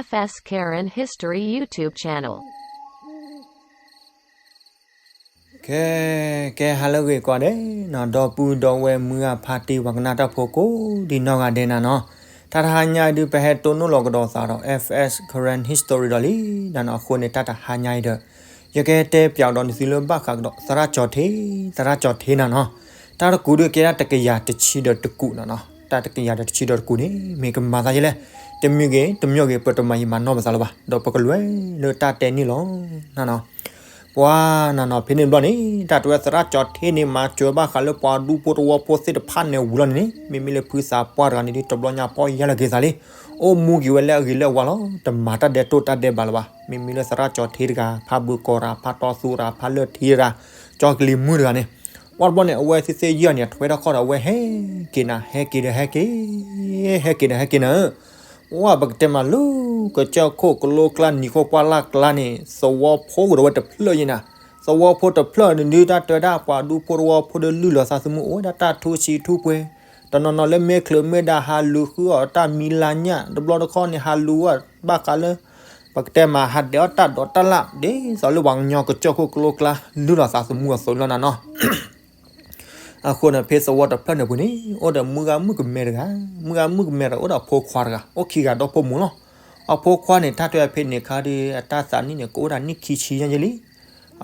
F S Karen History YouTube channel. ကဲ ကဲ ဟါလၢအဂ့ၤကိးဂၤဒဲးနီၤ ဒီပုၢ်ဒီဝဲၢ်မုၢ်ဂၢ်ဖါတံၢ်ပှၤကနၣ်တၢ်ဖိကိးဒံးနီၢ်ဂၤဒဲးနၤနီၤ, တၢ်တဟါညါအံၤဒုး ပဟဲတိၢ်နီၣ်လီၤကဒီးသးဒီး F S Karen History ဒီးလံနၤနီၤ, အဃိန့ၣ် တၢ်တဟါညါအံၤဒီး ယကတဲပၠးဒီးနသုလၢဘၣ်ဃးကဒီး သရၣ်ကၠီၤထ့, သရၣ်ကၠီၤထ့နၤနီၤ, တၢ်တကူးဒုးကဲဒၣ်တကယၤတဆံဒီးတကူးနၤနီၤ, တၢ်တကယၤဒီးတဆံဒီးတကူးန့ၣ် မ့ၢ်ကမၤသးယဲလဲၣ်, တမံၤဂ့ၤ တမံၤဂ့ၤ ပတမၤယံာ်မၤနီၢ်ပသးလၢၤဘၣ်, ဒီးပကလဲၤလၢတၢ်တဲန့ၣ်လီၤနၤနီၤ. ပှၤနၤနီၤ ဖဲန့ၣ်တဘျီန့ၣ် တၢ်တဲဝဲသရၣ်ကၠီၤထ့န့ၣ် မၤစၢၤဘၣ်ဃးလၢပှၤဒူဖိတဝီဖိသ့ၣ်တဖၣ်န့ၣ်ဝံၤလီၤန့ၣ်, မ့မ့ၢ်လၢဖုသးပှၢ်တဂၤန့ၣ်ဒုး တဘျီညါဖီၣ်ယၢ်လီၤက့ၤသးလံ, အိၣ်မူက့ၤဝဲလၢအဂ့ၤလၢအဝါလီၤ, တမၤတၢ်ဒဲးတိၢ်တၢ်ဒဲးဘးလၢၤဘၣ်, မ့မ့ၢ်လၢသရၣ်ကၠီၤထ့တဂၤ ဖးဘုးကိးတၢ် ဖးတီသူတၢ် ဖးလၢၢ်ထံတၢ်, ကၠီကလံၤမုၢ်တဂၤန့ၣ်, ပှၤတဘျီန့ၣ် အဝဲသ့ၣ်သ့ၣ်ယဲၢ်န့ၣ် အထွဲထီၣ်ခီၣ်ဒီး အဝဲဟဲက့ၤနၤ ဟဲက့ၤဒီးဟဲက့ၤ ဟဲက့ၤဒီးဟဲက့ၤနၤ ဝဲ ပကတဲမးလၢကစၢၢ်ခိၣ်ကလိကျါ နံၤခိၣ်ပှၢ်လၢ်ကျါန့ၣ် သဝီဖိကဒီးဝဲတဖျၢၣ်ယဲၢ်နၤ, သဝီဖိတဖျၢၣ်န့ၣ်ဒုး တၢ်တဲဝဲဒၣ် ပှၤဒူဖိတဝီဖိဒီး လုၢ်လီၤသးသမူ အိၣ်ဝဲဒၣ်တၢ်ထူဆံးထူပှဲၤ, တနီၤနီၤလၢမ့ၢ်ချုးမ့ၢ်ဒါ ဟးလူၤဃုအီၣ်တၢ်မံၤလါညၣ်, တဘျီတခီၣ်န့ၣ် ဟးလူၤအီၣ်ဘၣ်ဃးလၢ ပကတဲမး ဟးဒဲးအီၣ်တၢ်ဒိးတၢ်လၣ် ဒ်သိးလၢပှၤကညီကစၢၢ်ခိၣ်ကလိကျါ လုၢ်လီၤသးသမူအသိးလီၤနၤနီၤ. အဃိန့ၣ် ဖဲသဝီတဖျၢၣ်န့ၣ်ပူၤန့ၣ် အိၣ်ဒီးမုၢ်ဂၤမုၣ်ကမဲတဂၤ, မုၢ်ဂၤမုၣ်ကမဲဒီး အိၣ်ဒီးအဖိခွါတဂၤ, အိၣ်ခံဂၤဒီဖိမိၢ်လီၤ. အဖိခွါန့ၣ် တၢ်တဲဖဲန့ၣ်အခါဒီး အတၢ်သးနံၣ်န့ၣ် ကအိၣ်ဒၣ်နံၣ်ခံဆံညါယဲၢ်လံ.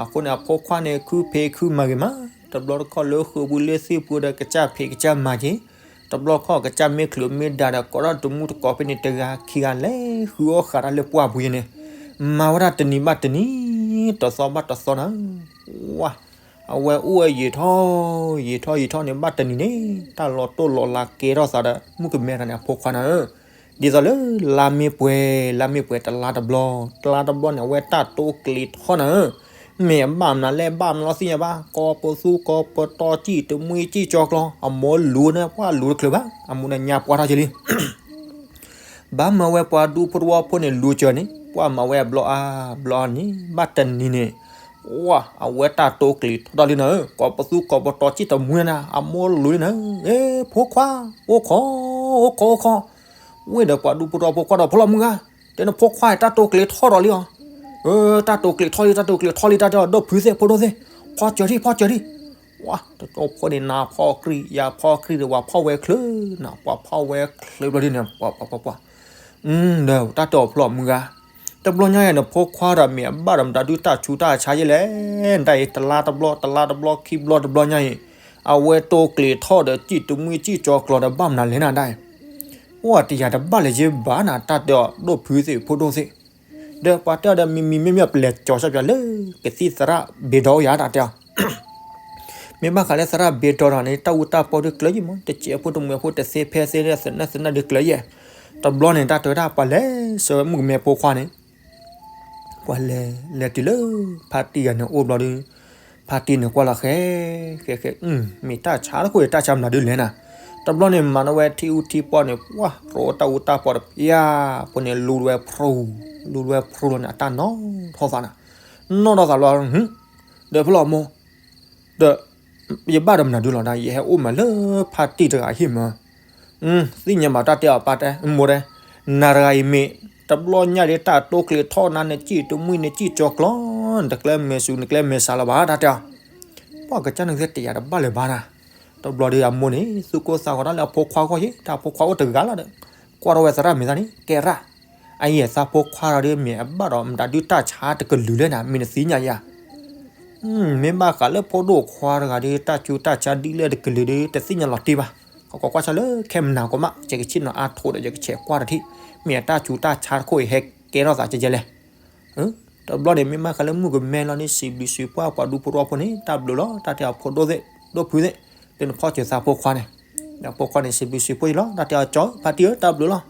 အဃိန့ၣ် အဖိခွါန့ၣ် ခုဖံးခုမၤဂ့ၤမး, တဘျီတခီၣ်လၢဃုာ်ပူၤလၢသံၣ်ပူၤဒီး ကစၢ်ဖံးကစၢ်မၤက့ၤ, တဘျီတခီၣ် ကစၢ်မ့ၢ်ချုးမ့ၢ်ဒါဒီး ကိးထီၣ်တမူတကိးဖဲန့ၣ် တဂၤခံဂၤလဲၤဃုအီၣ်ဃာ်တၢ်လၢပှၢ်ပူၤယဲၢ်န့ၣ်, မၤဝဲဒၣ်တနံၤဘၣ်တနံၤ, တသီဘၣ်တသီနၤ. ဝါ အဝဲအိၣ်ဝဲယံာ်ထီၣ် ယံာ်ထီၣ်ယံာ်ထီၣ်န့ၣ် ဘၣ်တနံၤန့ၣ် တၢ်လီၤတိၢ်လီၤလးကဲထီၣ်သးဒီး မုၣ်ကမဲတဂၤန့ၣ် အဖိခွါနၤဧၢ, ဒ်သိးလၢလါမ့ၢ်ပှဲၤ လါမ့ၢ်ပှဲၤတလါတဘျီ တလါတဘျီန့ၣ် အဝဲတၢ်တိာ်ကျဲၤထီၣ်နၤဧၢ, မ့ၢ်အဘၣ်မနုၤလဲၣ် ဘၣ်မနုၤလီၤသ့ၣ်ညါဘၣ်, ကိးပသူကိးပတီၤ စံၣ်တမှံစံၣ်ကၠီၤကျီၤ အမိၢ်လူၤန့ၣ် ပှၢ်လူၤတချုးဘၣ်, အမိၢ်န့ၣ်ညါပှၢ်ထီၣ်က့ၤလံ ဘၣ်မၤဝဲပှၤဒူဖိတဝီဖိန့ၣ် လူၤစၢၤန့ၣ် ပှၢ်မၤဝဲအဘျီအါ ဘျီအါန့ၣ် ဘၣ်တနံၤန့ၣ် ဝါ အဝဲတၢ်တိာ်ကျဲၤထီၣ်ဒီးလံနၤဧၢ, ကိးပသူကိးပတီၤ စံၣ်တမှံနၤ အမိၢ်လူၤန့ၣ်နၤဧၢ, ဖိခွါ အိၣ်ခိး အိၣ်ခိး အိၣ်ခိး, ဝ့ၢ်ဒီးပှၤဒူဖိတဝီဖိကွၢ်ဒီး ဖီလီၤမုၢ်ဂၤ, တဲနဖိခွါတၢ်တိာ်ကျဲၤထီၣ်ဒီးလံအီၤ, တၢ်တိာ်ကျဲၤထီၣ်လံ တၢ်တိာ်ကျဲၤထီၣ်လံ တၢ်တဲအီၤ ဒီပုၢ်သ့ၣ်ဖိဒိၣ်သ့ၣ်, ဖီစၢၤဒံး ဖီစၢၤဒံး, ဝါ တကီဖိန့ၣ် နၤဖီအီၤကြံၢ် ယၤဖီအီၤကြံၢ်ဒီး ပှၤဖီဝဲချုးနၤ ပှၤဖီဝဲချုးဘျီဒ်န့ၣ် ပှၤပှၤပှၤပှၤ ဒီးတၢ်တဲအီၤဖီလီၤမုၢ်ဂၤ, တဘျီညါအံၤန့ၣ် ဖိခွါဒီးမ့ၢ်အဘၣ်ဒီးမတၤဒုးတၢ်ဆူးတၢ်ဆါယဲၢ်လဲၣ်, ဒ်အံၤ တလါတဘျီ တလါတဘျီ ခံဘျီတဘျီညါအံၤ, အဝဲတိာ်ကျဲၤထီၣ်ဒီး စံၣ်တမှံစံၣ်ကၠီၤကျီၤဒီး ဘၣ်မနုၤလဲၣ်နၤဒ်အံၤ, အိၣ်တယၤတဘၣ်လၢၤယဲၢ်ဘၣ်နၤ တၢ်တဲအီၤ ဒီပုၢ်သ့ၣ်ဖိဒိၣ်သ့ၣ် ဒီးပှၤတဲအီၤဒီး မံၤမံၤမ့မ့ၢ်ပလဲၤကၠီၤဆၢပၠးလၢ ကသံၣ်သရၣ်ဘ့ဒီအီၤယၤ တၢ်တဲအီၤ မ့ၢ်ဘၣ်ဃးလၢသရၣ်ဘ့ဒီတဂၤန့ၣ် တၢ်အူတၢ်ပီၣ်ဒုးကျၢၤယံၤမး တစဲးဖိတမှဲၤဖိ တသ့ဖဲသ့လၢသနၢၣ်သနၢၣ်ဒုးကျၢၤယဲၢ်, တဘျီန့ၣ် တၢ်တဲဝဲဒၣ်ပှၤလဲၤဆှၢဝဲမုၣ်ကမဲဖိခွါန့ၣ်, ပှၤလဲၤ လဲၤတုၤလၢ ဖါတံၢ်ဂၤန့ၣ်အိၣ်ဘျီဒုး, ဖါတံၢ်န့ၣ်ကွၢ်လီၤဃဲ ဃဲ ဃဲ မ့ၢ်တၢ်ဆါတခိၣ်အံၤ တၢ်ဆါမနုၤဒုးလဲၣ်နၤ, တဘျီန့ၣ် မၤန့ၢ်ဝဲထံအူထံပီၣ်န့ၣ် ပှၢ် ရိးတၢ်အူတၢ်ပီၣ်တဖၠၣ်ဖိန့ၣ် လူၤဝဲဖျိ လူၤဝဲဖျိလီၤန့ၣ် အတၢ်နီၣ်ထီၣ်သးနၤ, နီၣ်ထီၣ်သးလီၤ ဒီးဖဲလီၤမိၢ် ဒီး ယဘၣ်ဒီးမနုၤဒုးလီၤဒၣ် ယဟဲအိၣ်မးလၢဖါတံၢ်တဂၤဟံၣ်မး, သ့ၣ်ညါဘၣ်တၢ်တဲအီၤပၢ်တဲ မိၢ်တဲ, နၤတဂၤအံၤမ့ၢ် တဘျီညါဒ်တၢ်တိာ်ကျဲၤထီၣ်နၤန့ၣ် စံၣ်တမှံန့ၣ် စံၣ်ကၠီၤကျီၤ နတကျဲမဲာ်ဆူၣ် နကျဲမဲာ်ဆါလၢၤဘၣ် တၢ်တဲအီၤ, ပှၤကစၢ်န့ၣ်သ့ၣ်တယၤတဘၣ်လၢၤဘၣ်နၤ, တဘျီဒုးအမိၢ်န့ၣ် သူၣ်ကိၢ်သးဂီၤတၢ်လၢအဖိခွါအဂီၢ်ယဲၢ် တၢ်အဖိခွါအိၣ်တဂၤလီၤဒီး ကွၢ်ထီၣ်ဝဲသရၣ်မ့ၢ်သးန့ၣ် ကဲရၣ် အအံၤအသးဖိခွါတဂၤဒုးမ့ၢ်အဘၣ်ဒီးမတၤဒုးတၢ်ဆါတကလုာ်လဲၣ်နၤ မ့ၢ်နသ့ၣ်ညါယၤ, မ့ၢ်ဘၣ်ဃးလၢဖိဒိၣ်ခွါတဂၤဒုး တၢ်ဆူးတၢ်ဆါဒ်လဲၣ်တကလုာ်ဒုး တသ့ၣ်ညါလီၤတံၢ်ဘၣ်, ကကွၢ်ကွၢ်ဆၢလၢခဲမနၤကီးမး ယကဆ့ၣ်နီၤအါထိးဒီး ယကဆဲးကွၢ်တထံၣ် မ့ၢ်အတၢ်ဆူးတၢ်ဆါတခိၣ်အံၤဟဲကဲထီၣ်သးကဲကဲလဲၣ် တဘျီန့ၣ် မ့ၢ်ဘၣ်ဃးလၢမုၣ်ကမဲလီၤန့ၣ် စံးဘျုးစံးဖှိၣ်ပှၤဒူဖိတဝီဖိန့ၣ် တၢ်ဘျုးလီၤ တၢ်တဲအီၤဖိဒိၣ်သ့ၣ် ဒိၣ်ဖုသ့ၣ် လၢနဖီၣ်စၢၤသးဖိခွါန့ၣ်, ဒီးဖိခွါန့ၣ် စံးဘျုးစံးဖှိၣ်ယံၤလီၤ တၢ်တဲအီၤကၠီ ဖါတံၢ်ဧၢ တၢ်ဘျုးလီၤ,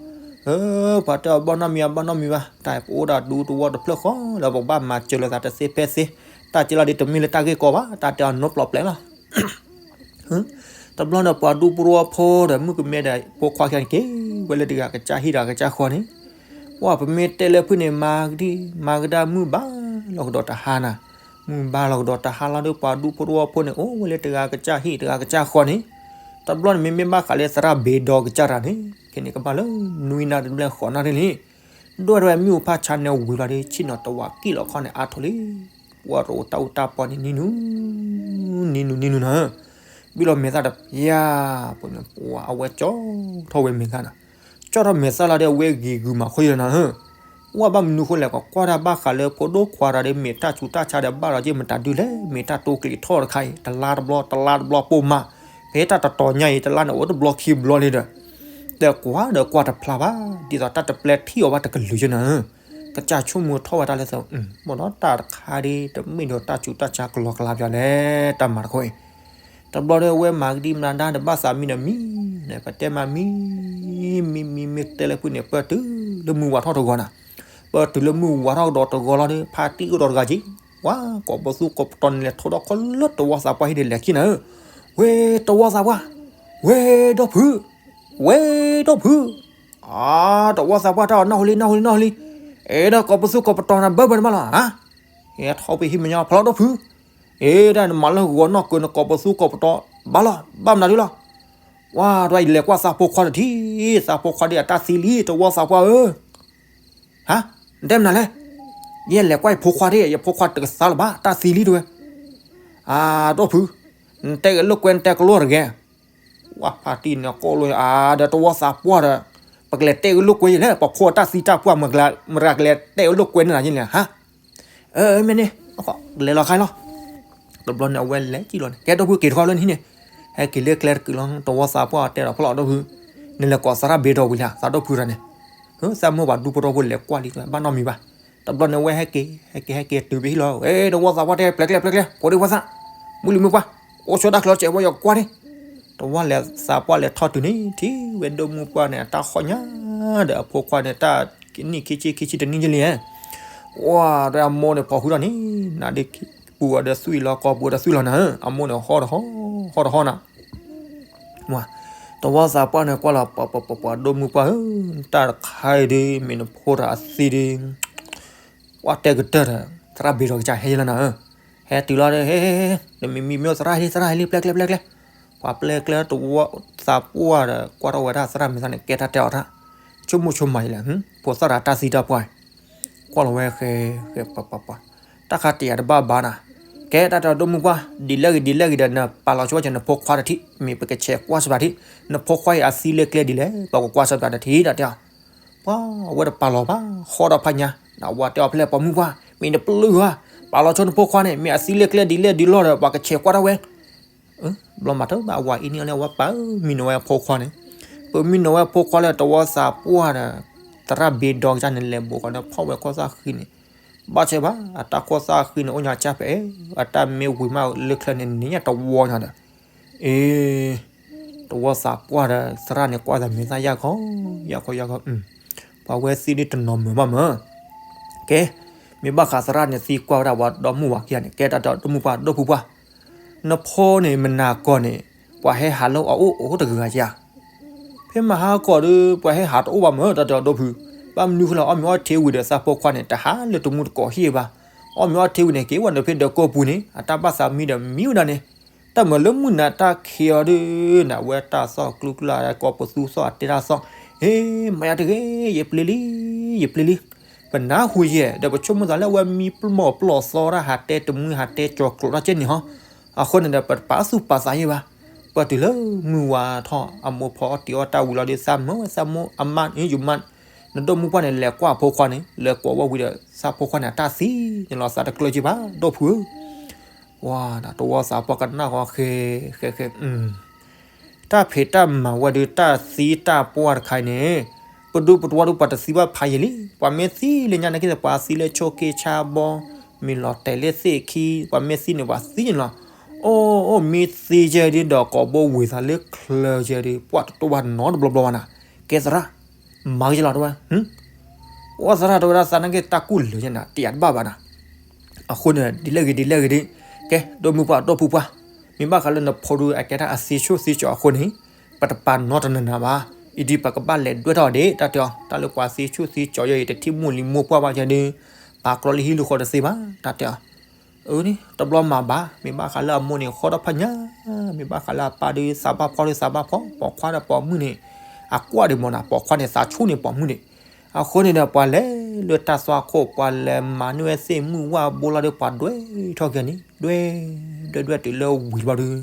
ပှၤတဲအီၤဘီၣ်နီတမံၤဘီၣ်နီတမံၤဘၣ် တၢ်ပအိၣ်ဒၣ်ဒူတဝီတဖျၢၣ်ဃီလၢပကဘၣ်မၤစၢၤလိာ်သးတသ့ဖဲသ့, တၢ်ကဲလီၤဒ်တမ့ၢ်လၢတၢ်ဂ့ၢ်ကီဘၣ် တၢ်တဲအီၤနီပျီပျဲလီၤ တဘျီဒီးပှၤဒူဖိတဝီဖိဒီးမုၣ်ကမဲဒီးဖိခွါခဲန့ၣ်က့ၤဝဲလၢတဂၤကစၢ်ဟံၣ်တဂၤကစၢ်ဃီန့ၣ်, ပှၤပမ့ၢ်တဲလၢဖုၣ်န့ၣ် မၤကဒံ မၤကဒါမုၢ်ဘၣ်လီၤကဒီးတဟါနၤ, မုၢ်ဘၣ်လီၤကဒီးတဟါလီၤဒီးပှၤဒူဖိတဝီဖိန့ၣ် အိၣ်ဝဲလၢတဂၤကစၢ်ဟံၣ်တဂၤကစၢ်ဃီန့ၣ်, တဘျီန့ၣ်မ့မ့ၢ်ဘၣ်ဃးလၢသရၣ်ဘ့ဒီကစၢ်တဂၤန့ၣ် ခဲန့ၣ်ကဘၣ်လၢနွံနၣ်ရံၣ်တဘျဲၣ်ဃိးနၣ်ရံၣ်လံ, ဒွဲၣ်ဒွဲၣ်မ့ၣ်အူဖးဆါန့ၣ်ဝံၤလီၤဒီး ဆ့ၣ်နီၤတဝးကံၣ်လီၤခီန့ၣ် အါထီၣ်လံ. ပှၤတအိၣ်တၢ်အူတၢ်ပီန့ၣ် နံၤနူၤ နံၤနူၤ နံၤနူၤနၤဧၢ, ဘုလီၤမဲာ်သၣ်တပျၢ် ပှၤအဝဲကၠီထီၣ်ဝဲမဲာ်သၣ်နၤ, ကၠီထီၣ်မဲာ်သၣ်လီၤဒီး အဝဲဂ့ၤဂုာ်မးဃီယဲနၤဧၢ. ဝဲဘၣ်မနုၤဃိလဲၣ် ကကွၢ်တၢ်ဘၣ်ဃးလၢဖိဒိၣ်ခွါတဂၤဒီး မ့ၢ်တၢ်ဆူးတၢ်ဆါဒီးဘၣ်လီၤက့ၤမတၤဒုလဲၣ်, မ့ၢ်တၢ်တိကျံးထီၣ်တခါအံၤ တလါတဘျီ တလါတဘျီပိာ်မး, ဖဲတၢ်တတီၤညါအံၤ တလါန့ၣ်အိၣ်တဘျီခံဘျီလံဒီး တကွၢ်ဒီးကွၢ်တဖျါဘၣ်, ဒ်သိးတၢ်တပျဲထံၣ်အီၤဘၣ်တကလုာ်ယဲနၤဧၢ. ကစၢ်ဆိကမိၣ်ထီၣ်ဝဲတၢ်လၢ မ့ၢ်ဒီးတၢ်တခါဒ် တမ့ၢ်ဒီးတၢ်ဆူးတၢ်ဆါကလီကလါပျၢၤလဲၣ် တၢ်မၤတခီအံၤ တဘျီဒီးအဝဲမၤကဒံမၤဒါဒီး ဘၣ်သးမံဒီးမံန့ၣ် ပတဲမးမံ မံမံမ့ၢ်တဲလၢဖုန့ၣ် ပၢၢ်တုၤလၢမုၢ်ဝါထီၣ်တဂီၤနၤ, ပၢၢ်တုၤလၢမုၢ်ဝါထီၣ်ကဒီးတဂီၤလီၤဒီး ဖါတံၢ်အိၣ်ဒီးတဂၤက့ၤ, ဝါကိးပသူကိးပတီၤန့ၣ်လဲၤထီၣ်ဒီးခီလၢတဝီသးပှၢ်ဟံၣ်ဒီးလဲၤခံနၤဧၢ, ဝဲတဝီသးပှၢ်, ဝဲဒီဖု, ဝဲဒီဖု, အါ တဝီသးပှၢ်တၢ်အီၤ နၢ်ဟူလံ နၢ်ဟူလံ နၢ်ဟူလံ, အဲၣ်ဒိးကိးပသူကိးပတီၤနၤ ဘၢဘၢနဘၣ်လီၤဧါ, ဟဲထီၣ်ပဟံၣ်မဲာ်ညါ ဖီလီၤဒီဖု အ့ တၢ်နမၤလၢဂီၤနီၢ်ကၢၤနကိးပသူကိးပတီၤ ဘၣ်လီၤ ဘၣ်မနုၤဒ်လီၤ. ဝါ တဝဲယလဲၤကွၢ်သးဖိခွါတထံၣ်, သးဖိခွါဒ်အတၢ်သံလံ တဝီသးပှၢ်ဧၢ, ဟါ, နတဲမနုၤလဲၣ်, ယဲလဲၤကွၢ်ယဖိခွါဒ် ယဖိခွါတကသါလၢၤဘၣ် တၢ်သံလံတဝဲ, အါ ဒိၣ်ဖု, နတဲဂ့ၤလိာ်ကွဲ နတဲကလိာ်တဂ့ၤ ဝါ ဖါတံၢ်န့ၣ်ကိးလိာ်အါဒီးတဝီသးပှၢ်ဒီး, ပကလဲၤတဲဂ့ၤလိာ်ကွဲယလဲၣ် ပှၤဖိအတၢ်သံတၢ်ပှၢ် မတၤကလဲၤတဲဂ့ၤလိာ်ကွဲန့ၣ်နၤယလဲၣ်ဟါ, အၢ မ့ၢ်န့ၣ်, လဲၤလီၤခါလီၤ. တဘျီန့ၣ်အဝဲလဲၤကံၣ်လီၤန့ၣ် ကဲဒိၣ်ဖုက့ၤတခီလၢနဟံၣ်န့ၣ်, ဟဲက့ၤလၢကျဲတကုာ်လီၤ တဝီသးပှၢ်တဲဒီးဖီလီၤဒိၣ်ဖု, နလဲၤကိးသရၣ်ဘ့ဒီဝံၤလံ သးဒိၣ်ဖုတဂၤန့ၣ်, သးမိၢ်ပှၤဒူဖိထီဖိလဲၤကွၢ်လံ ဘၣ်နီတမံၤဘၣ်. တဘျီန့ၣ်အဝဲဟဲက့ၤ ဟဲက့ၤ ဟဲက့ၤတုၤဖဲဟံၣ်လီၤ အ့တဝီသးပှၢ်တဲ ပျဲကျဲ ပျဲကျဲ ဖိဒံဖိသၣ်, မုၢ်လံၤမုၢ်ပှၢ်, အိၣ်ဆိတၢ်ချၢစဲးဝဲယကွၢ်န့ၣ်, တဝီလဲၤသးပှၢ်လဲၤထီၣ်တုၤန့ၣ် ထံၣ်ဝဲဒိၣ်မုၢ်ပှၢ်န့ၣ် အတၢ်ဃီၣ်ညါဒီးအဖိခွါန့ၣ် တၢ်နံၣ်ခံဆံခံဆံတနံၣ်ယလံဧါ, ဝါ ဒီးအမိၢ်န့ၣ်ဖီၣ်ဃုာ်ထီၣ်န့ၣ် နဒ့ပူၤအီၤဒီးသွံၣ်လီၤ ကိးပူၤအီၤဒီးသွံၣ်လီၤနၤဧၢ, အမိၢ်န့ၣ်ဟီၣ်တဟီၣ် ဟီၣ်တဟီၣ်နၤ တဝီသးပှၢ်န့ၣ်ကွၢ်လီၤ ပှၤ ပှၤ ပှၤ ပှၤ ဒိၣ်မုၢ်ပှၢ်ဧၢ, တၢ်တခါအံၤဒ် မ့ၢ်နဖိဒီးအသံဒ်, ပှၤတဲကတၢၢ်ဒီး သရၣ်ဘ့ဒီးကစၢ်ဟဲယလီၤနၤဧၢ, ဟဲတုၤလီၤဒီး ဟဲ ဟဲ ဟဲ နမံၤမံၤမ့ၢ်သရၣ်ဟဲလံ သရၣ်ဟဲလံ ပျဲကျဲ ပျဲကျဲ, ပှၤပျဲကျဲတဝီသးပှၢ်ဒီး ကွၢ်ထီၣ်ဝဲဒၣ်သရၣ်မံၤသၣ်န့ၣ် ကဲတၢ်တဲအီၤတၢ်, ဆိကမိၣ်ဆိကမးယလဲၣ်, ဖိသၣ်ဒီးတၢ်သံတၢ်ပှၢ် ကွၢ်လီၤဝဲဃဲ ဃဲ ပှၤ ပှၤ ပှၤ, တၢ်ခါတယာ်တဘၣ်ဘၣ်နၤ, ကဲတၢ်တဲအီၤဒိၣ်မုၢ်ပှၢ် ဒ်လဲၣ်ဂ့ၤ ဒ်လဲၣ်ဂ့ၤဒီး နပာ်လီၤဆိကမိၣ်နဖိခွါတထံၣ် မ့ၢ်ပကဆဲးကွၢ်စၢၤပာ်ထံၣ် နဖိခွါအံၤအသံလၢကျဲဒ်လဲၣ် ပကကွၢ်စၢၤပာ်တထံၣ်တၢ်တဲအီၤ, ပှၤ အဝဲတပာ်လီၤဘၣ် ဃီဒီးဖးညါ, နဝၤတဲအီၤဖဲလဲၣ် ပိာ်မုၣ်ပှၢ် မ့ၢ်နပျုၢ်ဧါ, ပာ်လီၤဆိနဖိခွါန့ၣ် မ့ၢ်အသံလၢကျဲဒ်လဲၣ်ဒ်လဲၣ်ဒီး ပှၤကဆဲးကွၢ်တၢ်ဝဲ ဘျီမးတဘၣ် အဝၤအံၤန့ၣ်လၢအဝဲပာ်မံနီၤဝဲအဖိခွါန့ၣ်, ပမံနီၤဝဲအဖိခွါလၢတဝီသးပှၢ်ဒီး သရၣ်ဘ့ဒီကစၢ်န့ၣ် လဲၤဘူးကီးဒီးဖီၣ်ဝဲခိၣ်သၣ်ဃံန့ၣ်, ဘၣ်ဆၣ်ဘၣ် အတၢ်ခိၣ်သၣ်ဃံန့ၣ် အိၣ်ညါကၢ်ဖဲအဲ အတၢ်မ့ၢ်ဝံၤမးလၢချၢန့ၣ် နံၤညါတဝီညါဒီး, အ့ တဝီသးပှၢ်ဒီး သရၣ်န့ၣ်ကွၢ်သးမံၤသၣ်ယၢ်ခီ, ယၢ်ခီ ယၢ်ခီ, ပှၤဝဲသံဒ်တနီၤမုာ်ဘၣ်မး, ကဲ, မ့ၢ်ဘၣ်ဃးသရၣ်န့ၣ်သံကွၢ်ဝဲဒၣ်ပှၤဒီမုၢ်ဝၤခံဂၤန့ၣ် ကဲတၢ်တဲအီၤဒိၣ်မုၢ်ပှၢ် ဒိၣ်ဖုပှၢ်, နဖိန့ၣ်မနၤကီၢ်န့ၣ် ပှၤဟဲဟးလၢအအိၣ်အိၣ်တဂၤဧါ, ဖဲမဟါကီၢ်ဒီး ပှၤဟဲဟးတအိၣ်ဘၣ်မး တၢ်တဲအီၤဒိၣ်ဖု, ဘၣ်မနုၤဃိလၢအီၣ်မ့ၤအီထံဝံၤဒီးသးဖိခွါန့ၣ် တဟးလၢတမူတကိးဟံၣ်ဘၣ်, အီၣ်မ့ၤအီထံဝံၤန့ၣ် က့ၤဝဲဒီးဖဲဒီးကိးပူၤန့ၣ် အတၢ်ဘၣ်သးမံဒီးမံဝဲဒၣ်န့ၣ်, တၢ်မၤလၢမုၢ်နၤတၢ်ခံးအီၤဒီး နဝဲတၢ်သီၣ်ကျူကျါ ကိးပသူသီၣ်အတဲတၢ်သီၣ်, ဟ့ မၤယၤတဂ့ၤ ယပျံၤလံ ယပျံၤလံ, ပနၢ်ဟူယဲၢ် ဒီးပဆိကမိၣ်သးလၢအဝဲမံပျီၢ်ပျီၢ်သီတၢ် ဟးတဲတမှံဟးတဲကၠီၤကျိးတၢ်ကဲန့ၣ်ဟီ, အဃိန့ၣ်ဒီး ပတပာ်သူၣ်ပာ်သးယဲၢ်ဘၣ်, ပတုၤလၢမုၢ်ဝါထီၣ် အမိၢ်ဖီအီၣ်တံၤအီၣ်တၢ်ဝံၤလီၤဒီး သးမုာ်ဝဲသးမုာ်အမါ ယမါ, နဒိၣ်မုၢ်ပှၢ်န့ၣ် လဲၤကွၢ်အဖိခွါန့ၣ် လဲၤကွၢ်ဝဲဝံၤဒီး သးဖိခွါန့ၣ် အတၢ်သံန့ၣ်လီၤ သးတကျၢၤက့ဘၣ် ဒိၣ်ဖုဧၢ ဝါ တဝီသးပှၢ်ကနၣ်ဃီဃဲ ဃဲ ဃဲ တၢ်ဖံးတၢ်မၤဝဲဒီး တၢ်သံတၢ်ပှၢ်တခါအံၤန့ၣ် ပဒူပတဝီဒီး ပှၤတသံဘၣ်ဖးယံာ်လံ. ပှၤမ့ၢ်သံလၢညါန့ၣ်က့ ပှၤသံလၢဆိးက့ဆါဘီ, မ့ၢ်လီၤတဲာ်လၢသ့ၣ်ခံ, ပှၤမ့ၢ်သံန့ၣ် ပှၤသံန့ၣ်လီၤ. အိၣ်အိၣ် မ့ၢ်သံယဲဒီး ကိးဘိဝ့ၤသးလၢချၢယဲဒီး ပှၤတတိၢ်ဘၣ်နီတဘျီဘျီဘၣ်နၤ, ကဲသရၣ် မၤက့ၤလီၤတဝဲ, အိၣ်သရၣ်တဝဲဒၣ်သးနာ်က့ တၢ်ကူၣ်လၢာ်ယဲနၤ တယာ်တဘၣ်ဘၣ်နၤ. အဃိန့ၣ် ဒ်လဲၣ်ဂ့ၤ ဒ်လဲၣ်ဂ့ၤဒ်, ကဲ ဒိၣ်မုၢ်ပှၢ် ဒိၣ်ဖုပှၢ်, မ့ၢ်ဘၣ်ဃးလၢနဖိဒုးအကဲတၢ်အသံဆူၣ်သံကၠီၤအဃိန့ၣ်, ပတပာ်နီတနၤနၤဘၣ်. အံၤဒ်ပကဘၣ်လဲၤဒွဲၣ်ထီၣ်ဒံး တၢ်တဲအီၤ, တၢ်လၢပှၤသံဆူၣ်သံကၠီၤယဲအံၤ တထံၣ်မိၢ်လံၤမိၢ်ပှၢ်ဘၣ်ယဲဒီး, ပာ်ကြီလၢဟံၣ်လၢဃီတသ့ဘၣ် တၢ်တဲအီၤ. အၢန့ၣ် တဘျီမၤဘၣ်, မ့ၢ်ဘၣ်ဃးလၢအမိၢ်န့ၣ် ဃီထီၣ်ဖးညါ, မ့ၢ်ဘၣ်ဃးလၢအပၢ်ဒီး သးဘၣ်ဖှီၣ်ဒီးသးဘၣ်ဖှီၣ်, ပိာ်ခွါဒီးပိာ်မုၣ်န့ၣ်, အကွၢ်ဒံးမ့ၢ်နၤ, ပိာ်ခွါန့ၣ် သးဆူၣ်န့ၣ်ပိာ်မုၣ်န့ၣ်, အဃိန့ၣ်ဒီး ပှၤလဲၤလၢတၢ်သွၣ်ခိၣ် ပှၤလဲၤမၤန့ၢ်ဝဲသ့ၣ်မုၢ်ဝၣ်ဘိလီၤဒီး ပှၤဒွဲၣ်ထီၣ်က့ၤန့ၣ် ဒွဲၣ်ဒွဲၣ်ဒွဲၣ်တုၤလၢဝံၤဘျီဒီး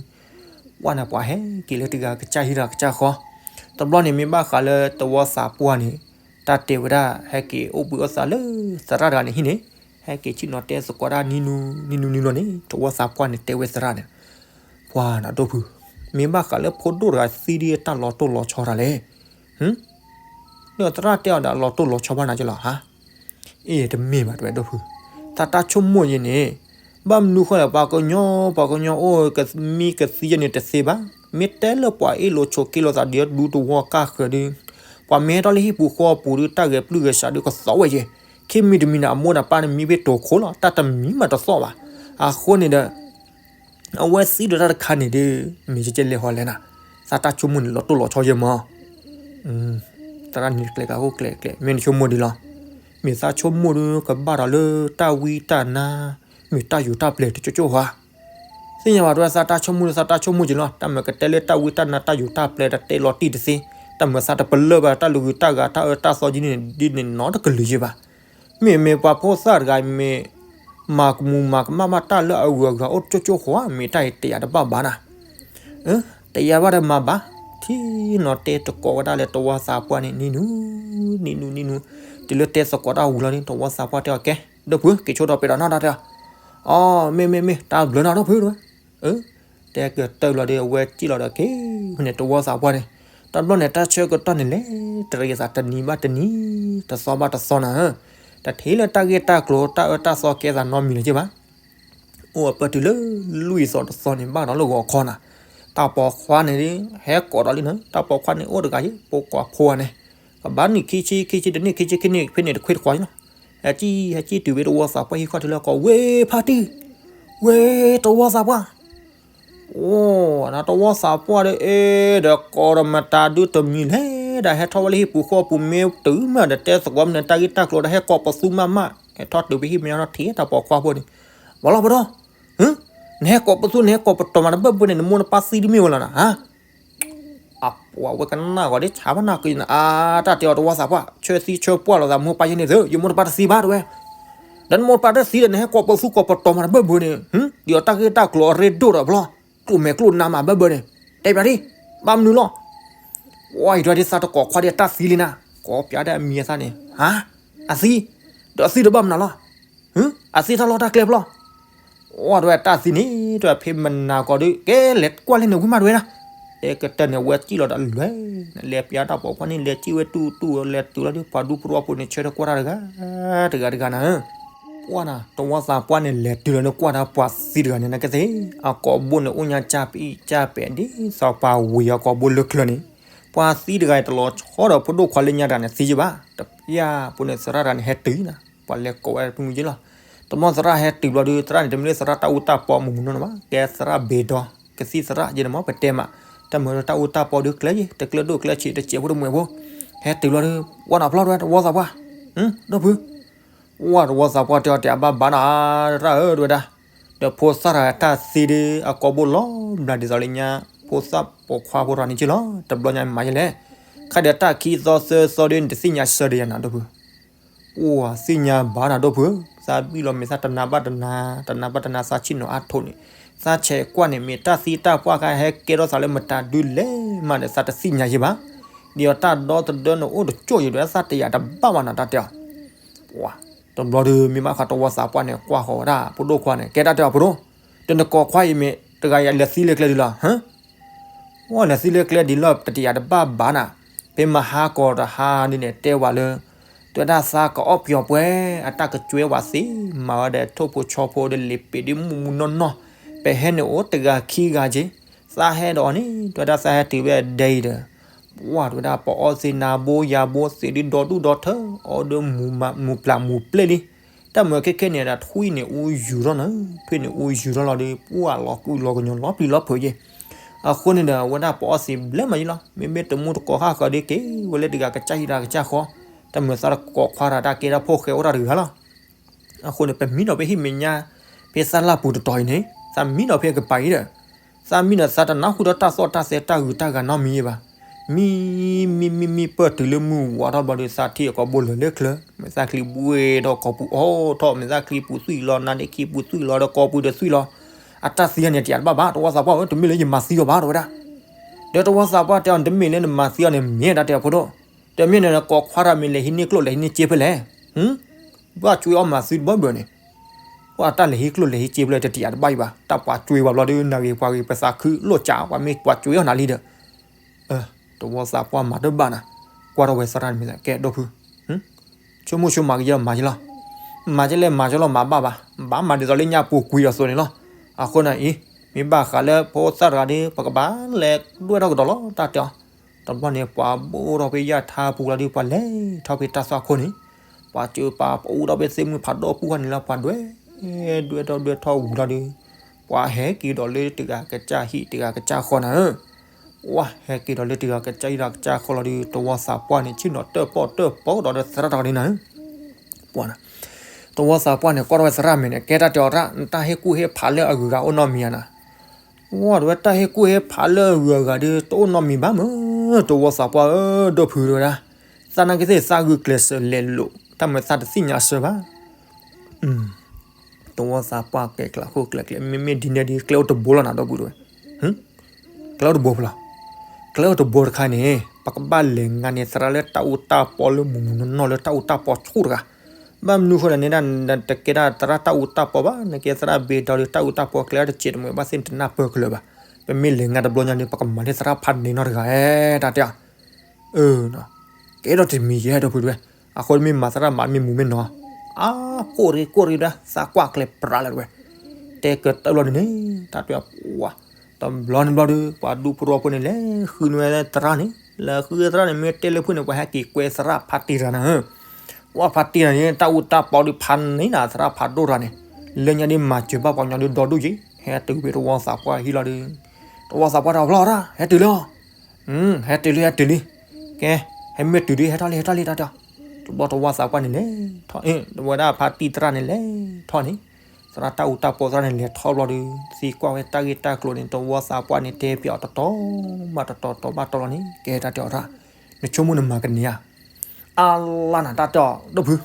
ဝဲန့ၣ်ပှၤဟဲက့ၤလၢတဂၤကစၢ်ဟံၣ်ဒီးကစၢ်ဃီ, တဘျီန့ၣ်မ့ၢ်ဘၣ်ဃးလၢသဝီသးပှၢ်န့ၣ် တၢ်တဲဝဲဒၣ် ဟဲက့ၤအိၣ်ဘှံးအိၣ်သါလၢသရၣ်တဂၤန့ၣ်ဟံၣ်န့ၣ်, ဟဲက့ၤဆ့ၣ်နီၤတဲသကိးတၢ်နံၤနုၤနံၤနုၤလီၤန့ၣ် သဝီသးပှၢ်န့ၣ်တဲဝဲသရၣ်န့ၣ်, ပှၤနီၢ်ဒိၣ်ဖု, မ့ၢ်ဘၣ်ဃးလၢဖိဒိၣ်တဂၤသံဒ်အတၢ်လီၤတိၢ်လီၤဆီတၢ်လဲၣ်. ဒီးသရၣ်တဲအီၤဒီး အလီၤတိၢ်လီၤဆီဘၣ်နၤကလီၤဟါ. အ့ တမ့ၢ်ဘၣ် တဲဝဲဒိၣ်ဖု, သးတၢ်ဆိကမိၣ်ယဲန့ၣ်, ဘၣ်မနုၤဃိလဲၣ် ပှၤကညီ ပှၤကညီအိၣ်ကမံကသံယဲန့ၣ်တသ့ဘၣ်. မ့ၢ်တဲလၢပှၤအ့ၣ်လိာ်ဆိးက့လိာ်သးဒီးဒူသဝီကၢ်ဃၢၤဒီး, ပှၤမ့ၢ်ဟဲထီၣ်လၢဟံၣ်ပူၤဃီပူၤဒီး တၢ်ဂဲၤပျုၢ်ဂဲၤဆှးဒီးကသီဝဲယဲ, ခံမံၤတမံၤန့ၣ် အမိၢ်ဒီးပၢ်န့ၣ်မံဖဲတိၤခိၣ်လီၤ တၢ်တမံၤမးတသီၣ်ဘၣ်. အဃိန့ၣ်ဒီး အဝဲသံဒီးတၢ်တခါန့ၣ်ဒီး မ့ၢ်ကကဲလဲၤဟီလဲၣ်နၤ, သးတၢ်ဆိကမိၣ်န့ၣ်လီၤတိၢ်လီၤဆီယဲမး. သရၣ်န့ၣ်ကျဲၤကးအိၣ်ကျဲၤကျဲၤ မ့ၢ်နဆိကမိၣ်ဒ်လီၤ. မ့ၢ်သးဆိကမိၣ်ဒီးကဘၣ်ဒီးလၢတၢ်ဝံတၢ်နါ, မ့ၢ်တၢ်ယူးတၢ်ပျဲၤတကၠိကၠိဧါ. သ့ၣ်ညါဘၣ်တဲဝဲသးတၢ်ဆိကမိၣ်ဒီးသးတၢ်ဆိကမိၣ်က့ၤလီၤ. တၢ်မ့ၢ်ကတဲလၢတၢ်ဝံတၢ်နါတၢ်ယူးတၢ်ပျဲၤတတဲလီၤတံၢ်တသ့, တၢ်မ့ၢ်သးတပလၢၢ်ဘၣ်တၢ်လုၢ်ဂုၢ်တၢ်ဂၤတၢ်အၢတၢ်သီဒ်န့ၣ်ဒ်န့ၣ်နီတကလုာ်ယဲဘၣ်. မ့မ့ၢ်ပှၤဖိသၣ်တဂၤမ့ၢ် မၤကမူၤမၤကမၣ်ဘၣ်တၢ်လၢအဂုၤအဂၤအိၣ်ကၠိကၠိဃီဧါ မ့ၢ်တၢ်အံၤတယာ်တဘၣ်ဘၣ်နၤ. တယာ်ဘၣ်ဒီးမၤဘၣ်, ထံၣ်နီၤတဲသကိးဝဲဒၣ်လၢသဝီသးပှၢ်န့ၣ် နံၤနုၤ, နံၤနုၤ, နံၤနုၤ, တုၤလၢတဲသကိးတၢ်ဝံၤလီၤဒီး သဝီသးပှၢ်တဲအီၤကဲ, ဒိၣ်ဖု က့ၤဆိဒီးပဲာ်ဒီးနၢ်တၢ်တဲအီၤ, အီ မ့ၢ်မ့ၢ်မ့ၢ် တၢ်ဘျုးနၤဒိၣ်ဖုတဲဝဲ တဲကတၢၢ်လီၤဒီးအဝဲစံၣ်လီၤဒီးက့ၤန့ၣ်သဝီသးပှၢ်န့ၣ်, တဘျီန့ၣ် တၢ်ဆၢကတီၢ်န့ၣ်လဲၤတရံးသးတနံၤဘၣ်တနံၤ, တသီဘၣ်တသီနၤဧၢ, တထံၣ်လၢတၢ်ဂ့ၢ်တၢ်ကျိၤတၢ်အၢတၢ်သီကဲသးနီတမံၤလၢၤက့ဘၣ်. အိၣ်အပၢၢ်တုၤလၢလွံၢ်သီတသီန့ၣ် ဘၣ်ဒီးလၢဂီၤခီနၤ, တၢ်ပိာ်ခွါန့ၣ် ဟဲကိးဒီးလံနၤ, တၢ်ပိာ်ခွါန့ၣ်အိၣ်တဂၤယဲ ပိာ်ခွါဖိဧါန့ၣ်, ကဘၣ်နံၣ်ခံဆံ ခံဆံတနံၣ် ခံဆံခံနံၣ်ဖဲန့ၣ်တခွ့တခွါလံနၤ, ဟဲစံၣ် ဟဲစံၣ်တုၤဝဲသဝီသးပှၢ်ဟံၣ်ခီၣ်ထံးလၢကီၢ် ဝ့ဖါတံၢ်, ဝ့သဝီသးပှၢ် အိၣ် နသဝီသးပှၢ်ဒီး အဲၣ်ဒီးကိးဒီးမတၤဒုတမံၤလဲၣ်, ဒီးဟဲထီၣ်ဝဲလၢဟံၣ်ပူၤဃီပူၤမ့ၢ်တုၤမးဒီးတဲသကိးမနုၤတၢ်ဂ့ၢ်တၢ်ကျိၤဒီးဟဲကိးပသူမးမး, ဟဲထီၣ်တုၤဖဲဟံၣ်မဲာ်ညါထီၣ်ထံၣ်တၢ်ပိာ်ခွါဖိန့ၣ်, ဝဲလီၤပဒီ, နဟဲကိးပသူ နဟဲကိးပတီၢ်မးတဘၢၣ်ဘၢၣ်န့ၣ် နမိၢ်နပၢ်သံတမ့ၢ်ဝဲလီၤနၤ, ဟါ အပှၤဝဲကနၣ်ဂီၤဒ်ဆါဘၣ်နၢ်က့နၤ အါတၢ်တဲအီၤသဝီသးပှၢ် ဆၢသံဆၢပှၢ်လိာ်သးမိၢ်ပၢ်ယဲန့ၣ်သု ယမိၢ်တပၢ်တသံဘၣ်တဲဝဲ, ဒီးနမိၢ်တပၢ်တသံဒီး နဟဲကိးပသူကိးပတီၢ်မးတဘၢၣ်ဘၢၣ်န့ၣ်, ဒ်အီၤတၢ်ဂ့ၢ်တၢ်ကျိၤအရ့ဒိၣ်ဒီးဘျီ, ကျိၣ်မဲာ်ကျိၣ်နါမးဘၢၣ်ဘၢၣ်န့ၣ်, တဲပၠးဒ်, ဘၣ်မနုၤလီၤ ဝဲအံၤဒ်သးတကိးခွါဒ်အတၢ်သံလံနၤ, ကိးပၠးဒ်အမံၤအသးန့ၣ်, ဟါ, အသံ, ဒီးအသံတဘၣ်မနုၤလီၤ, အသံတၢ်လီၢ်တၢ်ကျဲဖျီ, အိၣ်တဝဲတၢ်သံန့ၣ် တဝဲဖဲမနၤကီးဒုး ကဲလဲၤကွၢ်လၢန့ၣ်ဝံၤမးတဝဲဒၣ်, တဲကတၢၢ်န့ၣ် ဝဲစံၣ်လီၤဒီးလဲၤ, လဲၤပၠးတၢ်ပိာ်ခွါန့ၣ် လဲၤစံၣ်ဝဲတူၢ်တူၢ် လဲၤတုၤလီၤဒုးပှၤဒူပရီဖိန့ၣ် ဆၢထၢၣ်ကွၢ်တၢ်တဂၤ, တဂၤတဂၤနၤ, ကွၢ်နၤ သဝီသးပှၢ်န့ၣ် လဲၤတုၤလီၤန့ၣ် ကွၢ်တၢ်ပှၤသံတဂၤန့ၣ် နကသ့ၣ်, အကိာ်ဘိန့ၣ် အိၣ်ညါကၢ်ပံကၢ်ပဲာ်ဒ်သိးပှၤဝံၤအကိာ်ဘိလၢချၢန့ၣ်, ပှၤသံတဂၤအံၤတလီၤဆီဒီးဖိဒိၣ်ခွါလၢညါတဂၤန့ၣ်သံယဘၣ်, တပျၢ်ဖိန့ၣ်သရၣ်တဂၤန့ၣ်ဟဲတုၤနၤ, ပှၤလဲၤကိးဝဲတမုၢ်က့လီၤ, တဘျီသရၣ်ဟဲတုၤဘျီဒုး သရၣ်န့ၣ် တမ့ၢ်လၢသရၣ်တၢ်အူတၢ်ပီမုၢ်မုၢ်နီၢ်နီၢ်ဘၣ်, ကဲသရၣ်ဘ့ၣ်ဒီး ကသံၣ်သရၣ်ယဲန့ၣ်မ့ၢ်ပတဲမး, တၢ်မုၢ်တၢ်အူတၢ်ပီဒုးကျဲယဲ တကျဲဒိၣ်ကျဲဆံး တစဲးဖိတမှဲးဖိ, ဟဲတုၤဘျီဒုး ဝဲနၤဖျီတဝဲသဝီသးပှၢ်, ဒီပုၢ် ဝဲသဝီသးပှၢ်တဲအီၤတဲအဘၣ်ဘၣ်နၤ သရၣ်ဧၢ တဝဲဒၣ်, ဒီးဖိသၣ်တဂၤတၢ်သံဒုး အကိာ်ဘိလီၤဘျးဒ်သိးလၢညါ, ဖိသၣ်ပိာ်ခွါဖိတဂၤန့ၣ်က့လီၤ, တဘျီညါမၤယဲလဲၣ်, ခါဒီးတၢ်ခံသီသၢသီဒုး နတသ့ၣ်ညါဆၢဒီးယၤနၤ ဒီပုၢ်, အိၣ်သ့ၣ်ညါဘၣ်နၤ ဒီပုၢ်ဧၢ, သးဘံၣ်လီၤမ့ၢ်သးတနၤဘၣ်တနၤ, တနၤဘၣ်တနၤသးဆ့ၣ်နီၤအါထိးန့ၣ်, သးဆဲးကွၢ်န့ၣ် မ့ၢ်တၢ်သံတၢ်ပှၢ်ခါဟဲကဲထီၣ်သးလၢမတၤဒုးလဲၣ်မးဒီး သးတသ့ၣ်ညါယဲဘၣ်, ဒ်အီၤတၢ်ဒီသဒၢန့ၣ်အိၣ်တကၠိၢ်ယဲဒီး သးတယာ်တဘၣ်ဘၣ်နၤ တၢ်တဲအီၤ တဘျီဒုး မ့ၢ်ဘၣ်ဃးသဝီသးပှၢ်န့ၣ် ကွၢ်ဃီၤဝဲဒၣ် ဖိဒိၣ်ခွါန့ၣ် ကဲတၢ်တဲအီၤ ဖိဒိၣ်, တနကိးခွါအံၤမ့ၢ်တဂၤယလဲၤသံလၢကျဲဒုးလီၤ, ဝဲလဲၤသံလၢကျဲဒ်လီၤ တတယာ်တဘၣ်ဘၣ်နၤ, ဖဲမဟါကီးတဟါဒ်န့ၣ် တဲဝဲလၢ တဲဝဲဒၣ်သးကအီၣ်ပျီၤပှဲၤ အတၢ်ကကွဲဝဲသ့ မၤဝဲဒီးထိၣ်ဖိဆီဖိဒီးလံာ်ပံာ်ဒုးမုၢ်မုၢ်နီၢ်နီၢ်, ပဟဲန့ၣ်အိၣ်တဂၤခံဂၤက့, သးဟဲဒီးအီၤန့ၣ် တဲဝဲဒၣ်သးဟဲတုၤဝဲအဒဲအံၤဒီး ပှၢ်တဲဝဲဒၣ် ပအီၣ်သ့နါဘိယါဘိသ့ဒုးဒီဒူၣ်ဒီထၢ, အီၣ်ဒီးမူၤပျၢ်မူၤပျဲၢ်လံ, တၢ်မုာ်ခဲခဲန့ၣ်ဒီး ထွံၣ်န့ၣ်အူယူၤထီၣ်နၤ, ထွံၣ်န့ၣ်အူယူၤထီၣ်လီၤဒီး ပှၢ်လီၤကုလီၤကညီၤလီၤပျံၤလီၤဖုးယဲ, အဃိန့ၣ်ဒီး အဝဲဒၣ်ပအီၣ်သ့ဘျဲၣ်မးယဲလီၤ, မ့မ့ၢ်တမူတကိးဃၣ်ဃၢၤဒီးက့ၤဝဲလၢတဂၤကစၢ်ဟံၣ်တဂၤကစၢ်ဃီ, တၢ်မုာ်သးတကိးခွါတၢ်တၢ်ကဲဒၣ်ဖိၣ်ဃဲအိၣ်တၢ်တဂၤလီၤ. အဃိန့ၣ် ပမံဒီးဖဲဟံၣ်မဲာ်ညါ, ဖဲသးလၢပူၤတတီၤအံၤန့ၣ် သးမံဒီးဖဲကပၤအံၤဒီး, သးမံဒီးသးတနၢ်ဟူဒီးတၢ်သီၣ်တၢ်သဲတၢ်ဂုၤတၢ်ဂၤနီတမံၤဘၣ်. မံ မံ မံ မံပၢၢ်တုၤလၢမုၢ်ဝါထီၣ်ဘျီဒီး သးထံၣ်အကိာ်ဘိလၢာ်လၢချၢ, မဲာ်သၣ်ချံဘှ့ဒီးကိာ်ပူၤအိၣ်ထီၣ်, မဲာ်သၣ်ချံပူၤသွံၣ်လီၤ, နါဒ့ခံပူၤသွံၣ်လီၤ, ဒီးကိာ်ပူၤဒီးသွံၣ်လီၤ, အတၢ်သံန့ၣ်တယာ်တဘၣ်ဘၣ်, တဝီသးပှၢ်ဧၢ, တမ့ၢ်လၢယမၤသံအီၤဘၣ် တဲဝဲဒၣ်. ဒီးတဝီသးပှၢ်တဲအီၤ, တမ့ၢ်လၢနမၤသံအီၤန့ၣ် မ့ၢ်ဒၣ်တဲအဖိဒိၣ်, တမ့ၢ်န့ၣ် ကိးခွါတၢ်မ့ၢ်လဲၤဟံးန့ၢ်ကျိၣ်လဲၤဟံးန့ၢ်စ့ဖဲလဲၣ်, ဘၣ်ကွ့အီၣ်မၤသံတဘၣ်ဘၣ်န့ၣ်, ပှၤတၢ်လဲၤဟံးကျိၣ်လဲၤဟံးစ့ဖဲလဲၣ် တတယာ်တဘၣ်အံၤဘၣ်, တၢ်ပှၤကွ့ဘၣ်ဘျီဒီး နဂ့ၤပှၤဂ့ၤ ပသးခုလိၣ်ကး ပှၤမ့ၢ်ပှၤကွ့အီၣ်နၤလံဒီး တဝီသးပှၢ်မၤတဘၣ်နၤ, ကွၢ်ထီၣ်ဝဲသရၣ်န့ၣ်မ့ၢ် ကဲဒိၣ်ဖု, ဆိကမိၣ်ဆိကမးကယဲၢ်မၤယလီၤ, မၤကလဲၣ်မၤကလီၤ မၤဘၣ်ဘၣ်, ဘၣ်မၤဒ်သိးလၢညါပူၤကွံာ်ဒီးသိးန့ၣ်လီၤ, အဃိန့ၣ်အံၤ, မ့ၢ်ဘၣ်ဃးလၢဖိသၣ်တဂၤဒီး ပကဘၣ်လဲၤဒွဲၣ်ထီၣ်ကဒီးလီၤ တၢ်တဲအီၤ, တဘျီန့ၣ် ပှၤဘိၣ်ထီၣ်ဖဲယၢ်ထါပူၤလီၤဒီး ပှၤလဲၤထီၣ်ဖဲတၢ်သွၣ်ခိၣ်န့ၣ်, ပှၤစၢပှၤပအိၣ်ထီၣ်ဖဲသ့ၣ်မုၢ်ဖးဒိၣ်ပူၤဃီန့ၣ်လီၤ, ပှၤဒွဲၣ်, ဒွဲၣ်ထီၣ်ဒွဲၣ်ထီၣ်ဝံၤလီၤဒီး ပှၤဟဲက့ၤဒီးလၢတဂၤကစၢ်ဟံၣ်တဂၤကစၢ်ဃီနၤဧၢ, ပှၤဟဲက့ၤဒီးလၢတဂၤကစၢ်ဟံၣ်တဂၤကစၢ်ဃီလီၤဒီး တဝီသးပှၢ်န့ၣ် ဆ့ၣ်နီၤတၢၣ်ပီၣ်တၢၣ်ပီၣ်ကဒီးလၢသရၣ်တဂၤန့ၣ်နၤဧၢ, ပှၤနၤ တဝီသးပှၢ်န့ၣ် ကွၢ်ထီၣ်ဝဲသရၣ်မဲာ်န့ၣ် ကဲတၢ်တဲအီၤတၢ်, နတၢ်ဟ့ၣ်ကူၣ်ဟ့ၣ်ဖးလၢအဂုၤအဂၤအိၣ်နီတမံၤဧါနၤ, ဝဲတဝဲတၢ်ဟ့ၣ်ကူၣ်ဟ့ၣ်ဖးလၢအဂုၤအဂၤဒီး တအိၣ်နီတမံၤဘၣ်မး, တဝီသးပှၢ်ဧၢ, ဒိၣ်ဖုတဝဲဒၣ်, သးနာ်က့သ့ၣ်သးဂုာ်ကျဲးစၢးလဲၤလိာ် တၢ်မၤသးတသ့ၣ်ညါအဆၢဘၣ် တဝီသးပှၢ်ကဲကျဲးခိၣ်ကျဲးကျဲး မ့မ့ၢ်ဒ်န့ၣ်ဒီး ကျဲအိၣ်တဘိလီၤနၤ ဒီပုၢ်တဝဲ, ကျဲအိၣ်တဘိဖဲလဲၣ်, ကျဲအိၣ်တဘိတခါန့ၣ် ပကဘၣ်လဲၤငါန့ၢ်သရၣ်လၢတၢ်အူတၢ်ပီလၢမုၢ်မုၢ်နီၢ်နီၢ်လၢတၢ်အူတၢ်ပီဆူၣ်တဂၤ, ဘၣ်မနုၤဃိလဲၣ်န့ၣ်ဒၣ် နတကဲဒၣ်သရၣ်တၢ်အူတၢ်ပီဘၣ်, နကဲသရၣ်ဘ့ဒီးတၢ်အူတၢ်ပီကျဲတစဲးတမှဲၤဘၣ်သ့ၣ် နတနၢ်ပၢၢ်ကလၢၤဘၣ်, ပမ့ၢ်လဲၤငါတဘျီညါန့ၣ် ပကမၤန့ၢ်သရၣ်ဖးန့ၢ်နီတဂၤဧဲ တၢ်တဲအီၤ အၢ ကဲထီၣ်တမံၤယဲၢ်ဒီပုၢ်တဝဲ, အဃိမ့ၢ်မၤသရၣ်မၤမ့ၢ်မူမ့ၢ်နီၤ, အါ ကိၣ်ရ့ၣ်ကိၣ်ရ့ၣ်ဒၣ် သးကွၢ်ကျဲပရၤလၢတဝဲ, တဲကတၢၢ်လီၤန့ၣ်န့ၣ် တၢ်တဲအီၤ ပှၤ, တဘျီန့ၣ်ဘျီဒီး ပှၤဒူဖိတဝီဖိန့ၣ် လဲၤဃုန့ၢ်ဝဲသရၣ်န့ၣ်, လဲၤဃုသရၣ်န့ၣ် မ့ၢ်တဲလၢဖုန့ၣ် ပှၤဟဲက့ၤကွဲသရၣ်ဖးတံၢ်တဂၤနၤဧၢ, ကွၢ်ဖးတံၢ်တဂၤန့ၣ် တၢ်အူတၢ်ပီဒီးဖးန့ၢ်နၤ သရၣ်ဖးဒိၣ်တဂၤန့ၣ်, လၢညါဒီးမၤစၢၤဘၣ်ပှၤကညီဒီး ဒီဒူၣ်က့ၤ ဟဲတုၤဖဲတဝီသးပှၢ်ဟံၣ်လီၤဒီး, တဝီသးပှၢ်တၢ်အီၤဖျီတၢ် ဟဲတုၤလံလီၤ ဟဲတုၤလံ ဟဲတုၤလံ, ကဲ, ဟဲမ့ၢ်တုၤဒီး ဟဲထီၣ်လံ ဟဲထီၣ်လံ တၢ်တဲအီၤ, တဘျီတဝီသးပှၢ်န့ၣ်လဲၤထီၣ်, ဝဲဒၣ်ဖးတံၢ်သရၣ်န့ၣ်လဲၤထီၣ်န့ၣ်, သရၣ်တၢ်အူတၢ်ပီသရၣ်န့ၣ်လဲၤထီၣ်ဘျီဒီး သံကွၢ်ဝဲတၢ်ဂ့ၢ်တၢ်ကျိၤန့ၣ် တဝီသးပှၢ်န့ၣ် တဲပၠးအီၤတတီၤဘၣ်တတီၤလီၤန့ၣ် ကဲတၢ်တဲအီၤတၢ်, နဆိကမိၣ်နမၤကန့ၢ်ဧါ အါလါနၤ တၢ်တဲအီၤ ဒီပုၢ်,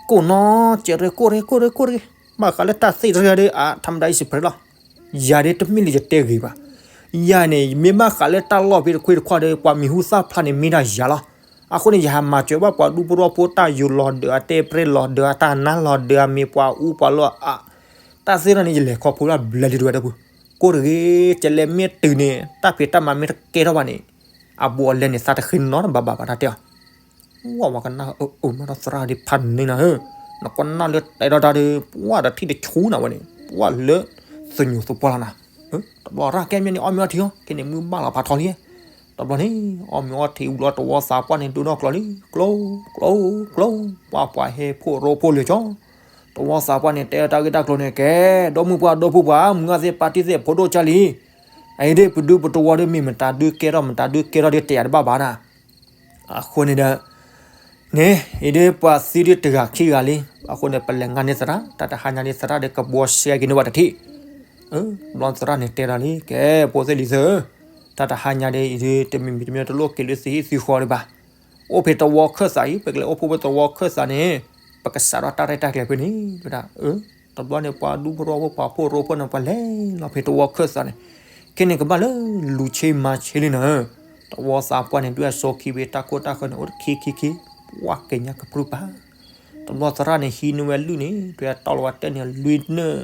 ကိၣ်နီၤ ကဲးရ့ၣ် ကိၣ်ရ့ၣ် ကိၣ်ရ့ၣ် ကိၣ်ရ့ၣ်, ဘၣ်ဃးလၢတၢ်သ့ၣ်တရၢဒီး အါ ထါမတၤ ယစံးဖဲလီၤ, ယၤဒ်တမ့ၢ်လၢယတဲဂ့ၤဘၣ်, ယၤန့ၣ် ယမ့ၢ်ဘၣ်ဃးလၢတၢ်လီၢ်ဖဲတခွ့တခွါဒီး ပှၤမံၤဟူသၣ်ဖျါန့ၣ် မ့ၢ်ဒၣ်ယၤလီၤ, အဃိန့ၣ် ယဟးမၤစၢၤဘၣ်ပှၤဒူဖိတဝီဖိ တၢ်ယိၤလီၤဒၢး အတဲပြဲလီၤဒၢး အတၢ်နါလီၤဒၢး အမ့ၢ်ပှၤအူပှၤလီၢ်အါ, တၢ်သ့ၣ်တရၢန့ၣ် ယလဲၤခီဖျိတၢ်ဘျဲလံတဝဲဒီပုၢ်, ကိၣ်တဂ့ၤ ကလဲၤမ့ၢ်တုၤန့ၣ် တၢ်ဖံးတၢ်မၤမ့ၢ်တကဲထီၣ်ဘၣ်န့ၣ် အဘူးအလဲန့ၣ် သးတဃ့နီတဘျီဘၣ်ဘၣ် တၢ်တဲအီၤ, ဝဲ ဝဲကနၣ်အၢ အၢ မ့ၢ်ဒီးသရၣ်ဒ်ဖးန့ၢ်နၤဧၢ, နကနၣ်လၢတဲဒီးတၢ်ဒီး ပှၤဒီးထံၣ်တဆူနၤဝဲန့ၣ် ပှၤလၢသညူးသပှၢ်လီၤနၤ, တဘျီရၣ်ကဲမ့ၢ်န့ၣ် အီၣ်မ့ၤအီထံအီၤ ခဲန့ၣ်မုၢ်ဘၣ်လီၤဖးထီလံ, တဘျီန့ၣ် အီၣ်မ့ၤအီထံဝံၤလီၤ တဝီသးပှၢ်န့ၣ် ဒိၣ်ထီၣ်ကျိၤလံ ကျိၤ ကျိၤ ကျိၤ, ပှၤပှၤဟဲဖိရိဖိလၢာ်ကၠီ တဝီသးပှၢ်န့ၣ် တဲတၢ်ဂ့ၢ်တၢ်ကျိၤန့ၣ် ကဲ ဒီမုၢ်ပှၢ်ဒီဖိပှၢ် မုၢ်ဂၢ်သ့ၣ်ပၢ်တံၢ်သ့ၣ် ဖိဒိၣ်ကၢ်လံ, အအံၤဒ်ပဒူပတဝီဒီး မ့ၢ်မတၤဒုးကဲထီၣ်မတၤဒုးကဲထီၣ်ဒီး တဲယၤတဘၣ်ဘၣ်နၤ, အဃိန့ၣ်ဒီး န့ၣ် အံၤဒ်ပှၤသံဒ်တဂၤခံဂၤလံ, အဃိန့ၣ် ပလဲၤငါန့ၢ်သရၣ် တၢ်တဟါညါဒ်သရၣ်ဒီးကဘှီရှဲက့ၤန့ၢ်ဝဲတထံၣ်, ဘျီသရၣ်န့ၣ်တဲဒၣ်လံ ကဲ ဖိသ့ၣ်လံၤသ့ၣ်ဧၢ, တၢ်တဟါညါဒ်အံၤဒ် တမံၤမံၤတမံၤတလိၣ်က့ၤလၢသံဟံၣ်သံဃီဒံးဘၣ် အိၣ်ဖဲတဝီခၢၣ်သးအံၤ ပကလဲၤအိၣ်ဖှိၣ်ဖဲတဝီခၢၣ်သးန့ၣ် ပကစးထီၣ်တၢ်ရဲၣ်တၢ်ကျဲၤဖဲန့ၣ် တဲဝဲဒၣ်, တဘျီန့ၣ် ပှၤဒူဖိတဝီဖိ ပှၤဖိရိဖိန့ၣ် ပှၤလဲၤလီၤဖဲတဝီခၢၣ်သးန့ၣ်, ခဲန့ၣ်ကဘၣ်လၢလူၤဆ့မၤဆ့လံနၤဧၢ, တဝီသးပှၢ်န့ၣ် ဒွဲၣ်အစိခံဖဲတၢ်ခိၣ်တၢ်ဃၢၤန့ၣ် အိၣ်တခံခံခံ, ပှၤက့ၤညါကပြုၢ်ပၤ တဘျီသရၣ်န့ၣ် ဟံးန့ၢ်ဝဲလုၢ်န့ၣ် ဒွဲၣ်တီၢ်လီၤဝဲတဲန့ၣ်လွံၢ်နၢၣ်,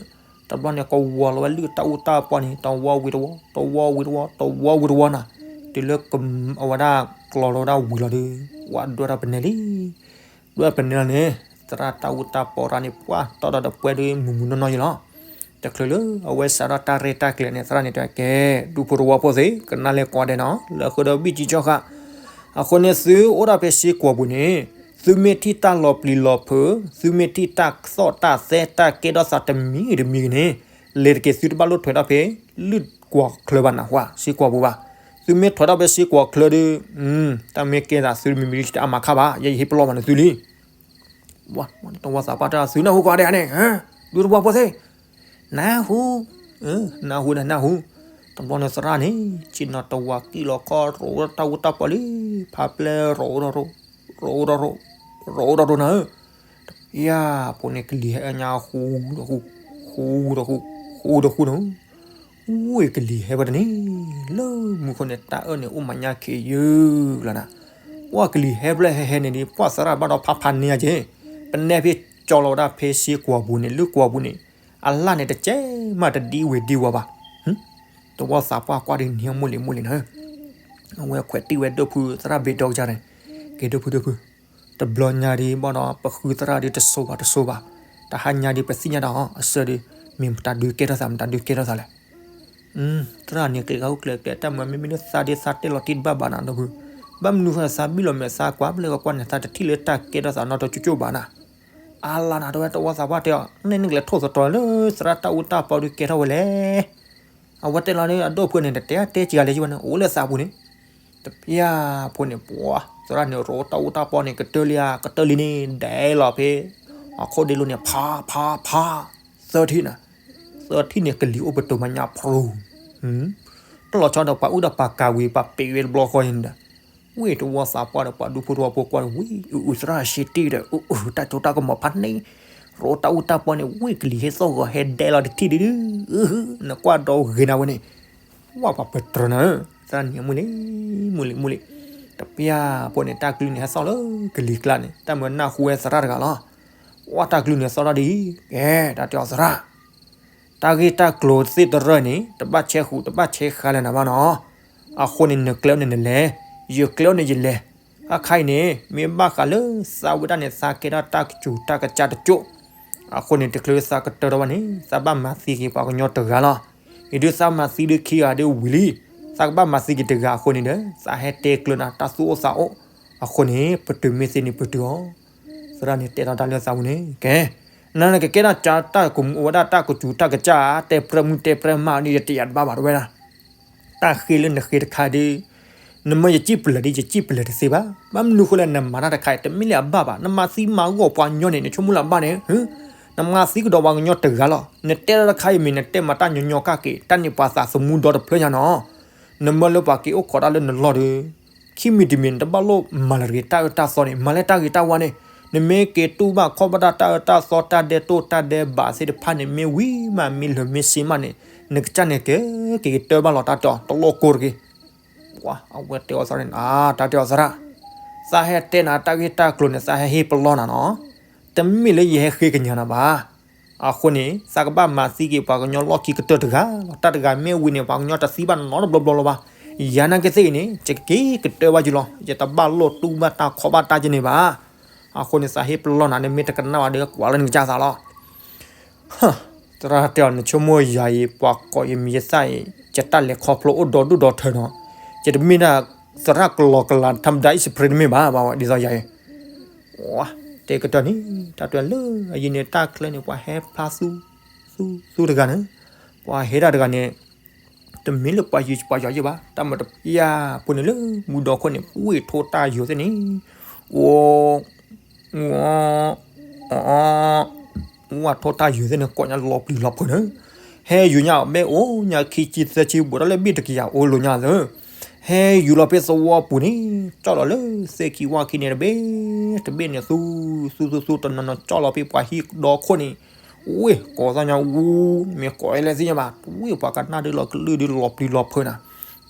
တဘျီန့ၣ် ကဝီၤလီၤဝဲလုၢ်တၢ်အူတၢ်ပီန့ၣ် တဝီဝံၤတဝီ တဝီဝံၤတဝီ တဝီဝံၤတဝီနၤ, တုၤလၢအဝဲဒၣ်ကျီလီၤဝဲဒၣ်ဝံၤလီၤဒီး ဝဲဒွဲၣ်ထီၣ်ပနဲလံ, ဒွဲၣ်ပနဲလီၤန့ၣ် သရၣ်တၢ်အူတၢ်ပီရၣ်န့ၣ် ပှၤတီၢ်ဒီးတပှဲၤဒီးမုၢ်မုၢ်နီၢ်နီၢ်ယလီၤ, တချုးလၢအဝဲစးထီၣ်တၢ်ရဲၣ်တၢ်ကျဲၤန့ၣ် သရၣ်န့ၣ်တဲဝဲ ကဲ ဒူဖိတဝီဖိသ့ၣ် ကနၣ်လဲၤကိးဂၤဒဲးနီၤ လၢအဃိဒီးဘံၣ်ကံကၠီဃာ် အဃိန့ၣ် သုအိၣ်ဒၣ်ဖဲစ့ၢ်ကီးပူၤန့ၣ် သုမ့ၢ်ထံၣ်တၢ်လီၤပျံၤလီၤဖုး သုမ့ၢ်ထံၣ်တၢ်သီၣ်တၢ်သဲတၢ်ကဲထီၣ်သးတမံၤတမံၤဂ့ၤန့ၣ် လဲၤတက့ၢ်သုတဘၣ်လိၣ်ထွဲထီၣ်ဖဲ လုၢ်ကွီၤချၢဘၣ်နၢ်ဟူဧါ စ့ၢ်ကီးပူၤဘၣ်, သုမ့ၢ်ထွဲထီၣ်ဖဲစ့ၢ်ကီးချၢဒီး တၢ်မ့ၢ်ကဲသးသုတမံၤမံၤဒီး ယတအါမးခါဘၣ် ယဲယဟ့ၣ်ပလီၢ်မးန့ၣ်သုလံ တဝီသးပှၢ်တဲသုနၢ်ဟူကိးဂၤဒဲးန့ၣ် ဒူတဝီဖိသ့ၣ် နၢ်ဟူ, နၢ်ဟူနၢ်ဟူ, တ တဘျီန့ၣ်သရၣ်န့ၣ် ဆ့ၣ်နီၤတဝၤကံၣ်လီၤခီ ရိးတၢ်အူတၢ်ပီလံ, ဖးပျဲရိးဒီးရိး, ရိးဒီးရိး, ရိးဒီးရိးနၤဧၢ, တပျၢ်ဖိန့ၣ်ကလံၤဟဲညါဃူဒီးဃူ, ဃူဒီးဃူ, ဃူဒီးဃူနၤဧၢ, ဝ့ၢ်ကလံၤဟဲဝဲတန့ၢ်, လၢမူခိၣ်န့ၣ် တၢ်အၢၣ်န့ၣ်အိၣ်မၤညါခံးယုၢ်လီၤနၤ, ပှၢ်ကလံၤဟဲဖျၢၣ်ဟဲဟဲန့ၣ်ဒီး ပှၢ်သရၣ်ဘၣ်ဒီးဖးဖးန့ၢ်ယၤက့ၤ, ပနဲဖဲကၠီလီၤဝဲဒၣ်ဖဲစ့ကွီၤပူၤန့ၣ် လၢကွီၤပူၤန့ၣ် အလၣ်န့ၣ်တကဲမးတဒံဝ့ၤဒံဝီၤဘၣ်. တဝီသးပှၢ်ကွၢ်ဒ်န့ၣ် မိၢ်လံၤမိၢ်လံၤနၤဧၢ, အဝဲခွဲးတံၢ်ဝဲဒိၣ်ဖုသရၣ်ဘ့ၣ်ဒီကစၢ်န့ၣ်, က့ၤဒိၣ်ဖုဒိၣ်ဖု, တဘျီညါဒ်ဘၣ်ဒီး ပဃုသရၣ်ဒ်တစိၤဘၣ်တစိၤဘၣ်, တဟါညါဒ်ပသ့ၣ်ညါတၢ်အီၤ အဆၢဒ်, မ့ၢ်မတၤဒုးကဲထီၣ်သး မတၤဒုးကဲထီၣ်သးလဲၣ်. သရၣ်န့ၣ်ကျဲၤဂၤအိၣ်ကျဲၤကျဲၤ တၢ်မၤမ့မ့ၢ်လၢသးဒ်သးတဲလီၤတံၢ်တဘၣ်ဘၣ်နၤဒီးဖု, ဘၣ်မနုၤဃိသးဘံၣ်လီၤမဲာ်သးကွၢ်ဘျဲၣ်ကွၢ်ကွၢ်န့ၣ် သးတထံၣ်လၢတၢ်ကဲထီၣ်သးနီတကၠိၣ်ဘၣ်နၤ, အါလါနၤ တဝဲတဝီသးပှၢ်တဲအီၤ န့ၣ်နကလဲၤထိၣ်သတြီၤလၢသရၣ်တၢ်အူတၢ်ပီဒုးကဲထီၣ်ဝဲလဲၣ်. အဝဲတဲလီၤလၢအဒိၣ်ဖုန့ၣ် တတဲတဲက့ၤဂၤလဲၣ်ယဘၣ်န့ၣ် အိၣ်လၢသးပူၤန့ၣ်, တပျၢ်ဖိန့ၣ် ပှၤသရၣ်န့ၣ် ရိးတၢ်အူတၢ်ပီန့ၣ် ကတၢၢ်လံဧါ ကတၢၢ်လံန့ၣ် ဒဲးလီၤဖဲ အခိၣ်ဒ့လိၤန့ၣ် ဖးဖးဖး, သၢထံၣ်နၤ, သၢထံၣ်န့ၣ် ကလံၤအိၣ်ပတိၤမၤညါဖရူ, တၢ်လီၤဆီဒီးပှၤအုၣ်ဒီးပှၤကၤဝံၤ ပှၤပ့းဝဲတဘျီဃီန့ၣ်ဒီး, ဝ့ၢ်တဝီသးပှၢ်ဒီးပှၤဒူဖိတဝီဖိကွၢ်ဝံၤ အုၣ်အုၣ်သရၣ်ရှဲတ့ၢ်ဒီး အုၣ်အုၣ်တၢ်စိတၢ်ကမီၤဖးန့ၣ်, ရိးတၢ်အူတၢ်ပီန့ၣ် ဝ့ၢ်ကလံၤဟဲသီၣ်ဂီၤဟဲဒဲးလီၤတထံၣ်ဒုဒု, နကွၢ်ဒီးဂ့ၤနၤဝဲန့ၣ် ဝဲပှၤပတြၢၤနၤဧၢ, သရၣ်န့ၣ်အမုၢ်လံ, မုၢ်လံမုၢ်လံ, တပျၢ်ဖိန့ၣ် တၢ်ကလုၢ်န့ၣ်ဟဲသီၣ်လၢကလံၤကျါန့ၣ် တၢ်မၤနၢ်ဟူဝဲသရၣ်တဂၤလီၤ. ဝဲတၢ်ကလုၢ်န့ၣ်သီၣ်ထီၣ်ဒ်အံၤ, ကဲ တၢ်တဲအီၤသရၣ်, တၢ်ဂ့ၢ်တၢ်ကျိၤသ့ၣ်တရၢၢ်န့ၣ် တဘၣ်ဆဲးဃုာ် တဘၣ်ဆဲးဃါလၢနၤဘၣ်နီၤ. အဃိန့ၣ် နကျဲအိၣ်န့ၣ်နလဲၤ, ယကျဲအိၣ်န့ၣ်ယလဲၤ, အခါအံၤန့ၣ် မ့ၢ်ဘၣ်ဃးလၢသးဝဲဒၣ်န့ၣ် သးကဲဒၣ်တၢ်ကစူၤတၢ်ကစၢ်တကၠိၣ်, အဃိန့ၣ် တချုးသးကတၢၢ်ထီၣ်ဘၣ်န့ၣ် သးဘၣ်မၤသံက့ၤပှၤကညီတဂၤလီၤ. အံၤဒုးသးမၤသံဒုးခံဂၤဒုးဝံၤလံ, သးကဘၣ်မၤသံက့ၤတဂၤအဃိန့ၣ်ဒီး သးဟဲတဲကျၢၤနၤတၢ်သူၣ်အိၣ်သးအိၣ်, အဃိန့ၣ် ပတုာ်မ့ၢ်သ့န့ၣ်ပတုာ်အီၤ. သရၣ်န့ၣ်တဲထီၣ်တၢ်လၢသးပူၤန့ၣ် ကဲ, နကကဲဒၣ်ကၢတၢ်ကမူးအိၣ်ဝဲဒၣ်တၢ်ကစူၤတၢ်ကစၢ် တဲပြၢမုၢ်တဲပြၢမးဒ်ယတယာ်တဘၣ်ဘၣ်တဝဲဒၣ် တၢ်ဃ့လၢနဃ့တခါဒီး နမၢယစံၣ်ပလၢာ်ဒီး ယစံၣ်ပလၢာ်တသ့ဘၣ်. ဘၣ်မနုၤဃိလဲၣ် နမၤတၢ်တခါအံၤ တမ့ၢ်လၢအဘၣ်ဘၣ်. နမၤသံမၤဂီၢ်ပှၤကညီန့ၣ် နဆိကမိၣ်လၢအဘၣ်န့ၣ်, နမၤသံကဒီးပှၤကညီတဂၤလီၤ. နတဲတၢ်တခါအံၤမ့ၢ် နတဲမၤတၢ်ညီညီကၣ်က့ၤ တၢ်န့ၣ်ပှၤသးသမူဒီတဖျၢၣ်ညါနီၤ. နမၢလၢပှၤက့ၤအိၣ်ခိးတၢ်လၢနလီၢ်ဒီး ခံမံၤတမံၤ နတဘၣ်လိၣ်မၤလၢတဂ့ၤ တၢ်အၢတၢ်သီန့ၣ် မၤလၢတၢ်ဂ့ၤတၢ်ဝါန့ၣ်, နမ့ၢ်က့ၤတူၢ်ဘၣ်ခီၣ်ဘၣ်တၢ် တၢ်အၢတၢ်သီ တၢ်ဒဲးတိၢ် တၢ်ဒဲးဘးသ့ၣ်တဖၣ်န့ၣ် မ့ၢ်ဝံၤမး မ့ၢ်လၢာ်မ့ၢ်ဆ့မးန့ၣ် နကစၢ်န့ၣ်က့ၤ က့ၤကတၢၢ်ဘၣ်လီၤတၢ်တီၤ တလိၣ်ကိၢ်တဂ့ၤ. ပှၤအဝဲတဲအီၤသရၣ်န့ၣ် တၢ်တဲအီၤသရၣ်, သးဟဲတဲနၤတၢ်ဂ့ၢ်တၢ်ကျိၤန့ၣ် သးဟဲဟ့ၣ်ပလီၢ်နၤနီၤ, တမ့ၢ်လၢယဟဲဃ့ကညးနၤဘၣ်. အဃိန့ၣ် သးကဘၣ်မၤသံက့ၤပှၤကညီလီၢ်ခံကတၢၢ်တဂၤလီၤ. တၢ်တဂၤမ့ၢ်ဝံၤန့ၣ် ပှၤကညီတသံဘၣ်နီတဘျီဘျီလၢၤဘၣ်. ယၤနာ်က့သ့ၣ်အံၤန့ၣ် ယကက့ၤကတၢၢ်ဘၣ်ယလီၤ. ယတဘၣ်လိၣ်တူၢ်ဘၣ်တၢ်ခီဘၣ်တၢ်ကန့ၣ်ဘၣ်. အဃိန့ၣ် သးဟ့ၣ်ပလီၢ်နၤန့ၣ် မ့ၢ်တကနၣ်ဘၣ်ဒီး ကွၢ်လၢနကစၢ်သးလီၤ. သရၣ်တဲအီၤ နဆိကမိၣ်ယၤအံၤ ပှၤကိးယမံၤယသၣ်အံၤ ယတၢ်လဲၤခီဖျိအိၣ်ဒီဒူၣ်ဒီထၢနီၤ, ယတမ့ၢ်ဒၣ်သရၣ်ကလီကလး ထမ်ဒၣ်အံၣ်စဖရ့ တမ့ၢ်ဘၣ် ဘၣ်ဝဲဒ်သိးယၤအံၤ, တဲကတၢၢ်န့ၣ် တၢ်တဲလၢအယံၤန့ၣ် တၢ်ချၢန့ၣ် ပှၤဟဲဖျါသူ သူ သူတဂၤန့ၣ်, ပှၤဟဲဒၣ်တဂၤန့ၣ် တမ့ၢ်လၢပှၤယံၤပှၤယီၤယဲၢ်ဘၣ်, တၢ်မၤတပျၢ်ဖိန့ၣ်လၢမူဒီခိၣ်န့ၣ် ဝ့ၢ်ထိၣ်တၢ်ယိာ်သ့ၣ်န့ၣ်, အိ ဝ့ၢ်ထိၣ်တၢ်ယိာ်သ့ၣ်န့ၣ် ကိးညါလီၤပျံၤလီၤဖုးန့ၣ်, ဟဲယူၤညါအီၤ ဘဲအိၣ်ညါခံဆံသၢဆံ ဘူးထီၣ်လၢဘ့ၣ်တကယၤအိၣ်လိာ်ညါသၢ, ဟဲယူၤလီၤဖဲသဝီပူၤန့ၣ် ကၠီၣ်လီၤလၢသ့ၣ်ခံဝၣ်ခံန့ၣ် တဘ့ၣ်တဘ့ၣ်န့ၣ် သူ သူ သူ သူ တနီၤနီၤ ကၠီၣ်လီၤဖဲပှၤဟံၣ်ဒီခိၣ်န့ၣ်, ဝ့ၢ်ကိးသီညါ ဝူ မ့ၢ်ကိးဝဲလဲၣ်သ့ၣ်ညါဘၣ်, ဝ့ၢ်ပှၤကနၣ်ဒုးလီၤကလုၢ်ဒုးလီၤပျံၤလီၤဖုးနၤ,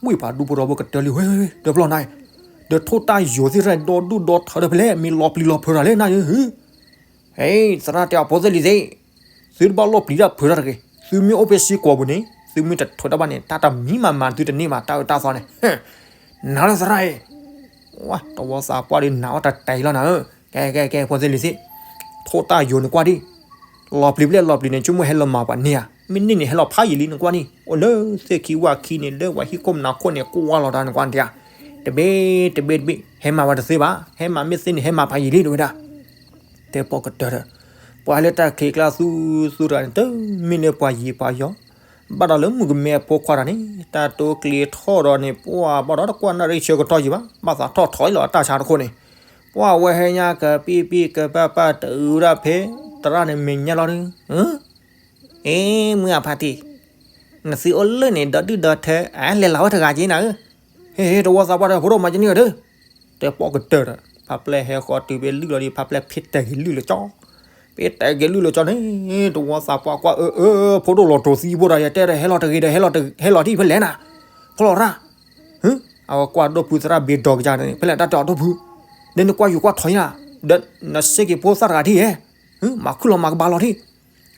ဝ့ၢ်ပှၤဒူဖိထီဖိကတၢၢ်လံ, ဝဲ ဝဲ ဝဲ ဒီဖျီၣ်နၤ, ဒီးထိၣ်တၢ်ယိာ်သ့ၣ်တဖၣ်ဒီဒူၣ်ဒီထၢဒီးဖဲလဲၣ် မ့ၢ်လီၤပျံၤလီၤဖုးတၢ်လဲၣ်နၤဧၢ, ဟဲ သရၣ်တဲအီၤဖိသ့ၣ်လံၤသ့ၣ်, သုတဘၣ်လီၤပျံၤတၢ်ဖုးတၢ်တဂ့ၤ, သုမ့ၢ်အိၣ်ဖဲစ့ၢ်ကီးပူၤန့ၣ် သုမ့ၢ်တထွဲတၢ်ဘၣ်န့ၣ် တၢ်တမံၤမၤမၤသုတန့ၢ်ဘၣ် တၢ်အၢတၢ်သီန့ၣ်, နၤလၢသရၣ်အံၤ, တဝီသးပှၢ်ဒီးနၤအီၣ်တၢ်တဲလီၤနၤဧၢ, ကဲ ကဲ ကဲ ဖိသ့ၣ်လံၤသ့ၣ်, ထိၣ်တၢ်ယိာ်နကွၢ်ဒံး, လီၤပျံၤဖဲလဲၣ်လီၤပျံၤန့ၣ် ဆိကမိၣ်ဟဲလီၤမၤပှၤန့ၢ်ဧါ, မ့ၢ်န့ၢ်န့ၣ် ဟဲလီၤဖးယံာ်လံနကွၢ်န့ၣ်, အိၣ်လၢသ့ၣ်ခံဝၣ်ခံန့ၣ် လၢပှၤဟံၣ်ခိၣ်မနၤခိၣ်န့ၣ် ကွၢ်လီၤတၢ်နကွၢ်န့ၣ်ဧါ, တဘ့ၣ်တဘ့ၣ်တဘ့ၣ် ဟဲမၤဝဲတသ့ဘၣ်, ဟဲမၤမ့ၢ်သ့န့ၣ် ဟဲမၤဖးယံာ်လံတဝဲဒၣ် တဲပိာ်ကတၢၢ်ဒီး, ပှၤလၢတၢ်ချံကျါသူသူတဂၤန့ၣ် တမ့ၢ်လၢပှၤယံၤပှၤယီၤ, ဘၣ်ဒီးလၢမုၣ်ကမဲအဖိခွါတဂၤန့ၣ် တၢ်တိကျ့ၤထီၣ်ဒီးန့ၣ် ပှၤဘၣ်ဒီးတကွၢ်နၣ်ရံၣ်ဆၢကတီၢ်ယံၤဘၣ်, ဘၣ်သးထီၣ်ထီအံၤလီၤအတၢ်ဆါတခိၣ်န့ၣ်, ပှၤဝဲဟဲညါကပံၣ်ပံၣ်ကပၤပၤတအုးဒၣ်ဖဲ သရၣ်န့ၣ်မဲာ်ညါလီၤဒီး, အ့ မုၢ်အဖါတံၢ် နသံအိၣ်လၢန့ၣ် ဒီဒုၣ်ဒီထၢ လဲၤလီၤဝဲတဂၤက့ၤနၤဧၢ, ဟ့ၣ်ဟ့ၣ် တဝီသးပှၢ်ဒီး ဖိဒိၣ်မၤကန့ၢ်အီၤဒီး, တဲပိာ်ကတၢၢ်ဒီး ဖါပျဲၢ်ဟဲဃီတုၤဖဲလုၢ်လီၤဒီး ဖါပျဲၢ်ဖ့တဲာ်က့ၤလုၢ်လီၤကၠီ, ဖ့တဲာ်က့ၤလုၢ်လီၤကၠီန့ၣ် တဝီသးပှၢ်ကွၢ်အၢအၢ ဖိဒိၣ်လီၤတိၤသံဘိဒီး ယတဲဒီး ဟဲလီၤတဂ့ၤဒီး ဟဲလီၤတဂ့ၤ ဟဲလီၤဒ်ဖဲလဲၣ်နၤ, ဖီလီၤရၣ် အဝဲကွၢ်ဒိၣ်ဖုသရၣ် ဘ့ၣ်ဒီကစၢ်န့ၣ် ဖဲလဲၣ်တၢ်တဲအီၤဒိၣ်ဖု, ဒီးနကွၢ်ယူၤကွၢ်ထီၣ်ယၤ, ဒီးနစ့က့ၤဖိသၣ်တဂၤထံၣ်ဧဲ, မၤခုၣ်လီၤမၤကဘၣ်လီၤထံၣ်,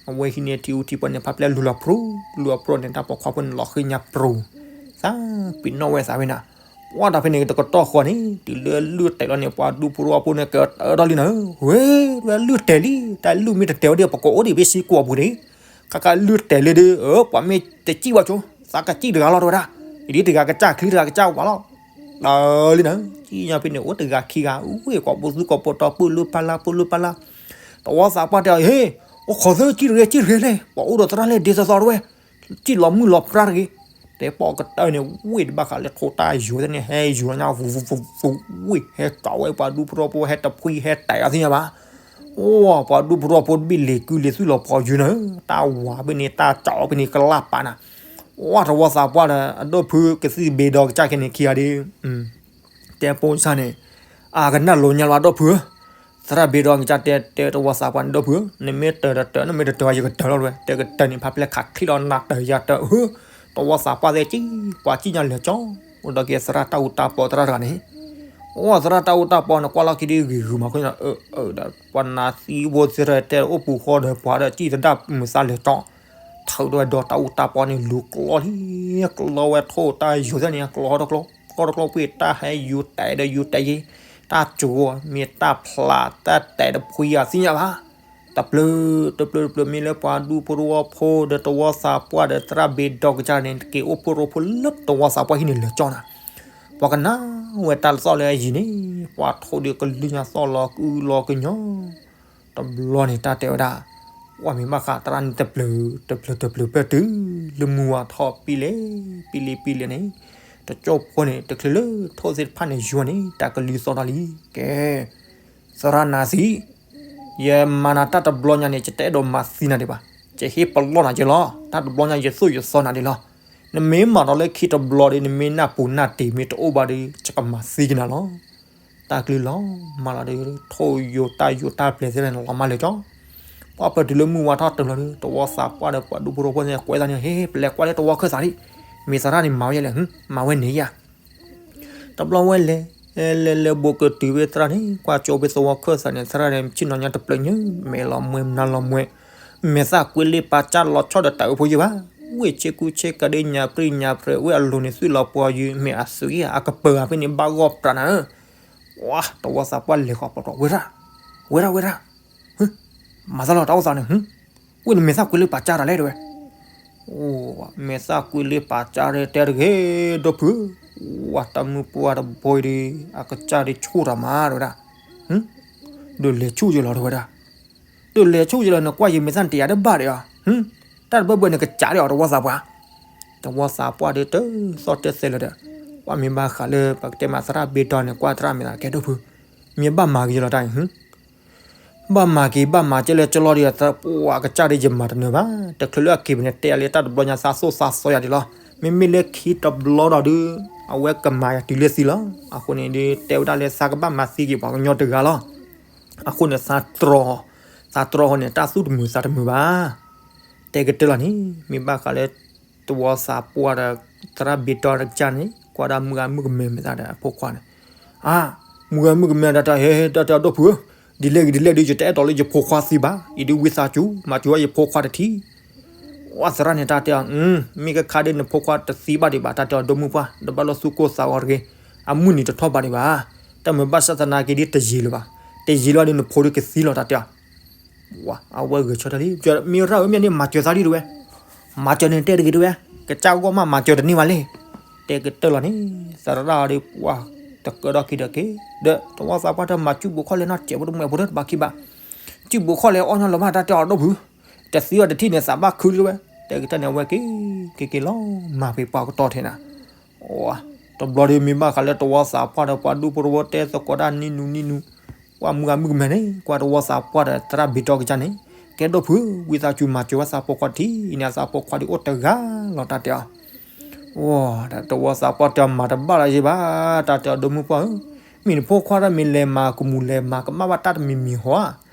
အဝဲဟံးန့ၢ်ထံအူထံပီန့ၣ် ဖါပျဲၢ်လူၤလီၤဖြူ, လူၤအဖြူန့ၣ် တၢ်ပိာ်ခွါဖိန့ၣ် လီၤဃ့ညါပြူၤ, သးပ့ၤနီၣ်ဝဲသးဝဲနၤ, ပှၤတၢ်ဖဲန့ၣ် တကတီၢ်ဃီန့ၣ် တုၤလၢလုၢ်တဲာ်လီၤန့ၣ် ပှၤဒူဖိတဝီဖိန့ၣ် ကတၢၢ်ထီၣ်လံနၤဧၢ, ဝဲ ဝဲလုၢ်တဲာ်လံ, တၢ်လုၢ်မ့ၢ်တတဲာ်ဝဲဒီး ပကအိၣ်ဒံးဖဲစ့ကိးပူၤန့ၣ် ကကလုၢ်တဲာ်လံဒီး ပှၤမ့ၢ်တစံၣ်ဘၣ်ကၠိ သးကစံၣ်တဂၤလီၤတဲဝဲဒၣ်, အံၤဒ်တဂၤကစၢ်ချံတဂၤကစၢ်ဝၤလီၤ, တၢ်လံနၤ, စံၣ်ညီဖဲန့ၣ် အိၣ်တဂၤခံဂၤ ဝ့ၢ်ကိးပူၤသူကိးပူၤတီၤ ပူၤလူၤပၢ်လၢ် ပူၤလူၤပၢ်လၢ်, တဝီသးပှၢ်တဲအီၤ ဟ့ၣ်, အိၣ်ခိးသၢ စံၣ်တဂ့ၤ စံၣ်တဂ့ၤလဲၣ် ပှၤအိၣ်ဒီးသရၣ်လဲၣ် ဒ်သိးသိးတဝဲ, စံၣ်လီၤမုၢ်လီၤပြါတဂ့ၤ, တဲပိာ်ကတၢၢ်န့ၣ် ဝ့ၢ်တဘၣ်ဃးလၢထိးတၢ်ယိာ်သ့ၣ်န့ၣ် ဟဲယိာ်ညါ ဝူးဝူးဝူးဝူး ဝ့ၢ်ဟဲကီးဝဲပှၤဒူဖိတဝီဖိ ဟဲတဖှံဟဲတဲာ်အီၤသ့ၣ်ညါဘၣ် အိၣ်ပှၤဒူဖိတဝီဖိတဘ့ၣ်လံၤကုလံၤသွံၣ်လီၤပှီၤယုာ်နၤ, တၢ်ဝၤဖဲန့ၣ် တၢ်ကၠီဖဲန့ၣ် ကလၢ်ပာ်နၤ, အိၣ်တဝီသးပှၢ်ဒီး အဒိၣ်ဖုကသံၣ်ဘ့ၣ်ဒီကစၢ်ခဲန့ၣ်ခံဂၤဒီး, တဲပိာ်စၢ်န့ၣ်, အကနၣ်လိၤညါလီၤအဒိၣ်ဖုဧၢ, သရၣ်ဘ့ၣ်ဒီကစၢ်တဲ တဲတဝီသးပှၢ်န့ၣ် ဒိၣ်ဖုဧၢ, နမ့ၢ်တၢၤဒီးတၢၤ နမ့ၢ်တတၢၤယကတၢၤလီၤဝဲ, တဲကတၢၢ်န့ၣ် ဖါပျဲၢ်ခးချံလီၤနၤတၢၤယၤတၢၤဧၢ, တဝီသးပှၢ်သ့ၣ်ကံ ပှၤစံၣ်ညီလဲၤကၠီ, အိၣ်ဒီးက့ၤသရၣ်တၢ်အူတၢ်ပီသရၣ်တဂၤန့ၣ် အိၣ်သရၣ်တၢ်အူတၢ်ပီန့ၣ် ကွၢ်လီၤခံဒ်ဂ့ၤဂုာ်မးခိၣ်ညါ, ပှၤနၤသံဖိသ့ၣ်တဲအိၣ်ပူၤဃီဒီးပှၤဒီးစံၣ်သဒၣ်မုာ်သးလဲၤတီ, ထုးဒီးဝဲဒီးတၢ်အူတၢ်ပီန့ၣ် လူၤကျီလံ, ကျီဝဲထိးတၢ်ယိာ်သ့ၣ်န့ၣ် ကျီတကျီ, ကျီတကျီပှ့ၤ တၢ်ဟဲယူၤတဲာ်ဒီးယူၤတဲာ်ယံၤ, တၢ်ကၠိမ့ၢ်တၢ်ဖျးတၢ်တဲာ်တဖှံအသ့ၣ်ညါဘၣ်, တပျၢၤ တပျၢၤတပျၢၤ မ့ၢ်လၢပှၤဒူဖိတဝီဖိဒီးတဝီသးပှၢ်ဒီးသရၣ်ဘ့ၣ်ဒီကစၢ်န့ၣ် တက့ၤအိၣ်ဖှိၣ်ရိဖှိၣ်လၢတဝီသးပှၢ်ဟံၣ်န့ၣ်လၢာ်ကၠီနၤ, ပှၤကနၣ်ဝဲတၢ်လၢသီၣ်လၢအယံၤန့ၣ် ပှၤထိးဒီးကလုၢ်ညါသီၣ်လီၤကုလီၤကညီ, တဘျီန့ၣ်တၢ်တဲဝဲဒၣ်, ပှၤမ့ၢ်ဘၣ်ဃးသရၣ်န့ၣ်တပျၢၤ တပျၢၤတပျၢၤပၢၢ်တုၤလၢမုၢ်ဝါထီၣ်ပံလ့ၤ ပံလ့ၤပံလ့ၤန့ၣ်, တကၠိဖိန့ၣ် တချုးလၢထိးသ့ၣ်တဖၣ်န့ၣ်ယိာ်န့ၣ် တၢ်ကလုၢ်သီၣ်ထီၣ်လံ, ကဲ သရၣ်နၤသံ, ယမၤနၤတၢ်တဘျီညါန့ၣ် ယတအဲၣ်ဒိးမၤသံနၤဒံးဘၣ်, ယဟ့ၣ်ပလီၢ်နၤက့ၤလီၤ, တၢ်တဘျီညါယသိၣ်ယသီနၤဒံးလီၤ, နမ့ၢ်မၤဒီးလၢခံတဘျီဒီး နမ့ၢ်နၢ်ပူၤနၢ်တ့ၤမ့ၢ်တအိၣ်ဘၣ်ဒီး ယကမၤသံက့ၤနၤလီၤ, တၢ်ကလုၢ်လီၤမၢ်လီၤဒီး ထိးယိာ်တၢ်ယိာ်တၢ်ပျဲၤသ့ၣ်တဖၣ်န့ၣ် လီၤမၢ်လၢာ်ကၠီ, ပှၢ်ပၢၢ်တုၤလၢမုၢ်ဝါထီၣ်တဘျီဒီး တဝီသးပှၢ်ဒီးပှၤဒူဖိရိဖှိၣ်သ့ၣ်ကွဲးသးန့ၣ် ဟ့ၣ် ပလဲၤကွၢ်လၢတဝီခၢၣ်သးဒံး, မ့ၢ်သရၣ်န့ၣ်မၤဝဲယဲလဲၣ်, မၤဝဲန့ၣ်ယၤ တဘျီဝဲလဲၤ, လဲၤလဲၤဘိးကတုၤဖဲသရၣ်န့ၣ် ကွၢ်ကၠိဖဲသဝီခၢၣ်သးန့ၣ် သရၣ်န့ၣ် ဆ့ၣ်နီၤညါတပျၢၤညါ မဲာ်လီၤမှဲနါလီၤမှဲ, မဲာ်သၣ်ကွ့လ့ပာ်ကၢ်လီၤဆီၣ်ဒီးတၢ်အၢဖိယဲၢ်ဘၣ်, ဝ့ၢ်ဆ့ကူဆ့ကၤဒ်ညါပြံညါပြဲၤ ဝ့ၢ်အလိၤန့ၣ်သွံၣ်လီၤပှီၤယုာ် မဲာ်အသွံၣ်အကပၢၤဖဲန့ၣ်ဘၣ်ဂီၢ်ပြးနၤဧၢ, ဝါ တဝီသးပှၢ်လဲၤဃီၤပီၤပီၤ ဝဲဒၣ်, ဝဲဒၣ်ဝဲဒၣ်, မၤသးလီၤတၢ်အိၣ်သးန့ၣ် ဝ့ၢ်နမဲာ်သၣ်ကွ့လ့ပာ်ကၢ်တၢ်လဲၣ်တဲဝဲ, မဲာ်သၣ်ကွ့လ့ပာ်ကၢ်တဲတဂ့ၤ ဒိၣ်ဖု, ဝဲတၢ်မုၢ်ပှၢ်တဘိအံၤဒီး အကစၢ်ဒ်ဆူၣ်တၢ်မးတဲဝဲဒၣ်, ဒုးလဲၤဆူၣ်ယလီၤတဲဝဲဒၣ်, ဒုးလဲၤဆူၣ်ယလီၤ နကွၢ်ယမဲာ်သၣ်နတယာ်တဘၣ်ဒီး, တၢ်တဘၢဘၢနကစၢ်ဒီးအီၤ တဝီသးပှၢ်, တဝီသးပှၢ်ဒီးတသီၣ်တဲသဲလၢၤဒီး, ပှၤမ့ၢ်ဘၣ်ဃးလၢပကတဲမးသရၣ်ဘ့ၣ်ဒီန့ၣ် ကွၢ်သရၣ်မဲာ်သၣ်ကဲဒိၣ်ဖု, မ့ၢ်ဘၣ်မၤက့ၤယလီၤတၢ်အံၤ ဘၣ်မၤက့ၤဘၣ်မၤကဲလၢကလီဒီး ပှၤကစၢ်ဒီးယမၤတနၢၤဘၣ်, တချုးလၢအက့ၤပန့ၣ် တဲအလၢတၢ်တဘျီညါသးသိၣ်သးသီယၤဒံးလီၤ, မ့မ့ၢ်လၢခံတဘျီဒီးဒုး, အဝဲကမၤယၤတုၤလၢသံလီၤ, အဃိန့ၣ်ဒုး တဲဝဲဒၣ်လၢသးကဘၣ်မၤသံက့ၤပှၤကညီတဂၤလီၤ, အဃိန့ၣ်သးတြီ, သးတြီဃီန့ၣ် တၢ်သူၣ်တမုာ်သးတမုာ်ဘၣ်, တဲကတၢၢ်လီၤန့ၣ် မ့ၢ်ဘၣ်ဃးလၢ တဝီသးပှၢ်ဒီး သရၣ်ဘ့ၣ်ဒီတကစၢ်န့ၣ် ကွၢ်ဒၣ်မုၢ်ဂၤမုၢ်ကမဲမဲာ်သၣ်ဒီးအဖိခွါန့ၣ်, အါ, မုၢ်ဂၤမုၢ်ကမဲတၢ်တၢ်ဟဲတၢ်တၢ်ဒိၣ်ဖုဧၢ, ဒ်လဲၣ်ဂ့ၤဒ်လဲၣ်ဒုး ယတအဲၣ်ဒိးလၢယဖိခွါသံဘၣ်, အံၤဒုးဝံသးစူၤ မၤစၢၤဝဲယဖိခွါတထံၣ်, ဝဲသရၣ်န့ၣ်တၢ်တဲအီၤ, မ့ၢ်ကခါဒုးနဖိခွါတသံဘၣ်ဒံးဘၣ် တၢ်တဲအီၤဒိၣ်မုၢ်ပှၢ် တဘၣ်လၢသူၣ်ကိၢ်သးဂီၤတဂ့ၤ, အမုၢ်နံၤတထီၣ်ဘးဒံးဘၣ်, တၢ်မုာ်ဘၣ်ဆၣ်သနာ်က့ဒ်တယံာ်လၢၤဘၣ်, တယံာ်လၢၤဒုးနဖိဒုးကသံလီၤတၢ်တဲအီၤ ဝဲအဂဲၤဆၢထၢၣ်လံ, မ့ၢ်ရၣ်ဧၢ မ့ၢ်န့ၣ် မၤစၢၤသးဒံးတဝဲ, မၤစၢၤန့ၣ်တဲတဂ့ၤတဝဲ, ကစၢ်ဂီၢ်မးမၤစၢၤတန့ၢ်ဘၣ်လဲၣ်, တဲကတၢၢ်လီၤန့ၣ်, သရၣ်ဒီးပှၤတကၢဒီးခံဒီးက့ၤ, ဒီးတဝီသးပှၢ်တမၤစုၣ်ဘိးခီၣ်လဲၣ်နီၢ်စဲးဖိတမှဲးဖိတဘၣ်ခံဘၣ်, စုၣ်ဘိးခီၣ်လဲၣ်အီၣ်ညီလၢၤဘၣ်တၢ်တဲအီၤဒိၣ်ဖု, တသံအီၤတထံၣ်န့ၣ် သးဘၣ်ခုလံတဝဲ, တဲကတၢၢ်န့ၣ် အဝဲက့ၤက့ၤက့ၤလီၤ မၤဖံးပှၤကတီၢ်ထဲနၤ တဘျီဒီးမ့ၢ်ဘၣ်ဃးလၢတဝီသးပှၢ်ဒီးပှၤဒူဖိတဝီတဲသကိးတၢ်နံၤနူနံၤနူ, ကွၢ်မုၢ်ဂၤမုၢ်ကမဲန့ၣ် ကွၢ်တဝီသးပှၢ်ဒီးသရၣ်ဘ့ၣ်ဒီကစၢ်န့ၣ်, ကဲဒိၣ်ဖု, ဝံသးစူၤမၤစၢၤဝဲသးဖိခွါတထံၣ်န့ၣ် အသးဖိခွါဒုးအိၣ်တဂၤလီၤ တၢ်တဲအီၤ. ဝဲ တဝီသးပှၢ်တဲအီၤ မၤတဘၣ်လၢၤယဘၣ်, တၢ်တဲအီၤ ဒီမုၢ်ပှၢ်ဧၢ, မ့ၢ်နဖိခွါတၢ်မ့ၢ်လဲၤမၤကမူၤလဲၤမၤကမၣ်ဘၣ်တၢ်တမံၤမံၤဟီဧါ,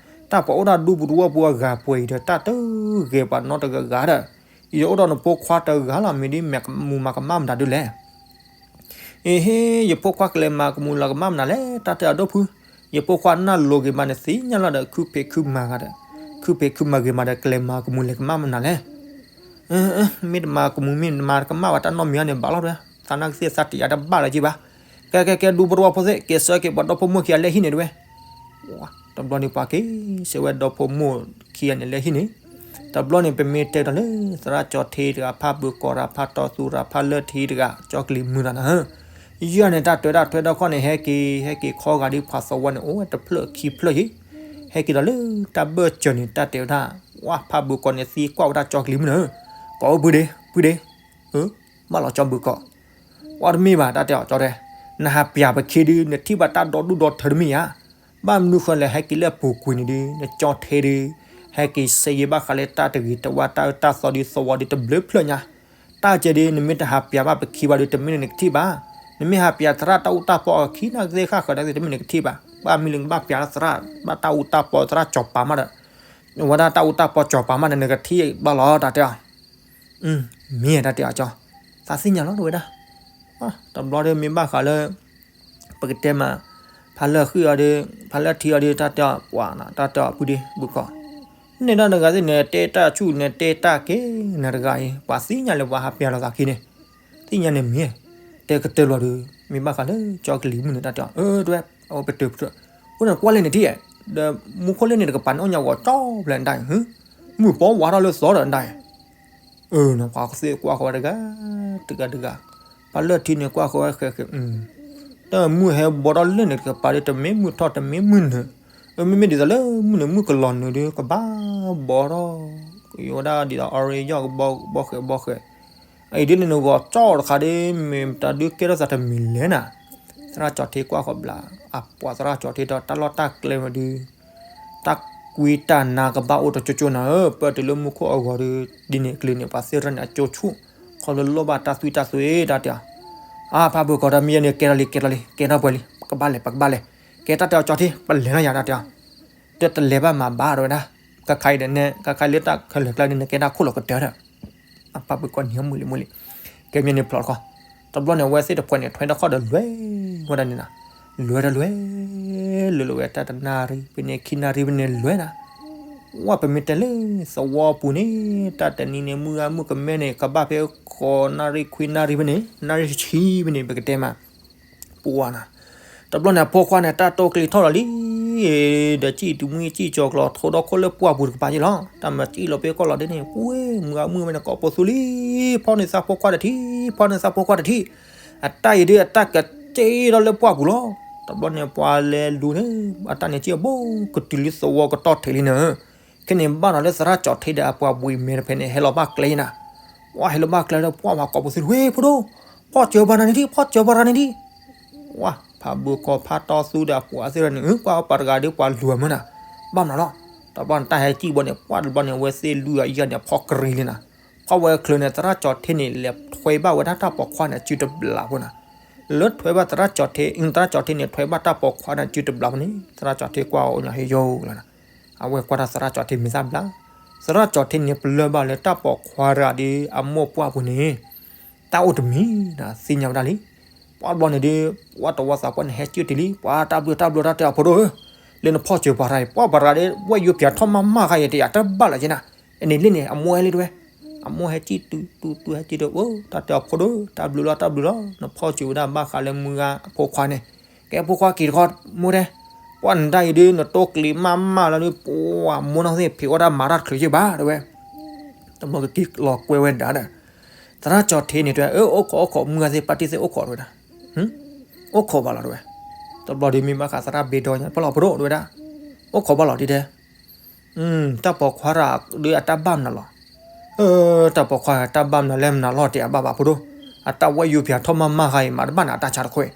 တၢ်ပှၤအိၣ်ဒၣ်ဒူပူၤတဝီပူၤအဂၤပှဲၤအံၤဒီး တၢ်တဂဲၤပှၤနီတဂၤဂၤဒီး, ယအိၣ်ဒီးနဖိခွါတဂၤလီၤ မ့ၢ်ဒ်မၤကမူၤမၤကမၣ်မနုၤဒ်လဲၣ်. အ့ဟ့, ယဖိခွါကလဲၤမၤကမူၤလၢကမၣ်မနုၤလဲၣ် တၢ်တဲအီၤ ဒီဖု, ယဖိခွါနၢ်လိၤဂ့ၤမးန့ၣ်သ့ၣ်ညါလီၤဒီး ခုဖံးခုမၤဂၤဒီး, ခုဖံးခုမၤဂ့ၤမးဒီး ကလဲၤမၤကမူၤလဲၤကမၣ်မနုၤလဲၣ်. မ့ၢ်တမၤကမူၤမ့ၢ်တမၤကမၣ်ဘၣ်တၢ်နီတမံၤန့ၣ် ဘၣ်လီၤဒီး သးနာ်က့သ့ၣ်သးတယာ်တဘၣ်လၢၤက့ဘၣ်. ကဲကဲကဲ ဒူပူၤတဝီဖိသ့ၣ် က့ၤဆၢက့ၤပှၤဒီဖိမိၢ်ခံဂၤလဲၤဟံၣ်န့ၣ်တဝဲ. တဘျီန့ၣ်ပှၤက့ၤဆၢဝဲဒီဖိမိၢ်ခံဂၤန့ၣ်လဲၤဟံၣ်န့ၣ်, တဘျီန့ၣ် ပမ့ၢ်တဲဒီးလၢ သရၣ်ကၠီၤထ့တဂၤ ဖးဘုးကီးတဂၤ ဖးတီသူတဂၤ ဖးလၢထံတဂၤ ကၠီကလံၤမုၢ်တဂၤန့ၣ်, ယဲၢ်န့ၣ် တၢ်တွဲတၢ်ထွဲဒီခီၣ်န့ၣ် ဟဲက့ၤ ဟဲက့ၤခီဂာ်ဒ်ပှၤသဝီန့ၣ် အိၣ်ဝဲတဖျၢၣ်ခံဖျၢၣ်ယံၤ, ဟဲက့ၤဒီးလၢတၢ်ဘၢၣ်စၢၤန့ၣ် တၢ်တဲဝဲဒၣ်, ဝဲဖးဘုးကီးန့ၣ်သံကွၢ်ဝဲဒၣ်ကၠီကလံၤမုၢ်န့ၣ်, ကီးဧၢ ပုၢ်ဒ့ ပုၢ်ဒ့, ဘၣ်လီၤကၠီဘုးကီး, ဝဲတမ့ၢ်ဘၣ် တၢ်တဲအီၤ ကၠီတဲ, နဟးပျးပခံဒုး နထံၣ်ဘၣ်တၢ်ဒီဒူၣ်ဒီထၢတမ့ၢ်ဧါ. ဘၣ်မနုၤဃိလဲၣ် ဟဲက့ၤလၢအပူၤကွံာ်န့ၣ်ဒုး နကၠီၤထ့ဒုး ဟဲက့ၤဆဲးယံၤဘၣ်ဃးလၢတၢ်တဂ့ၤတဝါ တၢ်အၢတၢ်သီဒုး သဝီဒုးတဘျုးဖျၢၣ်ညါ, တၢ်ကဲဒုး နမ့ၢ်တဟးပျးဘၣ်ပခံဘၣ်ဒုး တမ့ၢ်လၢနကထံၣ်ဘၣ်. နမ့ၢ်ဟးပျးသရၣ်တၢ်အူတၢ်ပီအခံ နသ့ၣ်ဃၣ်ဃၢၤတၢ်သ့ၣ် တမ့ၢ်နကထံၣ်ဘၣ်. ဘၣ်မနုၤလၢနကဘၣ်ပျးလၢသရၣ် ဘၣ်တၢ်အူတၢ်ပီသရၣ်ကၠီၤပၤမးဒီး, ဝဲဒၣ်တၢ်အူတၢ်ပီကၠီၤပၤမးဒီး နကထံၣ်ဘၣ်လီၤ တၢ်တဲအီၤ. မ့ၢ်တၢ်တဲအီၤကၠီ, သးသ့ၣ်ညါလီၤ တဝဲဒၣ်. တဘျီဒီးမ့ၢ်ဘၣ်ဃးလၢ ပကတဲမး, ဖးလၢဃံအီၤဒီး ဖးလၢထံအီၤဒီး တၢ်တဲအီၤ ပှၤနၤ တၢ်တဲအီၤ ပုၢ်ဒ့ ဘုးကီး, န့ၣ်ဒီးတဂၤသ့ၣ်န့ၣ် တဲတၢ်ဆူၣ်န့ၣ် တဲတၢ်ကဲ နတဂၤအံၤ ပှၤသ့ၣ်ညါလၢပှၤဟးပျးလီၤသးခံန့ၣ်, သ့ၣ်ညါန့ၣ်မ့ၢ်, တဲကတၢၢ်လီၤဒီး မ့ၢ်ဘၣ်ဃးလၢကၠီကလံၤမုၢ်န့ၣ် တၢ်တဲအီၤ အၢ တဝဲ အဝဲပတုာ်ပတုာ်, အိၣ်န့ၣ်ကွၢ်လၢန့ၣ်ထံၣ်, ဒီးမူခိၣ်လၢန့ၣ်တကပၤန့ၣ် အိၣ်ညါဂီၤကၠီဖျဲးနဒၣ်အံၤ, မုၢ်ပီဝါထီၣ်လၢသီဒီးနဒၣ်အံၤ အၢ နပှၤကသ့ကွၢ်ဃီၤဝဲတဂၤ, တဂၤတဂၤ, ဖးလၢထံန့ၣ်ကွၢ်ဃီၤဝဲဃဲးဃဲး, တၢ်မုၢ်ဟဲဘီထီၣ်လၢန့ၣ်တကပၤဒီး တမ့ၢ်မုၢ်ထီၣ်တမ့ၢ်မုၢ်နုာ်, အမ့မ့ၢ်ဒ်သိးလၢမုၢ်နုာ်မုၢ်ကလီၤနုာ်ဒီး ကဘၣ်ဘီထီၣ်, ယဝဲဒၣ်ဒ်သိး orange ယီၢ်ကဘီဘီဃဲးဘီဃဲး, အံၤဒ်န့ၣ်နဂီၤကၠီတခါဒီး မ့ၢ်တၢ်ဒုးကဲထီၣ်သးတမံၤလဲၣ်နၤ, သရၣ်ကၠီၤထ့ကွၢ်ဃီၤဘျး, အပှၤသရၣ်ကၠီၤထ့ဒီးတၢ်လီၢ်တၢ်ကျဲဝဲဒုး တၢ်ကွံတၢ်နါကဘၣ်အိၣ်တကၠိကၠိနၤဧၢ, ပၢၢ်တုၤလၢမူခိၣ်အဂီၤဒီး ဒ်န့ၣ်အကလုာ်န့ၣ် ပှၤသ့ၣ်ရၣ်န့ၣ် အကၠိဆူၣ်, ခီဖျိလိၣ်ဘၣ်တၢ်သွံၣ်တၢ်သွဲ တၢ်တဲအီၤ, အါ ဖးဘုးကီး တၢ်မ့ၢ်ယဲန့ၣ် ကဲထီၣ်လံ ကဲထီၣ်လံ ကဲထီၣ်ပှဲၤလံ ပကဘၣ်လဲၤ ပကဘၣ်လဲၤ, ကဲတၢ်တဲအီၤကၠီၤထ့ ပလဲၤလီၤယၤ တၢ်တဲအီၤ, တတလဲၤဘၣ်မၤဘၣ် တဝဲဒၣ်, ခဲခါအံၤဒီးနဲ ခဲခါလၢတၢ်ခဲလၢာ်ကျါန့ၣ် နကဲဒၣ်ခိၣ်လီၤကတၢၢ်ဒီး အဖးဘုးကီးန့ၣ် မုာ်လံမုာ်လံ, ကဲမ့ၢ်န့ၣ်ဖျိးတခီ, တဘျီန့ၣ် အဝဲသ့ၣ်တဖှဲးန့ၣ် ထွဲတၢ်ခီၣ်ဒီးလွဲၤဝဲဒၣ်န့ၣ်နၤ, လွဲၤဒီးလွဲၤ, လွဲၤလၢဝဲတၢ်တနၣ်ရံၣ်ဖဲန့ၣ် ခံနၣ်ရံၣ်ဖဲန့ၣ်လွဲၤနၤ, ဝဲပမ့ၢ်တဲလၢသဝီပူၤန့ၣ် တၢ်တနံၤန့ၣ် မုၢ်ဂၤမုၢ်ကမဲန့ၣ် ကဘၣ်ဖဲဃိးနၣ်ရံၣ်ခွံနၣ်ရံၣ်ဖဲန့ၣ် နၣ်ရံၣ်ဆံဖဲန့ၣ် ပကတဲမး ပှၤနၤ, တဘျီန့ၣ် အဖိခွါန့ၣ် တၢ်တိၢ်ကျံၤထီၣ်လီၤလံ, ဒီးစံၣ်တမှံစံၣ်ကၠီၤကျီၤ ထိဒီခိၣ်လၢပှၢ်ပူၤတကပၤယ့ၣ်လီၤ, တၢ်မၤစံၣ်လီၤဖဲကီၢ်လီၤဒ်န့ၣ် ပှဲၤမုၢ်ဂၤမုၢ်ဝဲန့ၣ် ကိးပိာ်သူလံ, ဖီၣ်န့ၢ်သးဖိခွါတထံၣ်, ဖီၣ်န့ၢ်သးဖိခွါတထံၣ်, အတၢ်အံၤဒ်အတၢ်ကစ့ထီၣ်လၢပှၢ်ပူၤလီၤ, တဘျီန့ၣ် ပှၤလဲၤလူၤန့ၣ် အတၢ်န့ၣ်စံၣ်အဘိကတုၤလံသဝီကတီၢ်ထံးလံန့ၣ် ခဲန့ၣ်ဘၣ်နီၤလၢသရၣ်ကၠီၤထ့ဒီးအပှၤဘှံးမဲာ်တဖဲန့ၣ် ဟဲလီၤဘၣ်ကျဲယ့ၣ်နၤ, ပှၤဟဲလီၤဘၣ်ကျဲဒီး ပှၤမၤကိးပသူ ဝ့ၢ်ဖိဒိၣ်, ဖီၣ်စၢၤပှၤနၤန့ၣ်ဒံး ဖီၣ်စၢၤပှၤနၤန့ၣ်ဒံး, ဝဲ ဖးဘုးကီးဖးတီသူဒီးအပှၤသ့ၣ်တဖၣ်န့ၣ် ပှၤပှၤတဂၤဒီးပှၤလူၤမၢ်နၤ, ဘၣ်မနုၤလီၤ, တဘျီန့ၣ် တၢ်ဟဲစံၣ်ဘီန့ၣ် ပှၤတဘျီန့ၣ် အဝဲသ့ၣ်လွံၢ်ဂၤယဲၢ်ဂၤန့ၣ် ဖီၣ်ကရံၤလံနၤ, ဖီၣ်ဝဲချၢန့ၣ် သရၣ်ကၠီၤထ့န့ၣ် လဲၤထွဲဘၣ်ဝဲဒၣ်တၢ်ပိာ်ခွါန့ၣ် စုတဘျးဖိနၤ လၢထွဲဘၣ်သရၣ်ကၠီၤထ့ သရၣ်ကၠီၤထ့န့ၣ် ထွဲဘၣ်တၢ်ပိာ်ခွါန့ၣ် စုတဘျးဖိန့ၣ် သရၣ်ကၠီၤထ့ကွၢ်အီၤ အိၣ်ညီဟ့ၣ်ယိၣ်လီၤနၤ, အဝဲကွၢ်တၢ်သရၣ်ကၠီၤထ့မ့ၢ်သၣ်ဘျး, သရၣ်ကၠီၤထ့န့ၣ် ပလၢၢ်ဘၣ်လၢတၢ်ပိာ်ခွါတဂၤဒီး အမိၢ်ပှၢ်ပူၤန့ၣ် တၢ်အိၣ်တမံၤနၤ သ့ၣ်ညါဝဲဒၣ်လံ, ပှၤတဘျီန့ၣ်ဒီး ပှၤတဝီသးပှၢ်န့ၣ် ဟဲစံၣ်တ့ၢ်လံ, ပှၤတၢ်ဘျုးတၢ်ဘျုးတၢ်တဲအီၤဖိဒိၣ်ဧၢ, လၢနဖီၣ်စၢၤပှၤတဂၤအံၤ ပှၤပှၤတဂၤဒီး ဝဲယိၤပၠးထီၣ်မးမးခါအံၤ တယာ်တၢ်ဘၣ်လၢၤက့နၤ, အန့ၣ်လံန့ၣ် အမိၢ်ဟဲလံတဝဲ, အမိၢ်ဟဲစံၣ်တုၤတုၤတုၤဟဲစံၣ်ဒီး တၢ်တဲအီၤဖိဒိၣ်ဧၢ တၢ်ဘျုးလီၤတၢ်ဘျုးလီၤ နဖီၣ်စၢၤဝဲဒၣ်ဘၣ်ဃးလၢမုၢ်ဂၤအဖိခွါန့ၣ်, ကဲဖိခွါက့ၤတခီ မိၢ်တဲ, ပှၤနတၢ်အံၤဒုး နတိၢ်ကျံၤမးမးလီၤဒုး ပှၤမိၢ်နီၢ်သ့ၣ်ဖံးဝဲဒၣ်မၤတၢ်ချုးယ့ၣ်ဘၣ်တဝဲ, တဘျီကက့ၤလီၤကွဲဝဲဒၣ်ဒီး သရၣ်ကၠီၤထ့န့ၣ်တဲ အၢ အိၣ်ခိးအိၣ်ခိး မုၢ်ဂၤသ့ၣ်ပၢ်တံၢ်သ့ၣ်အိၣ်ခိးတဝဲဒၣ်, အိၣ်ခိးဘၣ်လီၤတဝဲ, တဘျီဒီးမ့ၢ်ဘၣ်ဃးသရၣ်ဘ့ဒီညါ ပလီၤဖိဒိၣ်တဝဲဒၣ်, အိၣ်ခိးဘၣ်လီၤဒ်တဲ, တၢ်ပိာ်ခွါတဂၤဒီးအတၢ်ဘၣ်မနုၤလီၤ, တၢ်ပိာ်ခွါတၢ်ဘၣ်မနုၤလဲၣ်မနုၤလီၤတဲအဘၣ်ဘၣ်ဖိဒိၣ်, အတၢ်ဝဲယိၤပၠးထီၣ်မးမးခါအံၤ မၤတဘၣ်နၤအတၢ်ဆါတခွဲး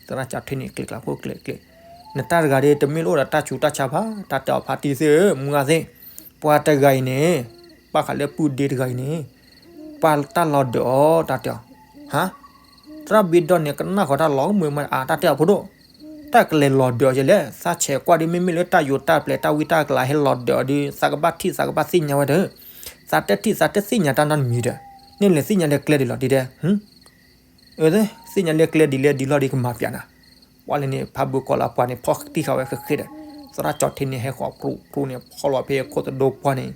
သရၣ်ကၠီၤထ့န့ၣ် ကျဲးကျဲးဖိကျဲးကျဲး, နတၢ်တဂၤဒီး တမ့ၢ်လၢအိၣ်ဒီးတၢ်ဆူးတၢ်ဆါဘၣ် တၢ်တဲအီၤ ဖါတံၢ်သ့ၣ်ဧၢ မုၢ်ဂၤသ့ၣ်, ပှၤတဂၤအံၤန့ၣ်, ပၢ်ဃးလၢပုၢ်ဒ့တဂၤအံၤန့ၣ်, ပှၤတၢ်လီၤဒၢးအီၤ တၢ်တဲအီၤ, ဟါ, သရၣ်ဘ့ဒီန့ၣ် ကနၣ်ဃီၤတၢ်လီၤမုာ်မးအါ တၢ်တဲအီၤဖိဒိၣ်, တၢ်ကလဲၤလီၤဒၢးအီၤယဲလဲၣ် သးဆဲးကွၢ်ဒီး မ့မ့ၢ်လၢတၢ်ယိၤတၢ်ပျဲၤတၢ်ဝံတၢ်ကလၤဟဲလီၤဒၢးအီၤဒီး သးကဘၣ်ထံၣ်သးကဘၣ်သ့ၣ်ညါဝဲဒီး, သးတထံၣ်သးတသ့ၣ်ညါတၢ်နီတမံၤဒီး, န့ၣ်လဲၤသ့ၣ်ညါလၢကျဲဒ်လီၤဒ်တဲ အၢ, သ့ၣ်ညါလၢကျဲဒ်လဲၣ်ဒ်လဲၣ်ဒ်ကမၤပၠးနၤ, ပှၤလဲၣ်န့ၣ် ဖးဘုးကီးလၢပှၤန့ၣ် ဖီၣ်တံၢ်ဃာ်ဝဲဃဲးဃဲးဒီး, သရၣ်ကၠီၤထံန့ၣ် ဟဲဃီၤပြူပြူန့ၣ် ဖီၣ်လီၤဖဲခိၣ်သဒိပှၢ်န့ၣ်,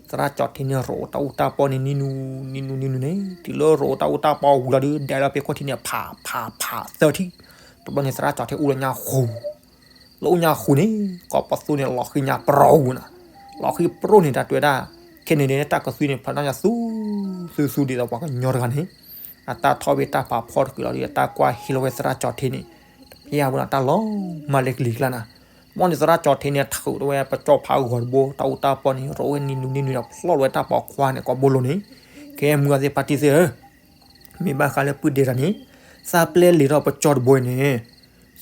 သရၣ်ကၠီၤထံန့ၣ် ရိးတၢ်အူတၢ်ပီန့ၣ် နံၤနူနံၤနူနံၤနူန့ၣ် တုၤလၢရိးတၢ်အူတၢ်ပီဝံၤလီၤဒီး ဒဲးလီၤဖဲခိၣ်ထံန့ၣ် ဖးဖးဖးသၢထံၣ်, တဘျီန့ၣ် သရၣ်ကၠီၤထံအိၣ်လၢညါဃိ လၢအိၣ်ညါဃိန့ၣ် ကိးပသူန့ၣ် လီၤဃံညါပြူနၤ, လီၤဃံပြူန့ၣ် တၢ်တဲဝဲဒၣ်, ခဲန့ၣ်န့ၣ် တၢ်ကသွံန့ၣ် ဖျါထီၣ်ညါသူ, သူသူဒ်သိးပှၤကညီတဂၤန့ၣ်, အတၢ်ထီၣ်ဖဲတၢ်ဖးဖီတကုာ်လီၤဒီး အတၢ်ကွၢ်ဟ့ၣ်လီၤဝဲသရၣ်ကၠီၤထံန့ၣ်, တဖျါဝဲဒၣ်တၢ်လီၤမၢ်လၢကလံၤကျါနၤ, ဘၣ်န့ၣ်သရၣ်ကၠီၤထံန့ၣ် ထုးဝဲပကၠီၣ်ဖးဂီၤတဘိ တၢ်အူတၢ်ပီန့ၣ် ရိးဝဲနံၤနူနံၤနူဒီး ဖျီၣ်လီၤဝဲတၢ်ပိာ်ခွါန့ၣ် ကိးဘိလိၤန့ၣ်, ကဲမုၢ်ဂၤသ့ၣ်ဖါတံၢ်သ့ၣ်ဧၢ မ့ၢ်ဘၣ်ဃးလၢပုၢ်ဒ့တၢ်န့ၣ်, သးပျဲလံာ်ထီၣ်ပကၠီတဘိအံၤန့ၣ်,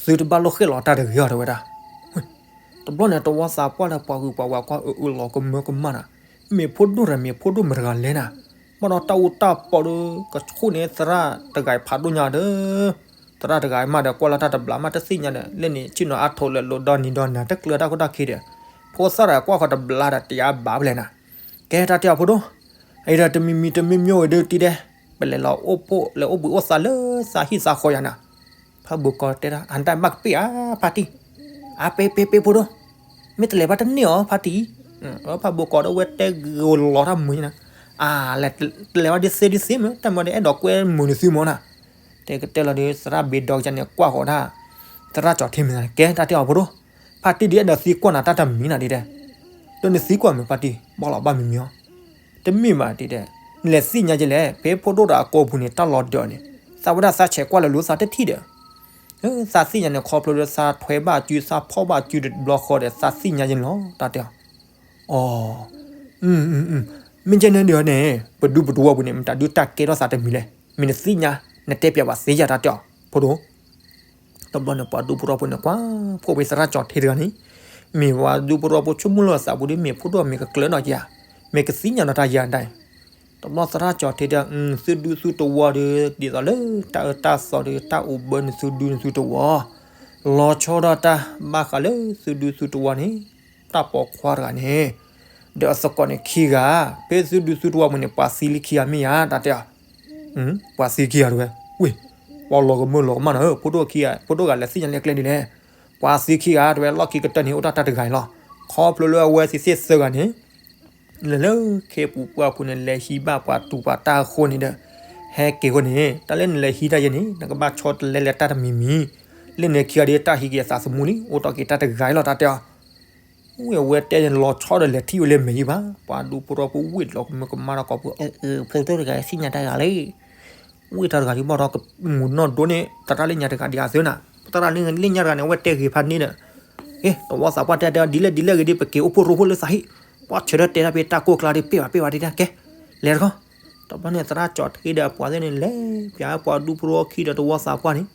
သုတဘၣ်လိၣ်ဃဲၣ်လီၤတၢ်တဂ့ၤအီၤ တဲဝဲဒၣ်. တဘျီန့ၣ် တဝီသးပှၢ်လၢပှၤဂုၤပှၤဝၤကွၢ်အၢအၢလီၤကမၢကမၣ်နၤ, မ့ၢ်ဖိဒိၣ်တဂၤ မ့ၢ်ဖိဒိၣ်မတၤတဂၤလဲၣ်နၤ, ဘၣ်ဒီးတၢ်အူတၢ်ပီဒီး ကဆူၣ်န့ၢ်သရၣ်တဂၤအံၤဖးဒိၣ်ညါဒီး သရၣ်တဂၤအံၤမးဒီး ကွၢ်လၢတၢ်တဘျးမးတသ့ၣ်ညါဒီး လၢန့ၣ် ဆ့ၣ်နီၤအါထိးလဲၤလိာ်ဒီနံၤဒီနၤ တကျၢၤတၢ်ခိၣ်တၢ်ခံဒီး ဖိသၣ်တဂၤကွၢ်ဃီၤတဘျးဒီး တယါဘၣ်ဖဲလဲၣ်နၤ. ကဲတၢ်တဲအီၤဖိဒိၣ်, အံၤဒီးတမံၤမံၤတမံၤမံၤဝဲဒုးတံၤဒဲး, ပလဲၤလီၤအိၣ်ဖှိၣ်လဲၤအိၣ်ဘှံးအိၣ်သါလၢသးဟံၣ်သးဃီယၤနၤ. ဖးဘိးကီးတဲဒၣ် အတၢ်ဘၣ်ကပ့ၢ်ဧါ ဖါတံၢ်, အါ ပ့ပ့ပ့ဖိဒိၣ်, မ့ၢ်တလဲၤဘၣ်တန့ၢ်အီၤ ဖါတံၢ်. ဖးဘိးကီးဒီးဝဲတဲဂ့ၤလီၤတၢ်မုာ်နၤ, အါ တလဲၤဘၣ်ဒ်သ့ဒ်သ့မ့ၢ် တၢ်မၤဒီးအဲၣ်ဒိးကွဲမုာ်နသုမ့ၢ်နၤ. တဲကတဲလီၤဒီး သရၣ်ဘ့ဒီကစၢ်န့ၣ် ကွၢ်ဃီၤဒၣ် သရၣ်ကၠီၤထံမ့ၢ်နၤ ကဲတၢ်တဲအီၤဖိဒိၣ်, ဖါတံၢ်ဒုးအဲၣ်ဒိးသံကွၢ်နၤတၢ်တမံၤနၤဒ်တဲ, ဒီးနသံကွၢ်မ့ၢ်ဖါတံၢ် ဘၣ်လီၤဘၣ်မံၤမံၤအီၤ တမ့ၢ်ဘၣ်ဒ်တဲ, နလဲၤသ့ၣ်ညါကလဲၣ် ဖဲဖိဒိၣ်တဂၤအကိာ်ပူၤန့ၣ် တၢ်လီၤဒၢးန့ၣ်, သးဝဲဒၣ်သးဆဲးကွၢ်လၢလိၤသးတထံၣ်ဒီး, သးသ့ၣ်ညါန့ၣ် ခီဖျိလၢသးထွဲဘၣ်စု သးဖီၣ်ဘၣ်စုတဘျီဃီဒီး သးသ့ၣ်ညါကန့ၣ်လီၤ တၢ်တဲအီၤ. အီၤ, မ့ၢ်ကဲန့ၣ်ဒီးန့ၣ် ပဒူပတဝီပူၤန့ၣ် မတၤဒုးတၢ်ကဲထီၣ်သးတမံၤလဲၣ်, မ့ၢ်နသ့ၣ်ညါ နတဲပျးဘၣ်သ့ယၤ တၢ်တဲအီၤ ဖိဒိၣ်. တဘျီန့ၣ် ပှၤဒူဖိထီဖိန့ၣ် ကွၢ်ဖှိၣ်ဖဲသရၣ်ကၠီၤထံတဂၤန့ၣ်, မ့ၢ်ပှၤဒူဖိထီဖိဆိကမိၣ်လၢအသးပူၤဒီး မ့ၢ်ဖိဒိၣ်မ့ၢ်ကကျၢၤနီၢ်ကယၤ, မ့ၢ်ကသ့ၣ်ညါနီၢ်တၢ်ယၤဒၣ်အံၤ. တဘျီသရၣ်ကၠီၤထံဒီး သုဒူသုတဝီဒီး ဒ်သိးလၢတၢ်အၢတၢ်သီဒီး တၢ်အိၣ်ဘၢနသုဒူနသုတဝီ, လီၤဆီဒၣ်တၢ်ဘၣ်ဃးလၢသုဒူသုတဝီန့ၣ် တၢ်ပိာ်ခွါတဂၤန့ၣ်, ဒီးအသကိးန့ၣ်ခံဂၤ, ဖဲသုဒူသုတဝီပူၤန့ၣ် ပှၤသံလံခံဂၤမ့ၢ်ယၤ တၢ်တဲအီၤ. ပှၤသံခံဂၤတဝဲ, ဝ့ၢ်, ပှၤလီၤကမၢလီၤကမၣ်နၤဧၢ, ဖိဒိၣ်ခံဂၤ ဖိဒိၣ်ဂၤလဲၤသ့ၣ်ညါလၢကျဲဒ်လဲၣ်. ပှၤသံခံဂၤတဝဲ လီၢ်ခံကတၢၢ်န့ၣ် အိၣ်တၢ်တၢ်တဂၤအံၤလီၤ. ခီဖျိလၢအဝဲသ့ၣ်သၢဂၤန့ၣ် လဲၤလၢခ့ပူၤပှၢ်ပူၤန့ၣ် လဲၤဟံးဘၣ်ပှၤတူၤပှၤတၢ်အဃိန့ၣ်ဒီး, ဟဲက့ၤအဃိန့ၣ် တၢ်လၢနလဲၤဟံးတၢ်ယဲန့ၣ် နကဘၣ်ဆီတလဲလၢတၢ်တမံၤမံၤ, လၢန့ၣ်ခံဂၤဒီးတၢ်ဟံးက့ၤအသးသမူလံ အိၣ်ထီၣ်က့ၤတၢ်တဂၤအံၤလီၤ တၢ်တဲအီၤ. ဝံၤအဝဲတဲန့ၣ်လီၤဆီဒီးလဲၤထံၣ်ဝဲလၢမဲာ်ယံၤဘၣ်, ပှၤဒူဖိထီဖိဝံၢ်လီၤကမၢကမၣ်ဒီးကိးပူၤ အၢ ဖိဒိၣ်တဂၤသ့ၣ်ညါတၢ်ဂၤလံ ဝံၣ်တၢ်တဂၤဒ်ဘၣ်ဒီးကမူၤနီၢ်ဒိၣ်န့ၣ် သရၣ်လၢညါတဂၤဒံးအသိးနၤ, သရၣ်လၢညါတဂၤန့ၣ် အဝဲတဲဂ့ၤဖးန့ၣ်ဒီး, ကဲ တဝီသးပှၢ်တဲတဲဒ်လဲၣ်ဒ်လဲၣ်ဂ့ၤဒီး ပက့ၤအိၣ်ဖှိၣ်ရိဖှိၣ်လၢသးဟံၣ်, ပှၤဆၢထၢၣ်တဲတၢ်ဖဲတၢ်ကိၢ်ကျါဒီး ပ့ၢ်ဘၣ်ပ့ၢ်ဘၣ်ဒ်တၢ်ကဲ, လဲၤတခီ, တဘျီန့ၣ်သရၣ်ကၠီၤထံဒီးအပှၤသ့ၣ်န့ၣ် လဲၤပၠးပှၤဒူဖိထီခံဒီးတဝီသးပှၢ်န့ၣ်,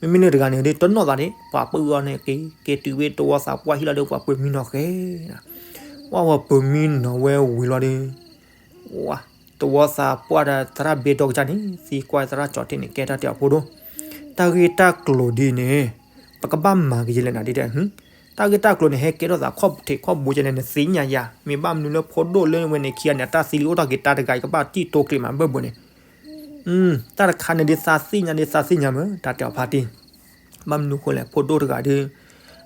မ့မ့ၢ်န့ၣ်တဂၤန့ၣ်ဒီး တနီၣ်သးန့ၣ် ပှၤပၢအီၤန့ၣ်က့ၤ က့ၤတုၤဝဲတဝီသးပှၢ်ဟံၣ်လီၤဒီး ပှၤပၢၤမံနီၤဃဲ ပှၤပၢၤမံနီၤဝဲဝံၤလီၤဒီး တဝီသးပှၢ်ဒီးသရၣ်ဘ့ဒီကစၢ်န့ၣ် သံကွၢ်သရၣ်ကၠီၤထံန့ၣ် ကဲတၢ်တဲအီၤဖိဒိၣ်, တၢ်ဂ့ၢ်တၢ်ကျိၤဒ်န့ၣ် ပကဘၣ်မၤက့ၤလဲၣ်နၤဒ်တဲ, တၢ်ဂ့ၢ်တၢ်ကျိၤန့ၣ် ဟဲကဲထီၣ်သးခီၣ်ထံးခီၣ်ဘိကလဲၣ် နသ့ၣ်ညါယၤ, မ့ၢ်ဘၣ်မနုၤလၢဖိဒိၣ်လၢဝဲန့ၣ်ခံဂၤန့ၣ် အတၢ်သံလံအိၣ်ထီၣ်က့ၤတၢ်တဂၤအံၤ ကဘၣ်တံၢ်တိကျ့ၤမးဘၢၣ်ဘၢၣ်န့ၣ် တၢ်တခါန့ၣ်ဒ်သးသ့ၣ်ညါဒ်သးသ့ၣ်ညါမ့ၢ် တၢ်တဲအီၤဖါတံၢ်, ဘၣ်မနုၤဃိလဲၣ် ဖိဒိၣ်တဂၤဒီး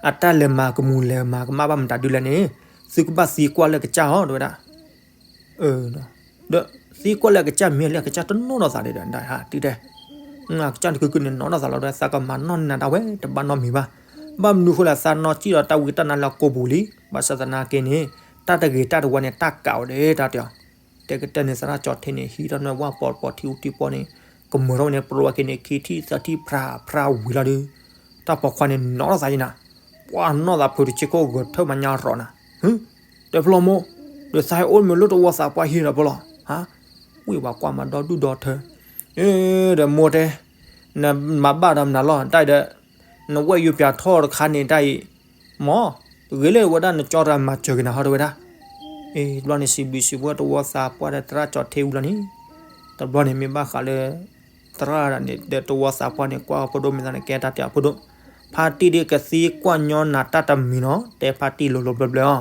အတၢ်လဲၤမၤကမူၤလဲၤမၤကမၣ်ဘၣ်မတၤဒုလဲၣ်န့ၣ် သုကဘၣ်သံကွၢ်လၢကစၢ်အီၤ တဲဝဲဒၣ်, ဒီးသံကွၢ်လၢကစၢ်မ့ၢ်လၢအကစၢ်တနီၣ်ထီၣ်သးဒီး ဒၣ်ဟးတုၤတဲ အကစၢ်တကုာ်ကုာ်န့ၣ်နီၣ်ထီၣ်သးလီၤဒီး သးကမၤနီၣ်နၤတၢ်ဝဲတဘၣ်နီတမံၤဘၣ်, ဘၣ်မနုၤဃိလဲၣ် သးနီၣ်စံၣ်ဒီးတၢ်ဝံတၢ်နါလၢကိာ်ပူၤလံ, ဘၣ်ဆၣ်သနာ်က့န့ၣ် တၢ်တဂ့ၤတၢ်တဝါန့ၣ် တၢ်ကးအီၤဒီး တၢ်တဲအီၤ, တဲကတၢၢ်န့ၣ် သရၣ်ကၠီၤထံန့ၣ် ဟံးထီၣ်န့ၢ်ဝၣ်ပီၤပီၤထံအူထံပီန့ၣ် ကမၢထီၣ်ဝဲန့ၣ် ပရိဝဲက့ၤန့ၣ် ခံထံၣ်သၢထံၣ်ဖြးဖြးဝံၤလီၤဒီး တၢ်ပိာ်ခွါန့ၣ်နီၣ်ထီၣ်သးယံၤနၤ, ပှၤနီၣ်သးဖုးတဆ့ခိၣ်ဂဲၤထၢၣ်မးညါရီၤနၤ, တဲဖျီမိၢ်, ဒီးသးဟဲအိၣ်မ့ၢ်လၢတဝီသးပှၢ်ဟံၣ်ဒီးဖျီလီၤ, ဟါ, ဝံၢ်ဝၤကွၢ်မးဒီဒူၣ်ဒီထၢ, ဒီးမိၢ်တဲ, နမၤဘၣ်ဒီးမနုၤလီၤ တၢ်အံၤဒီး နဝဲၢ်ယိၤပၠးထီၣ်တခါန့ၣ် တၢ်အံၤ မ့ၢ်ဂ့ၤလၢဝဲဒၣ်နကၠီတဂၤမၤစၢၤက့ၤနၤဟီတဝဲဒၣ်. အ့ တဘျီန့ၣ် စံးဘျုးစံးဖှိၣ်တဝီသးပှၢ်ဒီးသရၣ်ကၠီထ့ဝံၤလီၤန့ၣ်, တဘျီန့ၣ်မ့ၢ်ဘၣ်ဃးလၢ သရၣ်ဒၣ်န့ၣ် ဒီးတဝီသးပှၢ်န့ၣ် ကွၢ်ဖိဒိၣ်မ့ၢ်သးန့ၣ် ကဲတၢ်တဲအီၤဖိဒိၣ်, ဖါတံၢ်ဒ်ကသံကွၢ်ညီနၤတၢ်တမံၤနီၤ တဲဖါတံၢ်လိၤလိၤဘျၢဘျၢ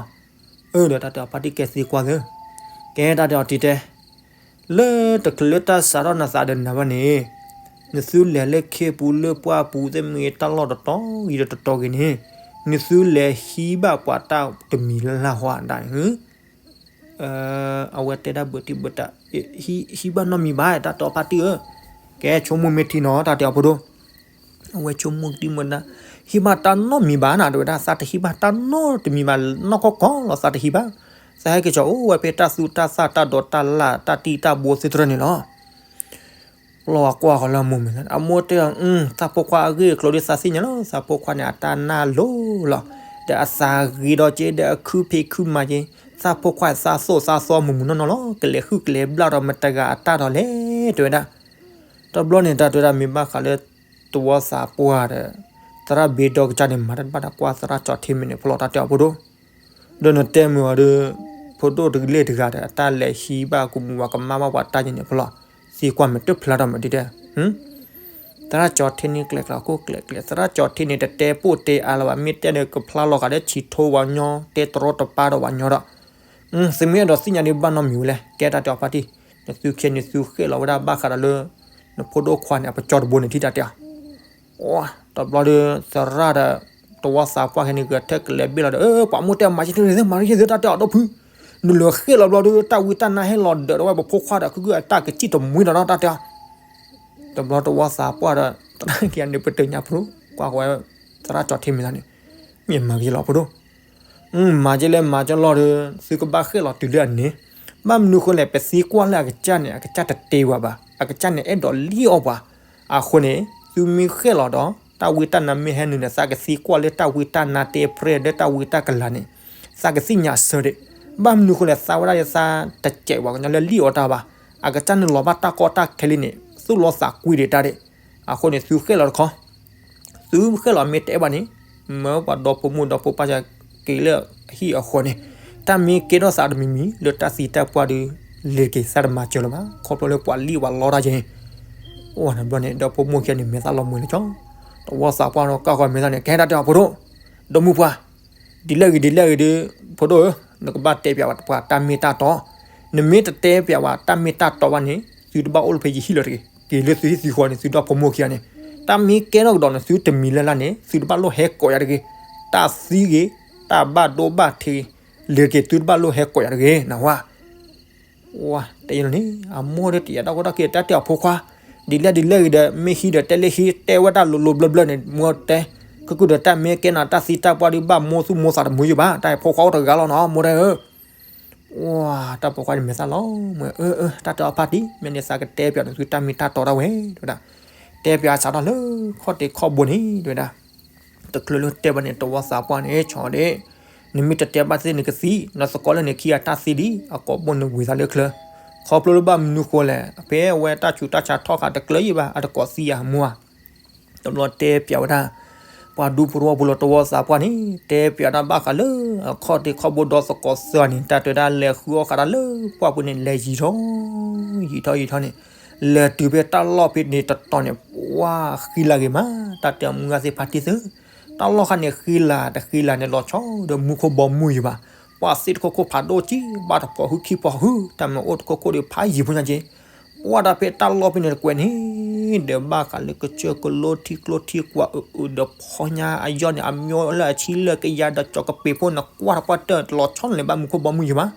အီၤ. အၢ ဒီးတၢ်တဲအီၤဖါတံၢ်ကဲသံကွၢ်သၢ ကဲတၢ်တဲအီၤတံၤတဲ လၢတချုးလၢတၢ်စးထီၣ်နသးဒီးနၤဘၣ်န့ၣ်, နသုလဲၤလၢခ့ပူၤလၢပှၢ်ပူၤသ့ၣ်မ့ၢ်ဂ့ၤ တၢ်လီၢ်တတီၤဂ့ၤဒီးတတီၤဂ့ၤန့ၣ်, နသုလဲၤဟံးဘၣ်ပှၤတၢ်တမံၤလၢ်လၢ်ဟီဒၣ်န့ၣ်, အဝဲတဲဒၣ်ဘၢၣ်တံၢ်ဘၢၣ်တၢ်, ဟံးဘၣ်နီတမံၤဘၣ် တၢ်တဲအီၤဖါတံၢ်ဧၢ, ကဲဆိကမိၣ်မ့ၢ်ထံနီၤ တၢ်တဲအီၤဖိဒိၣ် အဝဲဆိကမိၣ်ကတံၢ်မ့ၢ်ဒၣ်, ဟံးဘၣ်တၢ်နီတမံၤဘၣ်နၤ တဲဝဲဒၣ် သးတဟံးဘၣ်တၢ်နီတမံၤဘၣ် နီၢ်ကီၢ်ကီၢ်လီၤ သးတဟံးဘၣ်, သးဟဲက့ၤကၠီအိၣ်ဝဲဖဲတၢ်သူတၢ်သၣ်တၢ်ဒိးတၢ်လၢ်တၢ်တံၢ်တၢ်ဘိသ့ၣ်တဖၣ်န့ၣ်လီၤ. ပျီကွၢ်ဃီလၢအမိၢ်မ့ၢ်, အမိၢ်တဲအီၤ, သးဖိခွါအဂ့ၢ်အကျိၤဒ်သးသ့ၣ်ညါလီၤ သးဖိခွါန့ၣ် အတၢ်နၢ်လိၤလီၤ, ဒီးအသးဂ့ၤဒီးက့ၤ ဒီးအခုဖံးခုမၤက့ၤ, သးဖိခွါသးသိၣ်သးသီမုာ်မုာ်နီၢ်နီၢ်လီၤ ကလဲၤဟုၣ်ကလဲၤဘျၣ်ဒီးမတၤတဂၤအတၢ်ဒီးလဲၣ် တဲဝဲဒၣ်. တဘျီန့ၣ် တၢ်တဲဝဲဒၣ်မ့ၢ်ဘၣ်ဃးလၢ တဝီသးပှၢ်ဒီး သရၣ်ဘ့ဒီကစၢ်န့ၣ် မၤတၢ်တဘၣ်ဒီးကွၢ်သရၣ်ကၠီထ့မ့ၢ်န့ၣ် ဖျီတၢ်တဲအီၤဖိဒိၣ်, ဒီးနတဲမုာ်အီၤဒီး ဖိဒိၣ်တကလဲာ်တဂၤဒီး အတၢ်လဲၤဟံးဘၣ်ကမူးဝဲကမၣ်ဘၣ်ပှၤတၢ်ယဲန့ၣ်ဖျီ, သံကွၢ်မ့ၢ်တဖျါထီၣ်မ့ၢ်ဒ်တဲ သရၣ်ကၠီထ့န့ၣ်ကျဲၤကျဲၤခိၣ်ကျဲၤကျဲၤ သရၣ်ကၠီထ့န့ၣ် တတဲပိၢ်တဲအါလၢၤဘၣ် မ့ၢ်တဲဒီးကဖျါလီၤဃာ်ဒီးဆံးထိဝဲညီ တဲတရီတပါဒီးဝဲညီဒီး, သုမ့ၢ်အဲၣ်ဒိးသ့ၣ်ညါဒ်ဘၣ်နီတမံၤဝဲလဲၣ် ကဲတၢ်တဲအီၤဖါတံၢ်, နသုခဲန့ၣ်သုဃဲၣ်လီၤဝဲဒၣ်ဘၣ်ဃးဒီးလၢ နဖိဒိၣ်ခွါန့ၣ် အပကၠီတဘိန့ၣ်ထံၣ်တၢ်တဲအီၤ တဘျီဒီး သရၣ်ဒီး တဝီသးပှၢ်ခဲန့ၣ် ဂဲၤထၢၣ်ကလဲၤဘ့ၣ်လီၤဒီး ပှၤမိၢ်တဲမၤယဲၢ်သုမၤယဲၢ်သုတၢ်တဲအီၤဒီဖု, နလဲၤဃဲၣ်လီၤဘျီဒီး တၢ်ဝံတၢ်နါဟဲလီၤဒၢးဒီးဝဲပဖိခွါဒီး ခုခုအတၢ်ကစံၣ်တမှံဒီးနီတၢ်တဲအီၤ, တဘျီတဝီသးပှၢ်ဒီး သရၣ်ခံဂၤန့ၣ် ပတညါဖျိ ကွၢ်ဃီဝဲ သရၣ်ကၠီထ့မ့ၢ်သးန့ၣ်, မ့ၢ်မၤက့ၤလီၤဖိဒိၣ် မၤက့ၤလဲၣ်မၤက့ၤလီၤဒီး သုကဘၣ်ဃဲၣ်လီၤတုၤလၢအန့ၣ်, ဘၣ်မနုၤဃိလဲၣ် ပသံကွၢ်လၢအကစၢ်န့ၣ် အကစၢ်တတဲဝဲဘၣ် အကစၢ်န့ၣ်အဲၣ်ဒိးလံၣ်အီၣ်ပှၤ, အဃိန့ၣ် သုမ့ၢ်ဃဲၣ်လီၤဒီး တၢ်ဝံတၢ်နါမ့ၢ်ဟဲနုာ်န့ၣ် သးကသံကွၢ်လၢတၢ်ဝံတၢ်နါတဲပြဲၢ်လၢတၢ်ဝံတၢ်ကလၤန့ၣ်, သးကသ့ၣ်ညါအဆၢဒၣ်, ဘၣ်မနုၤဃိလဲၣ် သးဝဲဒၣ်ယသးတစဲးပှၤကညီလၢလံၣ်အီၣ်တၢ်ဘၣ်, အကစၢ်န့ၣ်လီၤဘၣ်တၢ်ကီတၢ်ခဲလံန့ၣ် သူၣ်လီသးကွံဒံးတၢ်ဒၣ်, အဃိန့ၣ် သုဃဲၣ်လီၤတခီ သုဃဲၣ်လီၤမ့ၢ်တအဲၣ်ဘၣ်န့ၣ်, မၢပှၤဒီဖိမိၢ်ဒီဖိပၢ်က့ၤလၢဟံၣ်အဃီန့ၣ်, တၢ်မ့ၢ်ကဲထီၣ်သးတမံၤမံၤ လၢတၢ်သံတၢ်ပှၢ်ဒီး လဲၤတက့ၤသးတမၤစၢၤလၢၤဘၣ် ခီဖျိလၢပှၤလံၣ်ပှၤလီတၢ်က့ၤန့ၣ်, အိၣ်န့ၣ်ဘျီန့ၣ် ဒီဖိမိၢ်ခံဂၤန့ၣ် မဲာ်သၣ်လီၤမှဲၤလၢကၠီ, တဝီသးပှၢ်ဒီးကၢ်ဃီမဲာ်သၣ်န့ၣ် ကဟဲတၢ်တဲအီၤဖိဒိၣ်, ဒီမုၢ်ပှၢ်, ဒ်လဲၣ်ဂ့ၤဒ်လဲၣ်ဂ့ၤဒီး, ဖိဒိၣ်ဧၢ, နကဘၣ်တဲပၠးပှၤတၢ်မ့ၢ်တၢ်တီ, နမ့ၢ်တတဲပၠးပှၤတၢ်မ့ၢ်တၢ်တီဘၣ်န့ၣ် သုတဘၣ်အိၣ်လၢဖဲယဟံၣ်လၢၤတဂ့ၤ, က့ၤလၢသုဟံၣ်သုဃီန့ၣ် သုဒီဖိမိၢ်ခံဂၤန့ၣ်, တၢ်မ့ၢ်ကဲထီၣ်ကဒီးန့ၣ် သုတမံၤလၢ်လၢ်န့ၣ် သုတဘၣ်လိၣ်ဟဲကိးယၤတဂ့ၤ, တၢ်သံဂ့ၤ, တၢ်ဘၣ်ဒိဘၣ်ထံးဂ့ၤ, လဲၤတက့ၤသုတဘၣ်လိၣ်ဟဲကိးယၤတဂ့ၤ နၢ်ဟူဧါ ဝဲတဲယဲန့ၣ် အမိၢ်ဒီးတယာ်တၢ်ကီတၢ်ခဲ တၢ်တဲအီၤဖိခွါ, ဒ်လဲၣ်ဒ်လဲၣ်ဂ့ၤဒီး မ့ၢ်ဟံးဒီးတဲလၢဟံး တဲဝဲတၢ်လိၤလိၤဘျၢဘျၢန့ၣ် မိၢ်တဲ, ကကုၢ်ဒီးတၢ်မ့ၢ်ကဲနၤတၢ်သံတၢ်ပှၢ်ဒီး ဘၣ်မိၢ်သူၣ်မိၢ်သးတမုာ်ယိာ်ဘၣ် တၢ်ဖိခွါအိၣ်တဂၤလီၤနီၤ မိၢ်တဲဧၢ, ဝဲ တၢ်ဖိခွါန့ၣ်မဲာ်သၣ်လီၤမှဲၤ အၢ အၢ တၢ်တဲအီၤဖါတံၢ် မ့ၢ်န့ၣ်သးကတဲပၠးန့ၣ် သုတၢ်မ့ၢ်တၢ်တီတၢ်ဝဲ တဲဝဲဒၣ်, တဲပၠးစးထီၣ်လၢခီၣ်တ့ၢ်ခီၣ်ဘိန့ၣ် တဲဝဲဒၣ် တချုးလၢတဲဘၣ်န့ၣ် တဝီသးပှၢ်န့ၣ် ဆီၣ်ဒၣ်, နမ့ၢ်တတဲဘၣ်သ့ၣ်နကသံ, နသကိးလၢနခံဂၤတၢ်သံဒံး အကိာ်ဘိန့ၣ်ဝံၤသးလၢချၢ, ခီဖျိလၢဘၣ်မနုၤဃိလဲၣ် ဖဲအဝဲတၢ်ဆူးတၢ်ဆါထီၣ်ဃာ်တကျၢၤယံၤဘၣ် အတကိးသံယၤမူဧါ, တဘျီတဲပၠးဝဲဒၣ် ပှၤဒူဖိတဝီဖိလၢတဝီသးပှၢ်န့ၣ် တဲပၠးတၢ်ဘၣ်ဃးလၢ အခီၣ်တ့ၢ်ခီၣ်ဘိဒီသကိးသၢဂၤန့ၣ် တၢ်တဲဝဲဒၣ်လဲၤဃုအီၣ်ဃာ်တၢ်လၢပှၢ်ပူၤန့ၣ် လဲၤယံာ်ထီၣ် ယံာ်ထီၣ်ယံာ်ထီၣ်န့ၣ်, လဲၤတုၤဖဲတၢ်လီၢ်ဖဲန့ၣ်တတီၤန့ၣ် ပှၤဃံလၤဂ့ၤမး, တၢ်တဲမုၢ်ဂၤသ့ၣ်ဖါတံၢ်သ့ၣ်, တၢ်လီၢ်ခါန့ၣ်ဃံလၤတဃံလၤန့ၣ် လီၤဆီဒီးမူခိၣ်ဘီမုၢ်ယံၤဘၣ်, ပှၤသ့ၣ်တခိၣ်ခိၣ်ဖးဒိၣ်ကံ ဘၣ်တဖိးဟုခံဖိးဟု တၢ်မ့ၢ်အိၣ်တခိၣ်ခိၣ်ဒီးဖးယံၤဖိညါက့ ပှၤတၢ်ဖဲတၢ်လီၢ်ဖဲန့ၣ်တကွဲးန့ၣ် ဒီးဘၣ်ဃးလၢကစၢၢ်ကလိထံကျိထံကွာ်အုးအုးဒီးဖီညါအယီၢ်န့ၣ် အမျိုးလၢအဆံလၢကယၤဒီးကၠီကပ့ၤဖိန့ၣ် ကွၢ်တပှၢ်တၢၢ်တလီၤဆီန့ၣ် ဘၣ်မူခိၣ်ဘီမုၢ်ယံၤဘၣ်,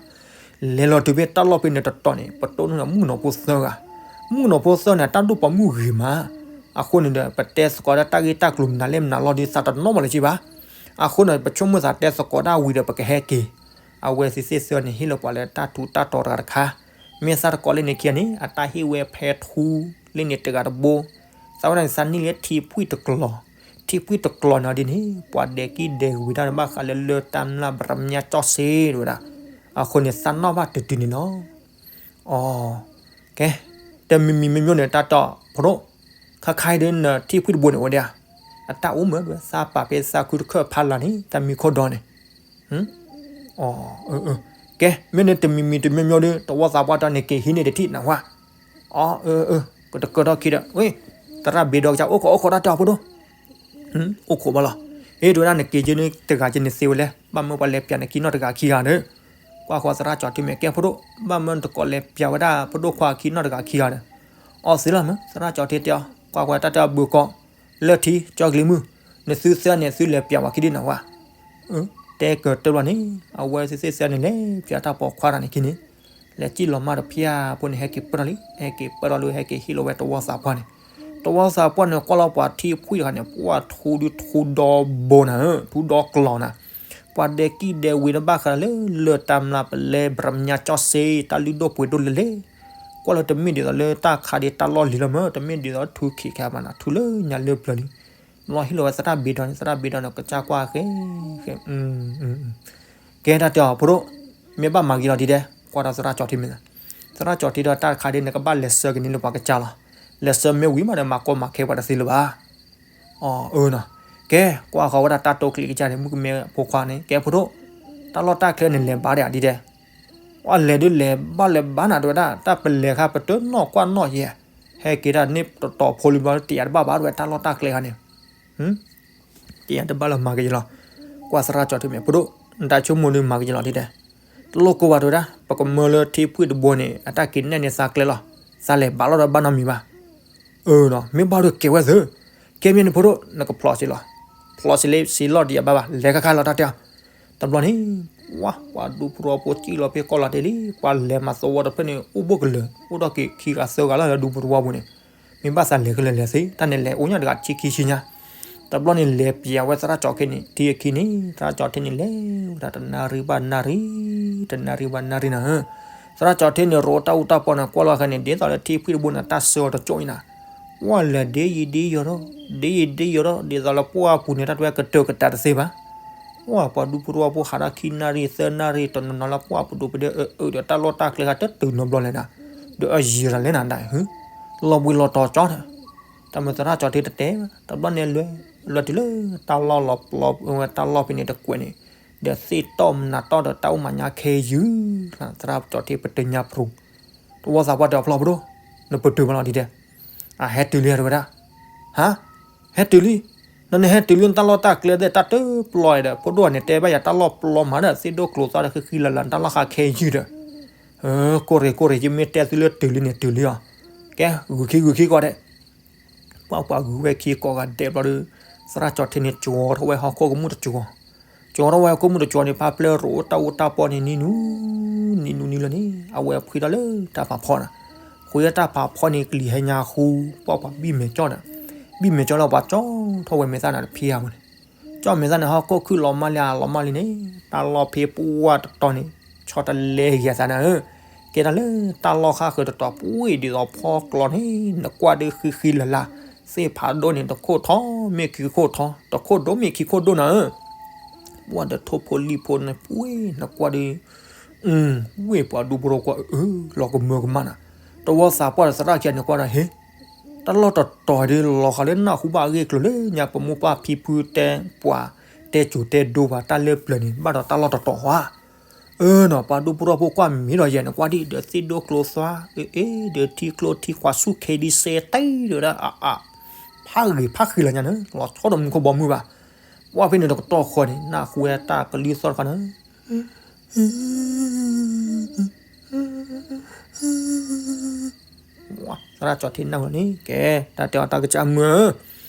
လဲၤလီၤတုၤဖဲတၢ်လီၢ်ဖဲန့ၣ်တတီၤန့ၣ် ပတိၢ်န့ၢ်မုၣ်ကနီၤဖိသၢဂၤ, မုၣ်ကနီၤဖိသၢဂၤန့ၣ် တၢ်ဒိၣ်ပိာ်မုၣ်ဂ့ၤမး, အဃိန့ၣ်ဒီး ပတဲသကိးတၢ်ဂ့ၢ်တၢ်ကျိၤမနုၤလဲၣ်မနုၤလီၤဒီး သးတနီၣ်ဘၣ်လၢၤက့ဘၣ်, အဃိန့ၣ် ပဆိကမိၣ်သးတဲသကိးတၢ်ဝံၤဒီးပကဟဲက့ၤ အဝဲသ့ၣ်သ့ၣ်သၢန့ၣ် ဟ့ၣ်လီၤပှၤလၢတၢ်ထူးတၢ်တီၤတဂၤတခါ, မ့ၢ်သးတကိးလၢန့ၣ်ခံဂၤန့ၣ် အတၢ်ဟ့ၣ်ဝဲဖဲထူလၢန့ၣ်တဂၤတဘိ, သးဝဲဒၣ်န့ၣ် သးန့ၢ်လၢထံဖှံၣ်တကျီၤ, ထံဖှံၣ်တကျီၤန့ၣ်ဒ်န့ၣ် ပှၤဒဲးကံၣ်ဒဲးဝံၤတၢ်န့ၣ် ဘၣ်ဃးလၢလၢတၢ်မျၢ်ပရမၠၣ်ကၠီၣ်စ့တဲဝဲဒၣ်, အဃိန့ၣ် သးနီၣ်ဘၣ်တတုၤန့ၣ်လီၤ. အ ကဲ, တမံၤမံၤမ့ၢ်မ့ၢ်န့ၣ် တၢ်တီၢ်ဖိဒိၣ်, ခါခါအံၤဒီးနထံဖှံၣ်တဘိန့ၣ် အိၣ်ဝဲဒၣ်ဧါ, အတၢ်အိၣ်မး သးပာ်ဖဲသးခုတခၢၣ်ဖးလၢ်န့ၣ် တၢ်မံခိၣ်ဒီးန့ၣ် ကဲ မ့ၢ်န့ၣ်တမံၤမံၤတမံၤမံၤဒီး တဝီသးပှၢ်တၢ်န့ၣ်က့ၤဟံးန့ၢ်တထံၣ် နၢ်ဟူဧါ. အၢ ကတကၢထီၣ်ခံဒီး သရၣ်ဘ့ဒီးကစၢ် အိၣ်ခိးအိၣ်ခိးတၢ်တဲအီၤဖိဒိၣ် အိၣ်ခိးဘၣ်လီၤ. အ့ တဝဲဒၣ်နက့ၤက့ၤန့ၣ် တဂၤက့ၤန့ၣ်သ့ဝဲလဲၣ် ဘၣ်မၢပှၤလဲၤပၠးန့ၣ်ခံနီၣ်တဂၤခံဂၤဒီး ကွၢ်ဃီသရၣ်ကၠီထံမ့ၢ်ကဲဖိဒိၣ် ဘၣ်မၢနတကိးလဲၤပၠးဝဲဒၣ်ဖိဒိၣ်ခွါခံနီၣ်တဂၤခံဂၤဒီး အီသ့လီၤမး သရၣ်ကၠီထံတဲအီၤ ကွၢ်ဃီတၢ်တဲအီၤဘုးကီး လၢထံကၠီကလံၤမုၢ် နသုသၢန့ၣ်သုလဲၤပၠးဝဲခံဒ်နၢ်ဟူဧါ. တဲကတၢၢ်ဘျီန့ၣ် အဝဲသ့ၣ်သၢန့ၣ်လဲၤပၠးတၢ်ပိာ်ခွါတၢ်န့ၣ်ခံန့ၣ် လဲၤစံၣ်လီၤမၢ်တဖၠၣ်ဖိန့ၣ် ဟဲက့ၤပၢၢ်ထီၣ်လံ ဟဲက့ၤပၢၢ်ထီၣ်လံ ဟဲက့ၤဟံးလီၤဝဲတဝီသးပှၢ်န့ၣ် တဝီသးပှၢ်န့ၣ် ကွၢ်လီၤပှၤထံဖှံၣ်တခါန့ၣ် ပှၢ်ထူဒုထူဒီဘိနၤ ထူဒီကျီၤနၤ ပှၤဒဲကံၢ်ဒဲဝ့ၤတဘၣ်ဃးလၢ လၢၢ်တၢ်မျၢ်ပလဲ ဘြၣ်မညါကၠီစ့ တၢ်လုၢ်ဒိၣ်ပှ့ၤဒိၣ်လဲၣ်လဲၣ် ကွၢ်လၢတမ့ၢ်ဒ်သိးလၢတၢ်ခးဒံးတၢ်လီၢ်လံၤလီၤမး တမ့ၢ်ဒ်သိးထူခံခါဘၣ်နၤ ထူလၢညါလၢပျၢၤလံ ဘျီဟံးလီၤဝဲသရၣ်ဘ့ဒီန့ၣ် သရၣ်ဘ့ဒီန့ၣ် ကစၢ်ကွၢ်ဃဲ ဃဲ ကဲတၢ်တဲအီၤဖိဒိၣ် မ့ၢ်ဘၣ်မၤဂ့ၤလီၤဒ်ဒဲး ကွၢ်ဒီးသရၣ်ကၠီထံမ့ၢ် သရၣ်ကၠီထံဒီးတၢ်တခါဒ်န့ၣ် ကဘၣ်လဲၤဆှၢက့ၤန့ၢ်လၢပှၤကစၢ်လီၤ လဲၤဆှၢမ့ၢ်ဝံၤမးဒီး မၤကီမၤခဲပှၤတသ့လၢၤဘၣ် အၢနီၤ ကဲ ကွၢ်ဃီၤဝဲဒၣ်တၢ်တိာ်ကျဲၤကစၢ်န့ၣ် မုၣ်ကမဲဖိခွါန့ၣ် ကဲဖိဒိၣ် တၢ်လီၢ်တၢ်ကျဲန့ၣ် လဲၤဘါဒံးဒ်ဒဲး ပှၤလဲၤဒ်လဲၤဘၣ်လဲၤဘါနၤတဝဲဒၣ် တၢ်ပလဲၤခါပတနီၣ်ကွၢ်နီၣ်ယဲ ဟဲက့ၤတၢ်န့ၣ်တတီၤဖိလံဘျီ တယာ်တဘၣ်ဘၣ်တဝဲ တၢ်လီၢ်တၢ်ကျဲခါန့ၣ် တယာ်တဘၣ်လၢမၤကယဲလီၤ ကွၢ်သရၣ်ကၠီထံမ့ၢ် ဖိဒိၣ် နတၢ်ဆိကမိၣ်ဒ်မၤကယဲလီၤဒ်ဒဲး တလိၣ်ကိးဘၣ်တဝဲဒၣ် ပကမၢလၢထံဖှံၣ်တဘိန့ၣ် အတၢ်က့ၤနဲၣ်န့ၢ်သးကျဲလီၤ သးလဲၤဘါလီၤဒီးဘၣ်နီတမံၤဘၣ် အၢနီၤ မ့ၢ်ဘၣ်ဒီးကဲဝဲသ့ ကဲမ့ၢ်န့ၣ်ဖိဒိၣ် နကဖျိးစ့လီၤ ဖျိးစ့လၢစ့လီၢ်ဒံးအဘၣ်ဘၣ် လဲၤခါခါလီၤတၢ်တဲအီၤ တဘျီန့ၣ် ဝါ ပှၤဒူဖိတဝီဖိစံၣ်လီၤဖဲကီၢ်လီၤတဲာ်လံ ပှၤလဲၤမၤသဝီတဖျၢၣ်န့ၣ် အိၣ်ဘိၣ်ကလၢာ် အိၣ်ဒီးက့ၤခံဂၤသၢဂၤလၢဒူဖိတဝီပူၤန့ၣ် မ့ၢ်ဘၣ်သးလဲၤကလၢာ်လဲၤသ့ တၢ်န့ၣ်လဲၤအိၣ်ညါတဂၤဆံခံဆံညါ တဘျီန့ၣ်လဲၤပျးဝဲသရၣ်ကၠီထံန့ၣ် ထံအခံန့ၣ် သရၣ်ကၠီထံန့ၣ်လဲၤဝဲဒၣ်တနၣ်ရံၣ်ဘၣ်နၣ်ရံၣ် တနၣ်ရံၣ်ဘၣ်နၣ်ရံၣ်နၤဧၢ သရၣ်ကၠီထံန့ၣ် ရိးတၢ်အူတၢ်ပီန့ၣ် ကွၢ်လီၤဃဲန့ၣ် ဒ်သိးလၢထံဖှံၣ်တဘိန့ၣ် တၢ်ဆၢအီၤတကၠိၢ်အံၤနၤ ဝဲလဲၤဒ်ယံၤဒ်ယီၤဒီး ဒ်ယံၤဒ်ယီၤဒီး ဒ်သိးလၢပှၢ်ပူၤန့ၣ် တၢ်တဝဲကတၢၢ်ကတၢၢ်တသ့ဘၣ် ပှၤဒူဖိတဝီဖိဟးထီၣ်ခံနၣ်ရံၣ်သၢနၣ်ရံၣ် တနီၤနီၤလၢပှၢ်ပဒိၣ်ပဒဲအၢအၢဒီးတၢ်လီၢ်တၢ်ကျဲခါတတုၤနီတဘျီလဲၣ်နၤ, ဒီးအယံၤတၢ်လဲၣ်နၤဒၣ်, လီၤဘှံးလီၤတီၤကၠီ, တၢ်မ့ၢ်သရၣ်ကၠီထံတတဲဘၣ်, တဘျီန့ၣ်လွဲ, လွဲတုၤလၢတၢ်လီၢ်လီၤပျီဝဲတၢ်လီၢ်ဖဲန့ၣ်တကွဲးန့ၣ်, ဒီးသ့ၣ်တီၢ်မနၤတီၢ်ဒီးတၢ်အိၣ်မၤညါခဲယုၢ်, သရၣ်ကၠီထံပတညါပရူၤ, တဝီသးပှၢ်တဲအီၤဖျီၣ်ပဒိၣ်, နပတုာ်မးလီၤဒ်တဲ, အဟဲတုၤလံတဲဝဲဒၣ်, ဟါ, ဟဲတုၤလံ, နနဟဲတုၤလံ နတၢ်လီၢ်တၢ်ကျဲသ့ၣ်တၢ်တပျီအံၤဒီး ဖိဒိၣ်န့ၣ်တဲဘၣ်ယၤတၢ်လီၢ်ပျီမးဒီး သ့ၣ်ဒိၣ်ကျိၤသီဒီးဃံဃံလၤလၤ နတၢ်လီၢ်ဃးခဲယုၢ်ဒီး, ကိၢ်ရ့ၣ်ကိၢ်ရ့ၣ် ယမ့ၢ်တဲသုလၢတုၤလံန့ၣ်တုၤလံအီၤ, ကဲ ဂုာ်ခံဂုာ်ခံကီးဒဲး, ပှၤပှၤဂုာ်ဝဲခံကိးဂၤဒဲးဘျီဒီး, သရၣ်ကၠီထံန့ၣ် ကၠီထီၣ်ဝဲဟီၣ်ခိၣ်ကမူၣ်တကၠီ, ကၠီထီၣ်ဝဲဟီၣ်ခိၣ်ကမူၣ်တကၠီန့ၣ် ဖးဖျၢၣ်ရိးတၢ်အူတၢ်ပီန့ၣ် နံၤနူၤ, နံၤနူၤနံၤလၢန့ၣ် အဝဲဖှံထီၣ်လၢတၢ်ဖးဖီနၤ, ဃုာ်လၢတၢ်ဖးဖီန့ၣ် ကလံၤဟဲညါဃူ, ပှၤပှၤဘံၣ်မဲာ်ကၠီဒီး, ဘံၣ်မဲာ်ကၠီလၢပှၤကၠီထီၣ်ဝဲမဲာ်သၣ်နၤတဖံးဧါမးန့ၣ်, ကၠီမဲာ်သၣ်န့ၣ် ဟီၣ်ခိၣ်ခုၣ်လီၤမၢ်လံဧါလီၤမၢ်လံန့ၣ်, တၢ်လီၢ်ဖဲပှၢ်တတီၤန့ၣ်, ဆီတလဲဂ့ၤသးနၤဧၢ, ကဲဒၣ်လၢတၢ်လီၢ်ဃၣ်ဃၢၤတတီၤပှ့ၤဒ်သိးဖီကျီန့ၣ်, နကွၢ်ဒုးဃံဃံလၤလၤ, သ့ၣ်ဖးဒိၣ်န့ၣ် တခိၣ်ထီ, မ့ၢ်ခံခိၣ်ထီ, တခိၣ်ဒိၣ်မ့ၢ်ခံခိၣ်ဒိၣ်နၤဧၢ, ပှၢ်ဒီးထိၣ်ဖိလံၣ်ဖိန့ၣ်ပှ့ၤနကွၢ်ဒုး ဝ့ၢ်ပှၤဒူဖိတဝီဖိကွၢ်အၢ လီၤကမၢကမၣ်နၤ, တဝီသးပှၢ်ဒီးသရၣ်ကၠီန့ၣ်ကွၢ်ဒီး ဟ့ၣ်, တၢ်လီၢ်တတီၤဒ်လီၤဃာ်လၢနၢ်ဟူဘၣ်အဂ့ၢ်ကျိၤလၢညါပမိၢ်ပၢ်ဖံဖုတဲပှၤ, တဲစိၤတဲဒိပှၤတၢ်လၢပျၢၤန့ၣ် ဘၣ်ဒီးတၢ်လီၢ်တတီၤဧါ, အၢနီၤ ပှၤဒူဖိတဝီဖိကွၢ်မ့ၢ်ဒီးယဲန့ၣ်ကွၢ်ဒံးဒီးသ့ၣ်ဒိၣ်ကျိၤသွါ, အ့ ဒီးထံကျိထံခွါဆူၣ်ခဲဒံးစဲတ့ၢ်ဒီးဒၣ်အါအါ, ဖးဂ့ၤဖးဃံလၤညါန့ၣ် လီၤဆီဒီးမူခိၣ်ဘီမုၢ်ဘၣ်, ပှၢ်ဖဲန့ၣ်တကတီၢ်ဃီန့ၣ် နၢ်ဟူဝဲတၢ်ကလံၤသီၣ်တခါန့ၣ် သရၣ်ကၠီထံနၢ်ဟူန့ၣ် ကဲ, တၢ်တဲအီၤတၢ်ကစၢ်မုၢ်ဧ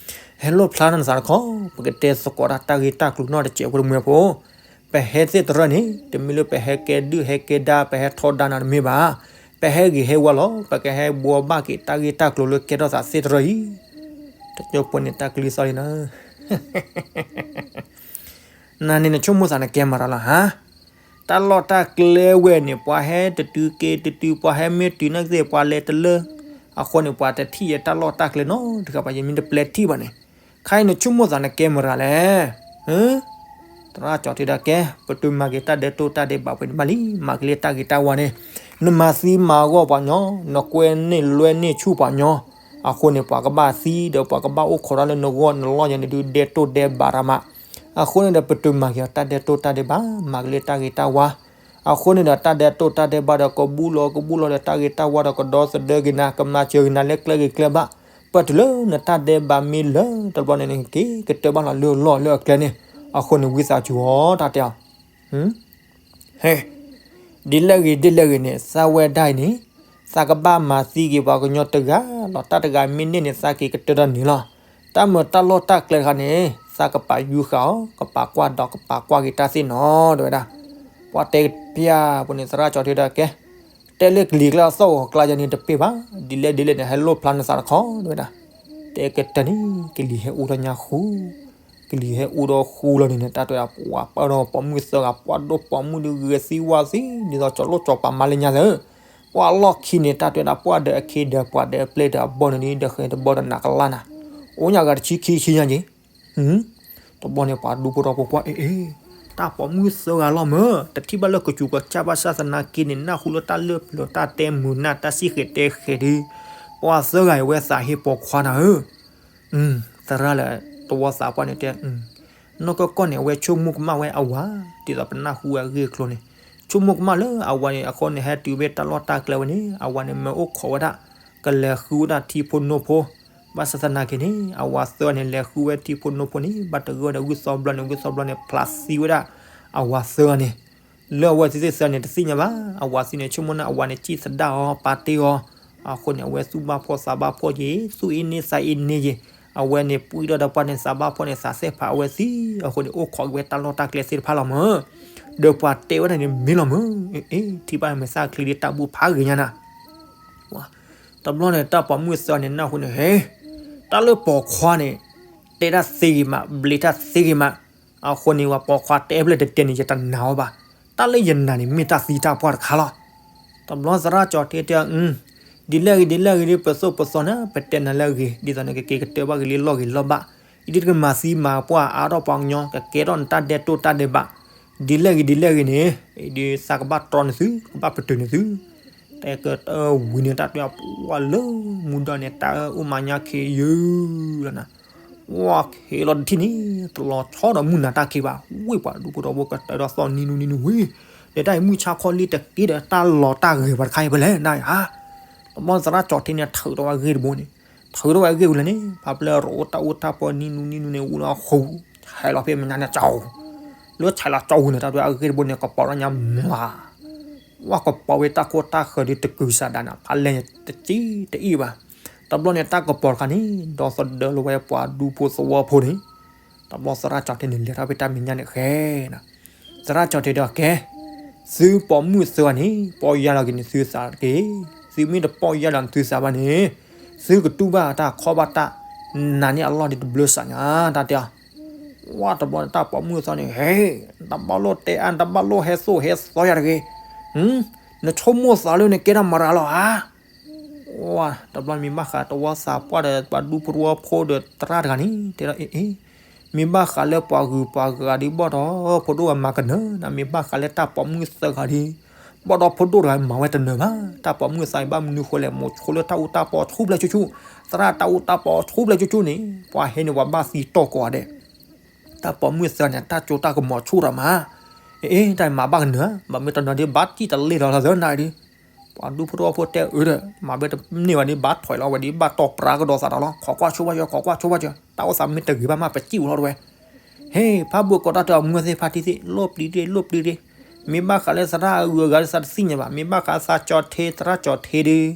ၢ, ဟဲလိၣ်ဖျါထီၣ်နသးတခီ, ပကတဲသကိးတၢ်တၢ်ဂ့ၢ်တၢ်ကျိၤနီၢ်တစဲးဖိတမုာ်ဖိ, ပဟဲသ့ၣ်တရၢန့ၣ် တမ့ၢ်လၢပဟဲကဲဒုၣ်ဟဲကဲဒါ ပဟဲထီဒါနၤတမ့ၢ်ဘၣ်, ပဟဲဂ့ၤဟဲဝါလီၤ, ပကဟဲဘှီဘၣ်က့ၤတၢ်ဂ့ၢ်တၢ်ကျိၤလၢကဲထီၣ်သးသ့ၣ်တရၢအံၤ, တကၠိဖိန့ၣ်တၢ်ကလံၤသီၣ်လံနၤ နၤန့ၣ်နဆိကမိၣ်သးနကဲမၤရၤလီၤဟါ, တၢ်လီၢ်တၢ်ကျဲဝဲန့ၣ် ပှၤဟဲတတုၤက့ၤတတုၤ ပှၤဟဲမ့ၢ်တုၤနာ်က့ၤ ပှၤလဲၤတလၢ, အဃိန့ၣ် ပှၤတထံၣ်ယဲတၢ်လီၢ်တၢ်ကျဲနီတဂၤဘၣ် ယမ့ၢ်တပျဲထံၣ်ဘၣ်န့ၣ်, ခဲအံၤနဆိကမိၣ်သးနကဲမၤရၤလဲၣ်, သရၣ်ကၠီထံဒီးကဲ, ပတုၤမၤက့ၤတၢ်ဒဲးတိၢ်တၢ်ဒဲးဘးပှဲၤန့ၣ်ဘၣ်လံ, မၤက့ၤလၢတၢ်ဂ့ၤတၢ်ဝါန့ၣ်, နမၤသံမၤဂီၢ်ပှၤညီ, နကွဲန့ၢ်လွဲန့ၢ်ဆူၣ်ပှၤညီ, အဃိန့ၣ် ပှၤကဘၣ်သံဒီးပှၤကဘၣ်အိၣ်ခိးတၢ်လၢနဂီၢ်နလီၢ်ယၤန့ၣ်ဒုး ဒဲတိၢ်ဒဲဘးရၣ်မး. အဃိန့ၣ်ဒီး ပတုၤမၤက့ၤအီၤတၢ်ဒဲတိၢ်တၢ်ဒဲဘး, မၤကလၢတၢ်ဂ့ၤတၢ်ဝါ. အဃိန့ၣ်ဒီး တၢ်ဒဲတိၢ်တၢ်ဒဲဘးဒီး ကဘူၣ်လီၤကဘူၣ်လီၤဒီးတၢ်ဂ့ၤတၢ်ဝါဒီး ကဒီသဒၢက့ၤနၤ, ကမၤစၢၤက့ၤနၤလၢကျဲဂ့ၤကျဲဘၣ်. ပတုၤလၢနတၢ်ဒဲဘးမ့ၢ်လၢာ်တဘျီန့ၣ် နက့ၤကတၢၢ်ဘၣ်လီၤလၢအလီၢ်လၢအကျဲန့ၣ်. အဃိန့ၣ် ဝံသးစူၤအီၤ တၢ်တဲအီၤ ဟဲ, ဒ်လဲၣ်ဂ့ၤဒ်လဲၣ်ဂ့ၤန့ၣ် သးဝဲဒၣ်အံၤန့ၣ် သးကဘၣ်မၤသံက့ၤပှၤကညီတဂၤလီၤ. တၢ်တဂၤမ့ၢ်န့ၢ်န့ၣ် သးက့ၤကတၢၢ်တၢ်န့ၣ်လီၤ. တၢ်မၤတၢ်လီၢ်တၢ်ကျဲတခါန့ၣ် သးကပာ်ယူၤဃာ်အီၤ, ကပာ်ကွၢ်ဒီးကပာ်ကွၢ်က့ၤတၢ်သ့ၣ်နီၤ တဲဝဲဒၣ်. ပှၤတဲကပျၢ်ပူၤန့ၣ် သရၣ်ကၠီၤထံဒီးကဲ, တဲလၢကလံၤကျါသီၣ်ဂီၤကျါယၤန့ၣ်တပ့ၢ်ဘၣ်, ဒ်လဲၣ်ဒ်လဲၣ်န့ၣ် ဟဲလိၣ်ဖျါနသးတခီ တဲဝဲဒၣ်. တဲကတၢၢ်န့ၣ် ကလံၤဟဲအိၣ်ဒီးညါဃူ ကလံၤဟဲအိၣ်ဒီးဃူလီၤန့ၣ် တၢ်တဲဝဲဒၣ် ပှၤပၢၢ်ဒီးပိာ်မုၣ်သၢဂၤ ပှၤဒိၣ်ပိာ်မုၣ်ဒုးဂဲၤသံဝါသံ ဒ်သိးကၠီၤလိၣ်ကၠီၤပာ်မါလၢညါလၢ ပှၤလီၢ်ခံန့ၣ် တၢ်တဲဝဲဒၣ် ပှၤဒီးအခ့ဒီးအဘီၣ်န့ၣ်ဒုး ဒီးဃဲၤတဘီဒီးနးကလါနၤ, အိၣ်ညါဂၤတဆံခံဆံညါက့ၤ တဘျီန့ၣ် ပှၤဒူဖိထီဖိကွၢ် အ့ၣ်အ့ၣ်, တၢ်ပိာ်မုၣ်သၢဂၤလီၤမၢ်, တထံၣ်ဘၣ်လၢကစူၤကစၢ်ဘၣ်ဆၣ်သနာ်က့န့ၣ် နၢ်ဟူလၢတၢ်လၢပျၢၤတၢ်တဲမုာ်နၢ် တၢ်စံၣ်ဃဲၤတဲဃဲၤဒုး, ပှၤသၢဂၤအံၤဝဲသးဟ့ပိာ်ခွါနၤဧၢ, သရၣ်လၢတဝီသးပှၢ်န့ၣ်တဲ, နီၢ်ကီၢ်ကီၢ်န့ၣ် အဝဲဆိကမိၣ်ကမၣ်ဝဲအဝၤ, ဒ်သိးပနၢ်ဟူဝဲအဂ့ၢ်အကျိၤန့ၣ်, ဆိကမိၣ်ကမၣ်လၢအဝၤန့ၣ် အဃိန့ၣ် ဟဲတုၤဝဲတၢ်လီၢ်တၢ်ကျဲဝဲန့ၣ် အဝၤန့ၣ် မ့ၢ်အိၣ်ခိးဝဲဒၣ်, ကလဲၤဃုဝဲဒၣ်ထံဖိနိဖိ, ဘၣ်ဆၣ်သနာ်က့န့ၣ် အဝၤသၢဂၤန့ၣ် လဲၤဃုဝဲထံဖိနိဖိန့ၣ် ဘၣ်တဂၢၢ်ဒီးဝံၣ်သီဘျီန့ၣ် ဝံၣ်သီဘျီန့ၣ် ဖျးသံဝဲဒၣ်အဝၤသၢဂၤန့ၣ်, လၢအဝဲသ့ၣ်သၢဂၤန့ၣ် တသ့ၣ်ညါဘၣ်, အဝၤသံန့ၣ် ဆိကမိၣ်န့ၣ် အဝၤန့ၣ် စံၣ်သဒၣ်အီၤ ပာ်တ့ၢ်အီၤ, အဃိန့ၣ် အဝဲသူၣ်ဘၣ်ဖှီၣ်သးဘၣ်ဖှီၣ်က့ၤ သူၣ်အ့န့သးအ့န့က့ၤ, အဝဲန့ၣ် ပှံၢ်ထီၣ်ဒီးပှၢ်န့ၣ် သးဘၣ်ဖှီၣ်န့ၣ် သးစဲးဖးအဝဲသံ, အဃိန့ၣ် အိၣ်ခိးက့ၤဝဲတၢ်လီၢ်တၢ်ကျဲသ့ၣ်တဖၣ်လီၤမၢ်, ဒီးပှၤတဲဝဲဒၣ်န့ၣ်မ့ၢ်လီၤမၢ်, အ့ၣ် ထံၣ်ဘၣ်မဲာ်သၣ်ချံဒ်တၢ်ဘူၣ်ဖးဂ့ၤညါနၤ တဘျီန့ၣ် တၢ်ပိာ်မုၣ်သၢဂၤန့ၣ် နၢ်ဟူန့ၣ် ဟဲ, တၢ်လၢပိာ်ခွါန့ၣ် တဲတၢ်သ့ဂ့ၤမး ဘျ့တၢ်သ့ဂ့ၤမး, အဃိန့ၣ် ပှၤပိာ်ခွါတဲဖျၢၣ်တတဲန့ၣ် ယတနာ်အီၤဘၣ်, တၢ်လၢယနာ်န့ၣ် မ့ၢ်တၢ်သံတၢ်ပှၢ်တခါလီၤ. တဘျီသရၣ်ကၠီၤထံတဲ, ဒ်လဲၣ်ဂ့ၤ ဒ်လဲၣ်ဂ့ၤဒ် ပသိၣ်ပသီန့ၣ် ပတဲနၤလၢအဂ့ၤ, ဒ်သိးန့ၣ် ကက့ၤကတၢၢ်ဘၣ်က့ၤလၢလီၢ်ဂ့ၤလီၢ်ဘၣ်, ယဒ်တကမၤသံမၤပှၢ်အါထီၣ် ပှၤကညီ ကကဲထီၣ်နတၢ်ဒဲးတိၢ်တၢ်ဒဲးဘး, ဒ်လဲၣ်ဂ့ၤ ဒ်လဲၣ်ဂ့ၤန့ၣ်, ဒ်သးကဘၣ်တြီနသု, ကဘၣ်ပတုာ်နသု, တဲကတၢၢ်ဝံၤန့ၣ် တၢ်တဲအပှၢ်လၢမူဒီးန့ၣ် တၢ်အိၣ်မၤညါခ့ယုၢ်လီၤနၤ, ဝါခ့လီၤတထံၣ်န့ၣ် တလီၤဆီဒီးမုၢ်နၤတၢ်ခံဘၣ်, ဝ့ၢ်ပှၤဒူဖိထီဖိကတၢၢ်ဒီးသီၣ်နံၤနူနံၤနူဝံၤ, ဒီးတၢ်အံၤမုၢ်ဆါခီလံတက့ၢ်ဒီး တၢ်လီၤတၢ်ဂဲၤပှၤတခါအံၤဖဲလဲၣ်နၤဧါ, တဘျီသရၣ်ကၠီၤထံန့ၣ် ထုးထီၣ်ဝဲဂ့ၢ်တဘိန့ၣ်, ထုးထီၣ်ဝဲဂ့ၢ်ဝံၤလၢန့ၣ် ဖးဖျၢၣ်ရိးအိၣ်တၢ်အိၣ်တၢ်ပီနံၤနူနံၤနူန့ၣ် ဝံၤလီၤဃူ, ဆဲးလီၤဖဲမဲာ်ညါန့ၣ်ကၠီ, လၢဆဲးလီၤကၠီဝံၤန့ၣ် တၢ်ဒွဲအဂ့ၢ်တဘိန့ၣ် ကပီၤလီၤညါမး, ဝဲကပီၤဝဲတၢ်ခိၣ်တၢ်ဃၢၤဒုးတကုၤစးဒၣ်နၤ ဖးလဲၢ်တစံတအံၣ်ဘၣ်, တဘျီန့ၣ် တၢ်ကပီၤတခါန့ၣ် ဒီသဒၢလီၤဝဲပှၤဒူဖိသဝီဖိန့ၣ်, တဘျီသရၣ်ကၠီၤထံန့ၣ် လဲၤထီၣ်ဖဲတၢ်မဲာ်ညါန့ၣ်ဃဲနၤ သရၣ်ကၠီၤထံဒီးကဲ, သုပိာ်မုၣ်သၢဂၤန့ၣ် ပီၢ်ယၢ်လီၤက့ၤန့ၣ်သုသးတက့ၢ်, သုမ့ၢ်တပီၢ်ယၢ်လီၤန့ၣ်သုသးဘၣ်န့ၣ်, သုကတူၢ်ဘၣ်တၢ်ခီၣ်ဘၣ်တၢ်, နၤန့ၣ်အလီၢ်ဒ်တဘျၢစးညါ တၢ်တဲအီၤ, ဝဲတဘျီန့ၣ် တၢ်ပိာ်မုၣ်သၢဂၤန့ၣ် ဟဲ, တဘၣ်လိၣ်တဲအါ တဘၣ်လိၣ်ဟဲသိၣ်ဟဲသီယၤတဂ့ၤ, နဆိကမိၣ်သးလၢနကဲတၢ်မရၤလီၤဧါ ဝဲတဘျီမ့ၢ်ဘၣ်ဃးတဝီသးပှၢ်ဒီး ပှၤဒူဖိတဝီဖိဒီးသရၣ်တဂၤန့ၣ် တဲဒီးအ့ၣ်အ့ၣ်, မ့ၢ်ဘၣ်ဃးလၢပှၤဂုၤပှၤဂၤဒ်ဘီၣ်ဒီးဖိဒိၣ်ဂၤမၤကနၢၤနၤ, မ့ၢ်ဘၣ်ဃးလၢတၢ်ပိာ်မုၣ်သၢဂၤဒ်, ဘီၣ်ဒီးဖိဒိၣ်တဂၤမၤဝဲတနၢၤဘၣ်, တၢ်ပိာ်မုၣ်သၢဂၤဘၣ်မနုၤဃိလဲၣ်, မိၤဆိလၢတၢ်အူတၢ်ပီဆူၣ်ဖျဲၣ်ဆူၣ်ဆူၣ်, သရၣ်တၢ်အူတၢ်ပီဆူၣ်ဖျဲၣ်ဆူၣ်ဆူၣ်န့ၣ် ပှၤဟဲန့ၣ်ပှၤဘၣ်သံတီၢ်ကိးဂၤဒဲး တၢ်ပိာ်မုၣ်သၢဂၤန့ၣ် တၢ်စိတၢ်ကမီၤဆူၣ်ဒီးမး, အ့ၣ်အ့ၣ် တၢ်မၤဘၣ်ကနၢၤ, မၤမ့ၢ်တနၢၤဒ်ဘၣ်စံၣ်တလ့ၣ်လီၤလီၤသၢနၤဒ်, ပှၤဒူဖိတဝီဖိတဲအၢဒီး မၤဘၣ်တန့ၢ်ဘၣ်ဒ်ဘၣ်ထွဲးလီၤဝဲဒ် ဘၣ်တီၢ်ပြးကဒီးသးဒီးလီၤ, ခိးကွၢ်ဆိဘၣ်ယီၤ ခိးကွၢ်ဆိဘၣ်ယီၤ, တၢ်အိၣ်သးမ့ၢ်တဂ့ၤဘၣ်မး ပစံၣ်ဝဲလီၤတဝဲ ဟ့ၣ် ဖးဘိၣ်ကိးတၢ်တၢ်အမူသ့ၣ်ဖါတံၢ်သ့ၣ် လိၣ်ပျံၤတ့ၢ် လိၣ်ပျံၤတ့ၢ်, မ့ၢ်ဘၣ်ဃးလၢသရၣ်အဂုၤအဂၤလၢသးတသ့ၣ်ညါဘၣ်, မ့ၢ်ဘၣ်ဃးသးကၠီၤထံ သရၣ်ကၠီၤထံဒီး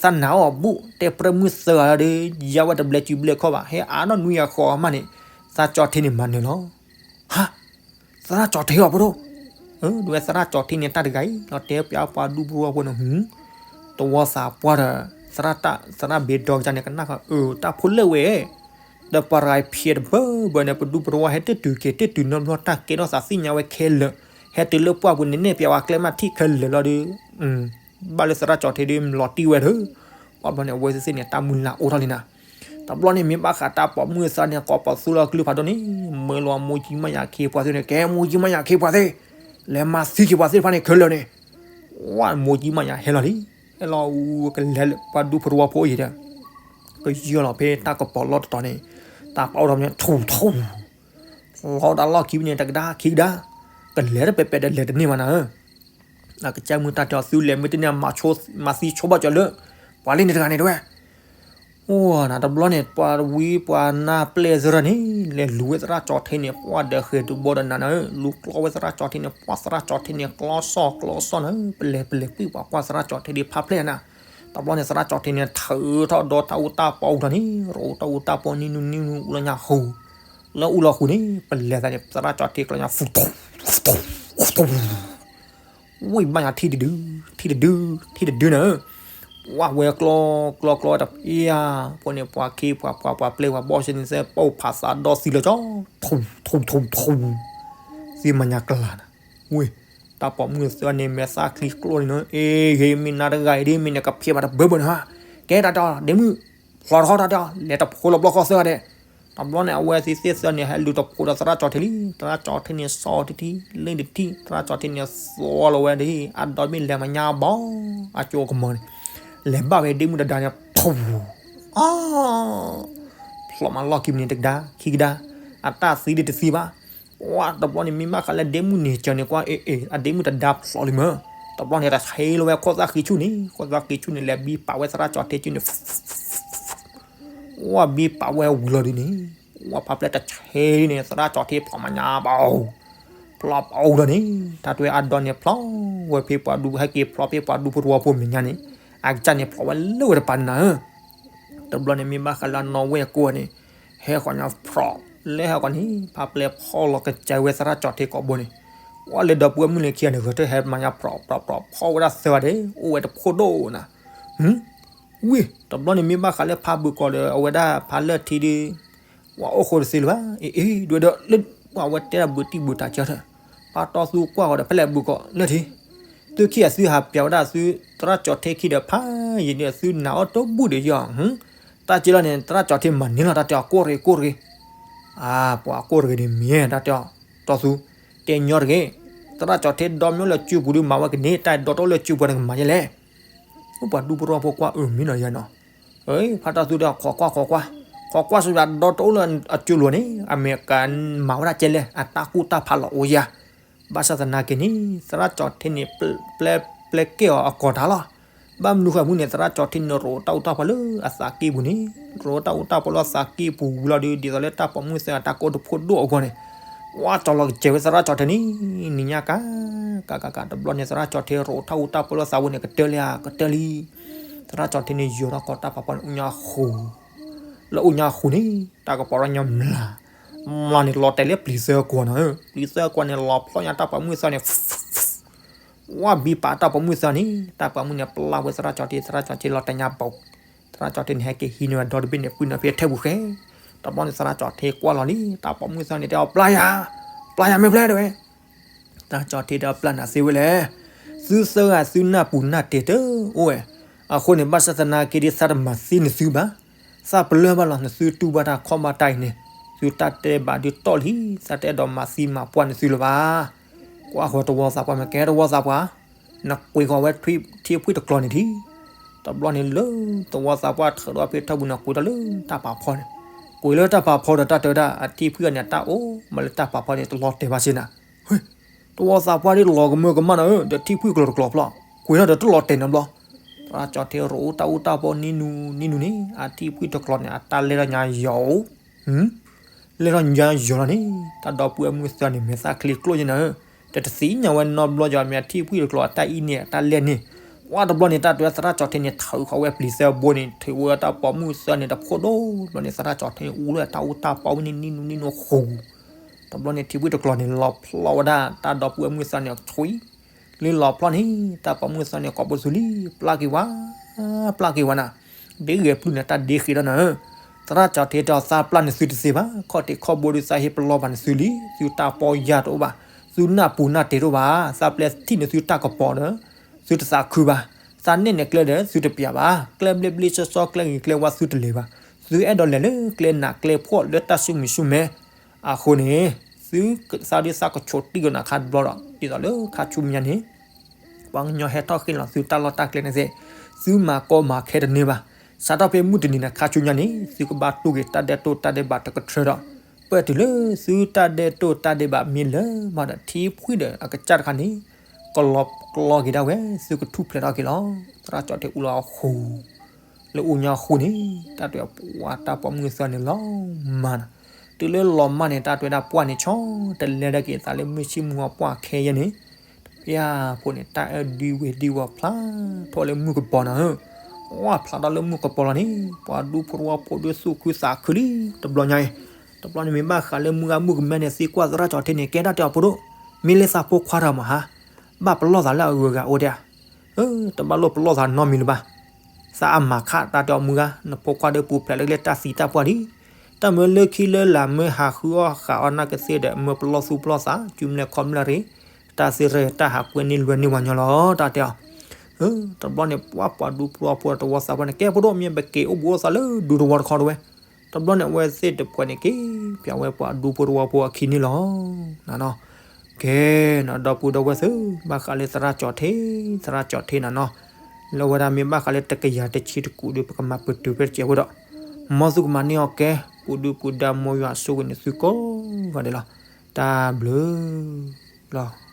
သးနာ်အီၤဘူး တဲပြၢမုၣ်သၢဂၤဒီး ယါဝဲတဘျဲးစုဘျဲးခီၣ်ဘၣ်, ဟဲအါနီၢ်နွံဂၤဃီမးန့ၣ် သးကၠီၤထံန့ၣ်မၤနၢၤလီၤ. ဟါ သရၣ်ကၠီၤထံအီၤဖိဒိၣ်, ဒဝဲသရၣ်ကၠီၤထံန့ၣ်တၢ်တဂၤအံၤ လီၤတဲပျးပှၤဒူဖိတဝီဖိန့ၣ် ဟူ တဝီသးပှၢ်ဒီး သရၣ်တၢ် သရၣ်ဘ့ဒီကန့ၣ် ကနၣ်ဃီ အၢ တၢ်ဖိလၢဝဲ ဒီးပှၤတဂၤဖျဲးတဘၢဘၢန့ၣ် ပဒူပတဝီဟဲတတုၤက့ၤ တတုၤနီတဘျီ တၢ်ကဲထီၣ်သးသ့ၣ်ညါဝဲခဲလၢာ်, ဟဲတုၤလၢပှၢ်ပူၤန့ၣ် နဲၣ်ပျးဝဲကျဲမးထံၣ်ခဲလၢာ်လီၤဒီး ဘၣ်လၢသရၣ်ကၠီၤထံဒီးလီၤတံၢ်ဝဲဒီး ပှၤဘျီန့ၣ် အဝဲသ့ၣ်သ့ၣ်န့ၣ် တၢ်မုၢ်လၢ်အိၣ်ထီၣ်လံနၤ. တဘျီန့ၣ် မ့ၢ်ဘၣ်ဃးတၢ်ပိာ်မုၣ်သၢဂၤန့ၣ် ကိးပသူလီၤကလုၢ်ဖးဒိၣ်န့ၣ် မၢလီၤမိၢ်ကံမးယၤခ့ပှၤသ့ၣ်န့ၣ် ကဲမိၢ်ကံမးယၤခ့ပှၤသ့ၣ် လဲၤမၤသံက့ၤပှၤသ့ၣ်တဖၣ်န့ၣ်ခဲလၢာ်န့ၣ် ဝဲမိၢ်ကံမးယၤဟဲလီၤလံ, ဟဲလီၤအူကလဲၤလၢပှၤဒူဖိတဝီဖိအံၤဒီး ကယၢၢ်လီၤဖဲတၢ်ကပီၤလီၢ်တတီၤန့ၣ်, တၢ်ပီၣ်အိၣ်ဒီးမ့ၢ်ထူၣ်ထူၣ်, လီၤတၢ်လီၢ်ခံဖဲန့ၣ် တကဒါခံကဒါ, ကလဲၤတပဲာ်ပဲာ်ဒီးလဲၤတန့ၢ်ဘၣ်နၤဧၢ. အကစၢ်မုၢ်တၢ်တဲအီၤ သုလဲၤမ့ၢ်တန့ၢ် မၤသံဆိဘၣ်ကၠီၤလၢ ပှၤလၢန့ၣ်တဂၤန့ၣ်တဲဝဲ အိၣ်နၤတဘျီန့ၣ် ပှၤဝံပှၤနါပျဲၢ်သရၣ်န့ၣ် လဲၤလူၤဝဲသရၣ်ကၠီၤထ့န့ၣ် ပှၤဒီးဃဲၤဒုးဘီဒီးနၤနၤဧၢ, လူၤကျီဝဲသရၣ်ကၠီၤထ့န့ၣ် ပှၤသရၣ်ကၠီၤထ့န့ၣ် ကျီစီၣ်ကျီစီၣ်နၤဧၢ, ပလဲၤပလဲၤကွံာ်ပှၤကွၢ်သရၣ်ကၠီၤထ့ဒ်ဖးဖျဲၣ်နၤ. တဘျီန့ၣ်သရၣ်ကၠီၤထ့န့ၣ် ထုးထီၣ်ဒီတၢ်အူတၢ်ပီအူထီၣ်န့ၣ် ရိးတၢ်အူတၢ်ပီနံၤနူနံၤနူ အူလီၤညါဃူ, လၢအူလီၤဃူန့ၣ် ပလဲၤသးန့ၣ် သရၣ်ကၠီၤထ့ကျီညါ ဖူထူ ဖူထူ ဖူထူ ဝံၣ်ဘၣ်ညါထံၣ်တဒု, ထံၣ်တဒု, ထံၣ်တဒုနၤဧၢ, ဝဲကျီ ကျီကျီတပျၢ်, ပှၤန့ၣ်ပှၤခ့ပှၤပှၤပျဲၢ်ပှၤဘီၣ်စ့န့ၣ်စ့ ပိၢ်ဖးသးဒီသံလၢကၠီ, ထူၣ်ထူၣ်ထူၣ်ထူၣ်, သံမၤညါကျါနၤ, ဝ့ၢ်, တၢ်ပိာ်မုၣ်သၢန့ၣ် မဲာ်သၣ်ချံကျိန့ၣ်နၤ, အ့ ဂ့ၤမ့ၢ်နၤတဂၤအံၤဒ်မ့ၢ်နကဖံးဘၣ်တဘၢဘၢနၤဧါ, ကဲတၢ်တဲအီၤ ဒ့မုၣ်, ဖျိးတခီတၢ်တဲအီၤ လဲၤတဖိလီၤဘျီဃီသၢဂၤဒဲး, တဘျီန့ၣ် အဝဲသ့ၣ်သၢန့ၣ် ဟဲလူၤတဖိဒီးသရၣ်ကၠီၤထ့လံ, သရၣ်ကၠီၤထ့န့ၣ် စီထံထံ လ့ၢ်တထံၣ်, သရၣ်ကၠီၤထ့န့ၣ် စီလီၤဝဲဒၣ်, အဒိးမ့ၢ်လဲၤမၤညါဘီ, အကၠိကမီၤန့ၣ်, လဲၤဘၣ်ဝဲဒ့မုၣ်တဒါန့ၣ်, ဖူ, အ ဖျိးမးလီၢ်ခံမံၤန့ၣ် တကဒါ ခံကဒါ, အတၢ်သံဒ်တသံဘၣ်, ပှၤတဘျီန့ၣ် မ့ၢ်ဘၣ်ဃးလၢဒ့မုၣ်န့ၣ်ကၠီၤန့ၣ်ကွၢ် အ့ အ့ အဒ့မုၣ်တဒါဖျိးလံမး, တဘျီန့ၣ် တၢ်ဆဲးလီၤဝဲခိၣ်သၣ်ဃံဆူၣ်န့ၣ်, ခိၣ်သၣ်ဃံဆူၣ်န့ၣ် လဲၤဘံပာ်ဝဲသရၣ်ကၠီၤထ့ကၠူၣ်န့ၣ် ဝဲဘံပာ်ဝဲဝံၤလီၤဒ်န့ၣ်, ဝဲဖးဖျဲၣ်တဆဲးန့ၣ် သရၣ်ကၠီၤထ့ဖျိးမၤညါဘီ, ဖျိးဘီလီၤန့ၣ်, တၢ်တဲဝဲအဒိးန့ၣ် ဖျိးဝဲဖဲပှၤဒူ ဟဲက့ၤဖျိးဖဲပှၤဒူဖိတဝီဖိမဲာ်ညါန့ၣ်, အကစၢ်န့ၣ်ဖျိးဝဲလၢဝဲတပၤန့ၣ်နၤဧၢ, တဘျီန့ၣ်မ့ၢ်ဘၣ်ဃးလၢအနီၢ်ဝဲၢ်ကိးန့ၣ်, ဟဲဃီၤညါဖျိး, လၢဟဲဃီၤန့ၣ် ဖးဖျဲၣ်ဖီၣ်လီၤကစဲဝဲသရၣ်ကၠီၤထ့ကိးဘိန့ၣ်, ဝဲလၢဒီပုၢ်ဝဲၢ်မုၣ်လၢခံဂၤန့ၣ် ဂဲၤထၢၣ်ဟဲမၤညါဖျိးဖျိးဖျိးဖီၣ်ဝဲဒၣ်သၢဂၤဒဲး အိၣ်ဝဲတဖိဒိၣ်နၤ, ဝံၢ်, တဘျီန့ၣ်မ့ၢ်ဘၣ်ဃးလၢဖးဘုးကိးဒီး အဝဲဒၣ်ဖးလၢထံဒုး, ဝဲအိၣ်ဃိတသ့လၢၤဘၣ်, အ့ အ့ ဒွဲဒီးလၢ ပှၤဝဲတဲတၢ်ဘုးတံၢ်ဘုးတၢ်ကၢထၢၣ်, ဖးတီသူကွၢ်ဃီၤဒီး ဖဲလဲၣ်ဘုးကိးလၢထံ, သုခံဂၤသုဟးပျးဝဲဒၣ်သု သရၣ်ကၠီၤထ့ခံဒီးဖးယံာ်ဒီးသုနာ်အီၤတဘူၣ်ဒီးယီၤ, တၢ်ကၢလီၤန့ၣ် သရၣ်ကၠီၤထ့မၤန့ၢ်လီၤ တၢ်တဲအီၤကိၢ်တဂ့ၤကိၢ်တဂ့ၤ, အါ ပှၤကိၢ်တဂ့ၤန့ၣ်မ့ၢ်တၢ်တဲအီၤ, တီသူ, တဲညီတဂ့ၤ, သရၣ်ကၠီၤထ့ဒီမ့ၢ်အိၣ်လၢစုပူၤဒုးမၤဝဲကန့ၢ် တၢ်ဒီတအိၣ်လၢစုပူၤန့ၣ်ကမၤယဲလဲၣ် အိၣ်ပှၤဒူဖိတဝီဖိကွၢ်အၢမ့ၢ်နီၤယဲနီၤ, ဖးတီသူဒီးခိးကွၢ်ခိးကွၢ်, ခိးကွၢ်ဆိယၤဒီတအိၣ်လၢအစုလိၤန့ၣ် အမ့ၢ်ကမၤဝဲဒၣ်ကဲလဲၣ် အတၢ်ကူၣ်တၢ်ဖးလီၤအိၣ်ယၤ, ဘၣ်ဆၣ်သနာ်က့န့ၣ် သရၣ်ကၠီၤထ့န့ၣ် ပျဲ ပျဲကဲအီၤအကီၢ်တၢ်လီၤ, ဘၣ်မနုၤဃိမူန့ၣ် သရၣ်ကၠီၤထ့န့ၣ်ရိးတၢ်အူတၢ်ပီလၢအသးကံၢ်ပူၤန့ၣ်, ရိးတၢ်အူတၢ်ပီလၢအသးကံၢ်ပူၤဝံၤလီၤဒီး ဒ်သိးလၢတၢ်ပိာ်မုၣ်သၢအတၢ်ကိၢ်တဖိဒိၣ်အဂီၢ်န့ၣ်, ဝါကၠီၤလီၤကစဲးဝဲသရၣ်ကၠီၤထ့န့ၣ်, နံၤညါက ကကက တဘျီန့ၣ် သရၣ်ကၠီၤထ့ရိးတၢ်အူတၢ်ပီလၢအသးဝဲန့ၣ် ကတၢၢ်လံဧါ ကတၢၢ်လံ, သရၣ်ကၠီၤထ့န့ၣ် ယီၤထီၣ်ကီးတၢ်ဖးဖီန့ၣ် အူညါဃူ, လၢအူညါဃူန့ၣ် တၢ်ကပီၤထီၣ်ညါမျး, မျးန့ၣ်လီၤတဲာ်လၢပျံၤသၢကွီၤနီၤ, ပျံၤသၢကွီၤန့ၣ် လီၤဖျီၣ်ညါတၢ်ပိာ်မုၣ်သၢန့ၣ် ဝါဘံပာ်တၢ်ပိာ်မုၣ်သၢန့ၣ်, တၢ်ပိာ်မုၣ်န့ၣ်ပျၢ်ဝဲသရၣ်ကၠီၤထ့, သရၣ်ကၠီၤထ့လီၤတဲာ်ညါဘီ, သရၣ်ကၠီၤထ့န့ၣ် ဟဲက့ၤဟံးန့ၢ်ဝဲဒီတဘ့ၣ်န့ၣ် ပှံၢ်န့ၢ်ဖဲထဲပူၤဃဲ, တဘျီန့ၣ်သရၣ်ကၠီၤထ့ကွၢ်လီၤလံ, တၢ်ပိာ်မုၣ်သၢန့ၣ် တဲအီၤ ပျၢ်ယၤ, ပျၢ်ယၤမ့ၢ်ဖျဲတဲဝဲ သရၣ်ကၠီၤထ့ဒီးပျၢ်နၤသ့ဝဲလဲၣ်, သုသၢဂၤသုနၢ်ပူၤနၢ်တဲာ်တအိၣ်ဝဲ, အဃိန့ၣ် ဘၣ်ဆၣ်သနာ်က့ဒ်သးတမၤသံနသုဘၣ်, သးပလၢၢ်ဘၣ်လီၤ နသုတူၢ်ဘၣ်တၢ်ခီၣ်ဘၣ်တၢ်အံၤန့ၣ်, သုတၢ်တဲဘၣ်ဒုးတီၢ်လံ, သးတအဲၣ်ဒိးမၤသံမၤပှၢ်နသုလၢၤဘၣ်, ကွၢ်ဃီၤတဝီသးပှၢ်မ့ၢ်ကဲတဝီသးပှၢ်, နကွံာ်ဃီၤဝဲထံဖှံၣ်တကျီၤန့ၣ်ထံ တဘျီန့ၣ်လၢ သဝီသးပှၢ်ထၢၣ်ဒီးဖဲထၢပူၤန့ၣ် ကွံာ်ထီၣ်လၢတၢ်ပာ်ဖီန့ၣ်, ကွံာ်လၢတၢ်ပာ်ဖီဒီးတၢ်တဲဝဲဒၣ် အထံဖှံၣ်အန့ၣ် အတၢ်အိၣ်မးလၢတၢ်ပာ်ဖီန့ၣ် တလီၤတဲာ်ဘၣ်စ့ၢ်နၤ, သဝီသးပှၢ်ဒ်လီၤကမၢကမၣ်နၤဧၢ, ဒီးထံဖှံၣ်ကျီၤတကျီၤဖျီၣ်, ကွံာ်ထီၣ်ဒီးတလီၤတဲာ်နၤဘျီ, သရၣ်ကၠီၤထ့ရိးတၢ်အူတၢ်ပီနံၤနူနံၤနူန့ၣ် အထံဖှံၣ်တကျီၤန့ၣ် အတၢ်လဲၢ်ထီၣ်ညါယီၤ လဲၢ်ထီၣ်ညါယီၤလီၤန့ၣ် တၢ်ဒီပုၢ်ဝဲၢ်မုၣ်သၢန့ၣ် မဲာ်သၣ်ချံကျိၣ်ယဲနၤဧၢ, တတသ့ၣ်ညါဝဲနီတဘျီယီၤ မ့ၢ်အထံဖှံၣ်တကျီၤအတၢ်အံၤန့ၣ် အတၢ်လဲၢ်န့ၣ်, ဝဲတဘျီန့ၣ် တၢ်တဲဝဲသရၣ်ကၠီၤထ့န့ၣ် ထုးဃီၤဝဲပျံၤသၢဘိန့ၣ် ထုးဝဲတၢ်ပိာ်မုၣ်သၢန့ၣ် တဖိဒိၣ်ဘျီန့ၣ် သရၣ်ကၠီၤထ့န့ၣ် အူလၢတၢ်အူတၢ်ပီဝဲန့ၣ် နံၤနူနံၤနူဃူ, တဘျီန့ၣ် ထံဖှံၣ်တကျီၤန့ၣ် လီၤဖျီၣ်ဝဲဒၣ် တၢ်ဒီပုၢ်ဝဲၢ်မုၣ်သၢန့ၣ် ထွံ လၢလီၤဖျီၣ်န့ၣ် တၢ်ပိာ်မုၣ်သၢန့ၣ် ကိးဘိသူလံ, ပျၢ်က့ၤဝဲ, ပျၢ်က့ၤဝဲနၤ, ဒ်ဂဲၤပျုၢ်န့ၣ် တၢ်ဒ့ဃ့ဒီးနၤဧၢ, သရၣ်ကၠီၤထ့တဲအီၤ သးပျၢ်နသုတသ့ဘၣ်, ခီၣ်ထံးခီၣ်ဘိဒုးသးဟ့ၣ်ပလီၢ်ဘၣ်နသုလံ, သုတၢ်ပီယၢ်တအိၣ်ဘၣ်, သုနၢ်ပူၤနၢ်တဲာ်တအိၣ်ဘၣ်, သးပျဲထံၣ်နသုတၢ်ကပီၤဒီး သုတသးခုဘၣ်, သးနဲၣ်နဲၣ်ကျဲဒီးသုတပျးဘၣ်, ကျဲဘျ့ဘျ့ဆှီဆှီကျဲဂ့ၤကျဲဝါသုတလဲၤဘၣ်, သုအဲၣ်ဒိးလဲၤလၢကျဲနးကျဲဖှီၣ်လၢတၢ်ဆူၣ်မုာ်ဆူၣ်မဲ, အဃိန့ၣ် သုသးဒုးသးကဆိးတံၢ်ကနၤခါတဘျီဒီး ဒ်သိးလၢခါဆူမဲာ်ညါန့ၣ် ပှၤကညီဟဲထီၣ်ဃ့လီၤသုတၢ်လီၢ်တၢ်ကျဲန့ၣ်သ့, သုမၤကီမၤခဲတန့ၢ်ဘၣ်, စးထီၣ်ဖဲမုၢ်တနံၤန့ၣ် ခါဆူညါန့ၣ် သုကဘၣ်တူၢ်က့ၤတၢ်ဒဲးတိၢ်တၢ်ဒဲးဘးတကထြၢဒီး ပတုၤလၢသုတၢ်ဒဲးတိၢ်တၢ်ဒဲးဘးမ့ၢ်လၢမးဒီး ထံဖှံဒီးအကစၢ်တခါန့ၣ် ကလီၤကျီက့ၤဒၣ်ဝဲ သုကထူၣ်ဖျဲးထီၣ်က့ၤလီၤ. သရၣ်ကၠီၣ်ထဲအူလီၤဃိ လၢအူညါဃိန့ၣ် တၢ်တဲပှၤတၢ်ပိာ်မုၣ်သၢန့ၣ်လီၤမၢ်နီၤ. တုၤလၢလီၤမၢ်န့ၣ် တၢ်တဲဒၣ်ပှၢ်န့ၣ် ဆီတလဲဒၣ်က့ၤသးလၢမုၢ်ဆ့ၣ်မုၢ်ဂီၤပှၢ်ခဲယဲၢ်န့ၣ် ဖဲအဖိန့ၣ် တၢ်အၢဒုးဝ့ၤဒုးဝီၤဖျါထီၣ်လၢမုၢ်ကပီၤနီၤဧၢ, ဝၢ်ဖျါထီၣ်လၢမုၢ်ကပီၤလီၤန့ၣ် ပှၤဒူဖိတဝီဖိဒုးသူၣ်ခုသးခုလံ တဘျီညါအံၤ, တဘျီန့ၣ်မ့ၢ်ဘၣ်ဃးလၢမုၢ်ဂၤမုၢ်ကမဲန့ၣ် သံကွၢ်သရၣ်ကၠီၣ်ထဲန့ၣ် ကဲဒၣ်တဲအီၤဖိဒိၣ်, မ့ၢ်လၢသးဖိခွါတၢ်မးဟါ, ဘၣ်ပလီၢ်သးလၢအဂုၤအဂၤအိၣ်ဒၣ်ဧါ တဘၣ်လိၣ်ပလီၢ်သးနီတမံၤလၢၤဘၣ်. သးအမၤခးတၢ်တဲအီၤမုၢ်ဂၤ, နဖိခွါဒီးပူၤဖျဲးလၢကျဲတၢ်သံတၢ်ပှၢ်လံ. တၢ်မၢလၢခံလၢလာ်မၢဟးဃုအီၣ်ဃာ်အီၣ်နၢ်ကသ့ၣ်ဒီး မၢပလီၢ်သူၣ်ပလီၢ်သး စုမဲာ်ခီၣ်မဲာ်ရ့ၣ်, တၢ်သ့ၣ်ရၢၢ်တၢ်ဟးကွဲန့ၢ်လွဲန့ၢ်ဝဲညီလီၤ တၢ်တဲအီၤ. တဘျီန့ၣ် ပှၤပှၤဒူဖိတဝီဖိတဝီသးပှၢ်န့ၣ် ကဲဖိဒိၣ်မ့ၢ်ပက့ၤအိၣ်ဘူးအိၣ်သးလၢဒူတဝီတခီတဝဲ. တဘျီန့ၣ် အဝဲသ့ၣ်တဖှဲးန့ၣ်က့ၤ ဖဲအဝဲပှၤဒူဖိတဝီဖိအခံန့ၣ်လီၤ. နနီၤ ကဲနီၤ ဒီပုၢ်ဒီဝဲၢ်သ့ၣ်, ဘၣ်ဃးလၢသရၣ်ကၠီၣ်ထဲ, သရၣ်ကၠီၣ်ထဲနနီၤ, လၢဝဲဒၣ်မ့ၢ်ဘၣ်ဃးလၢတကယၤတဆံတကူာ်ဒီး ပကမၤပတုာ်ဖဲတစဲးဖိဒီး, မ်သုကမၤန့ၢ်အီၤကဲ, ပူၤဒုပူၤဒါမ်ယွၤဆိၣ်ဂ့ၤန့ၢ်သုကိးဂၤဒဲးလီၤ. တၢ်ဘျုးလီၤ.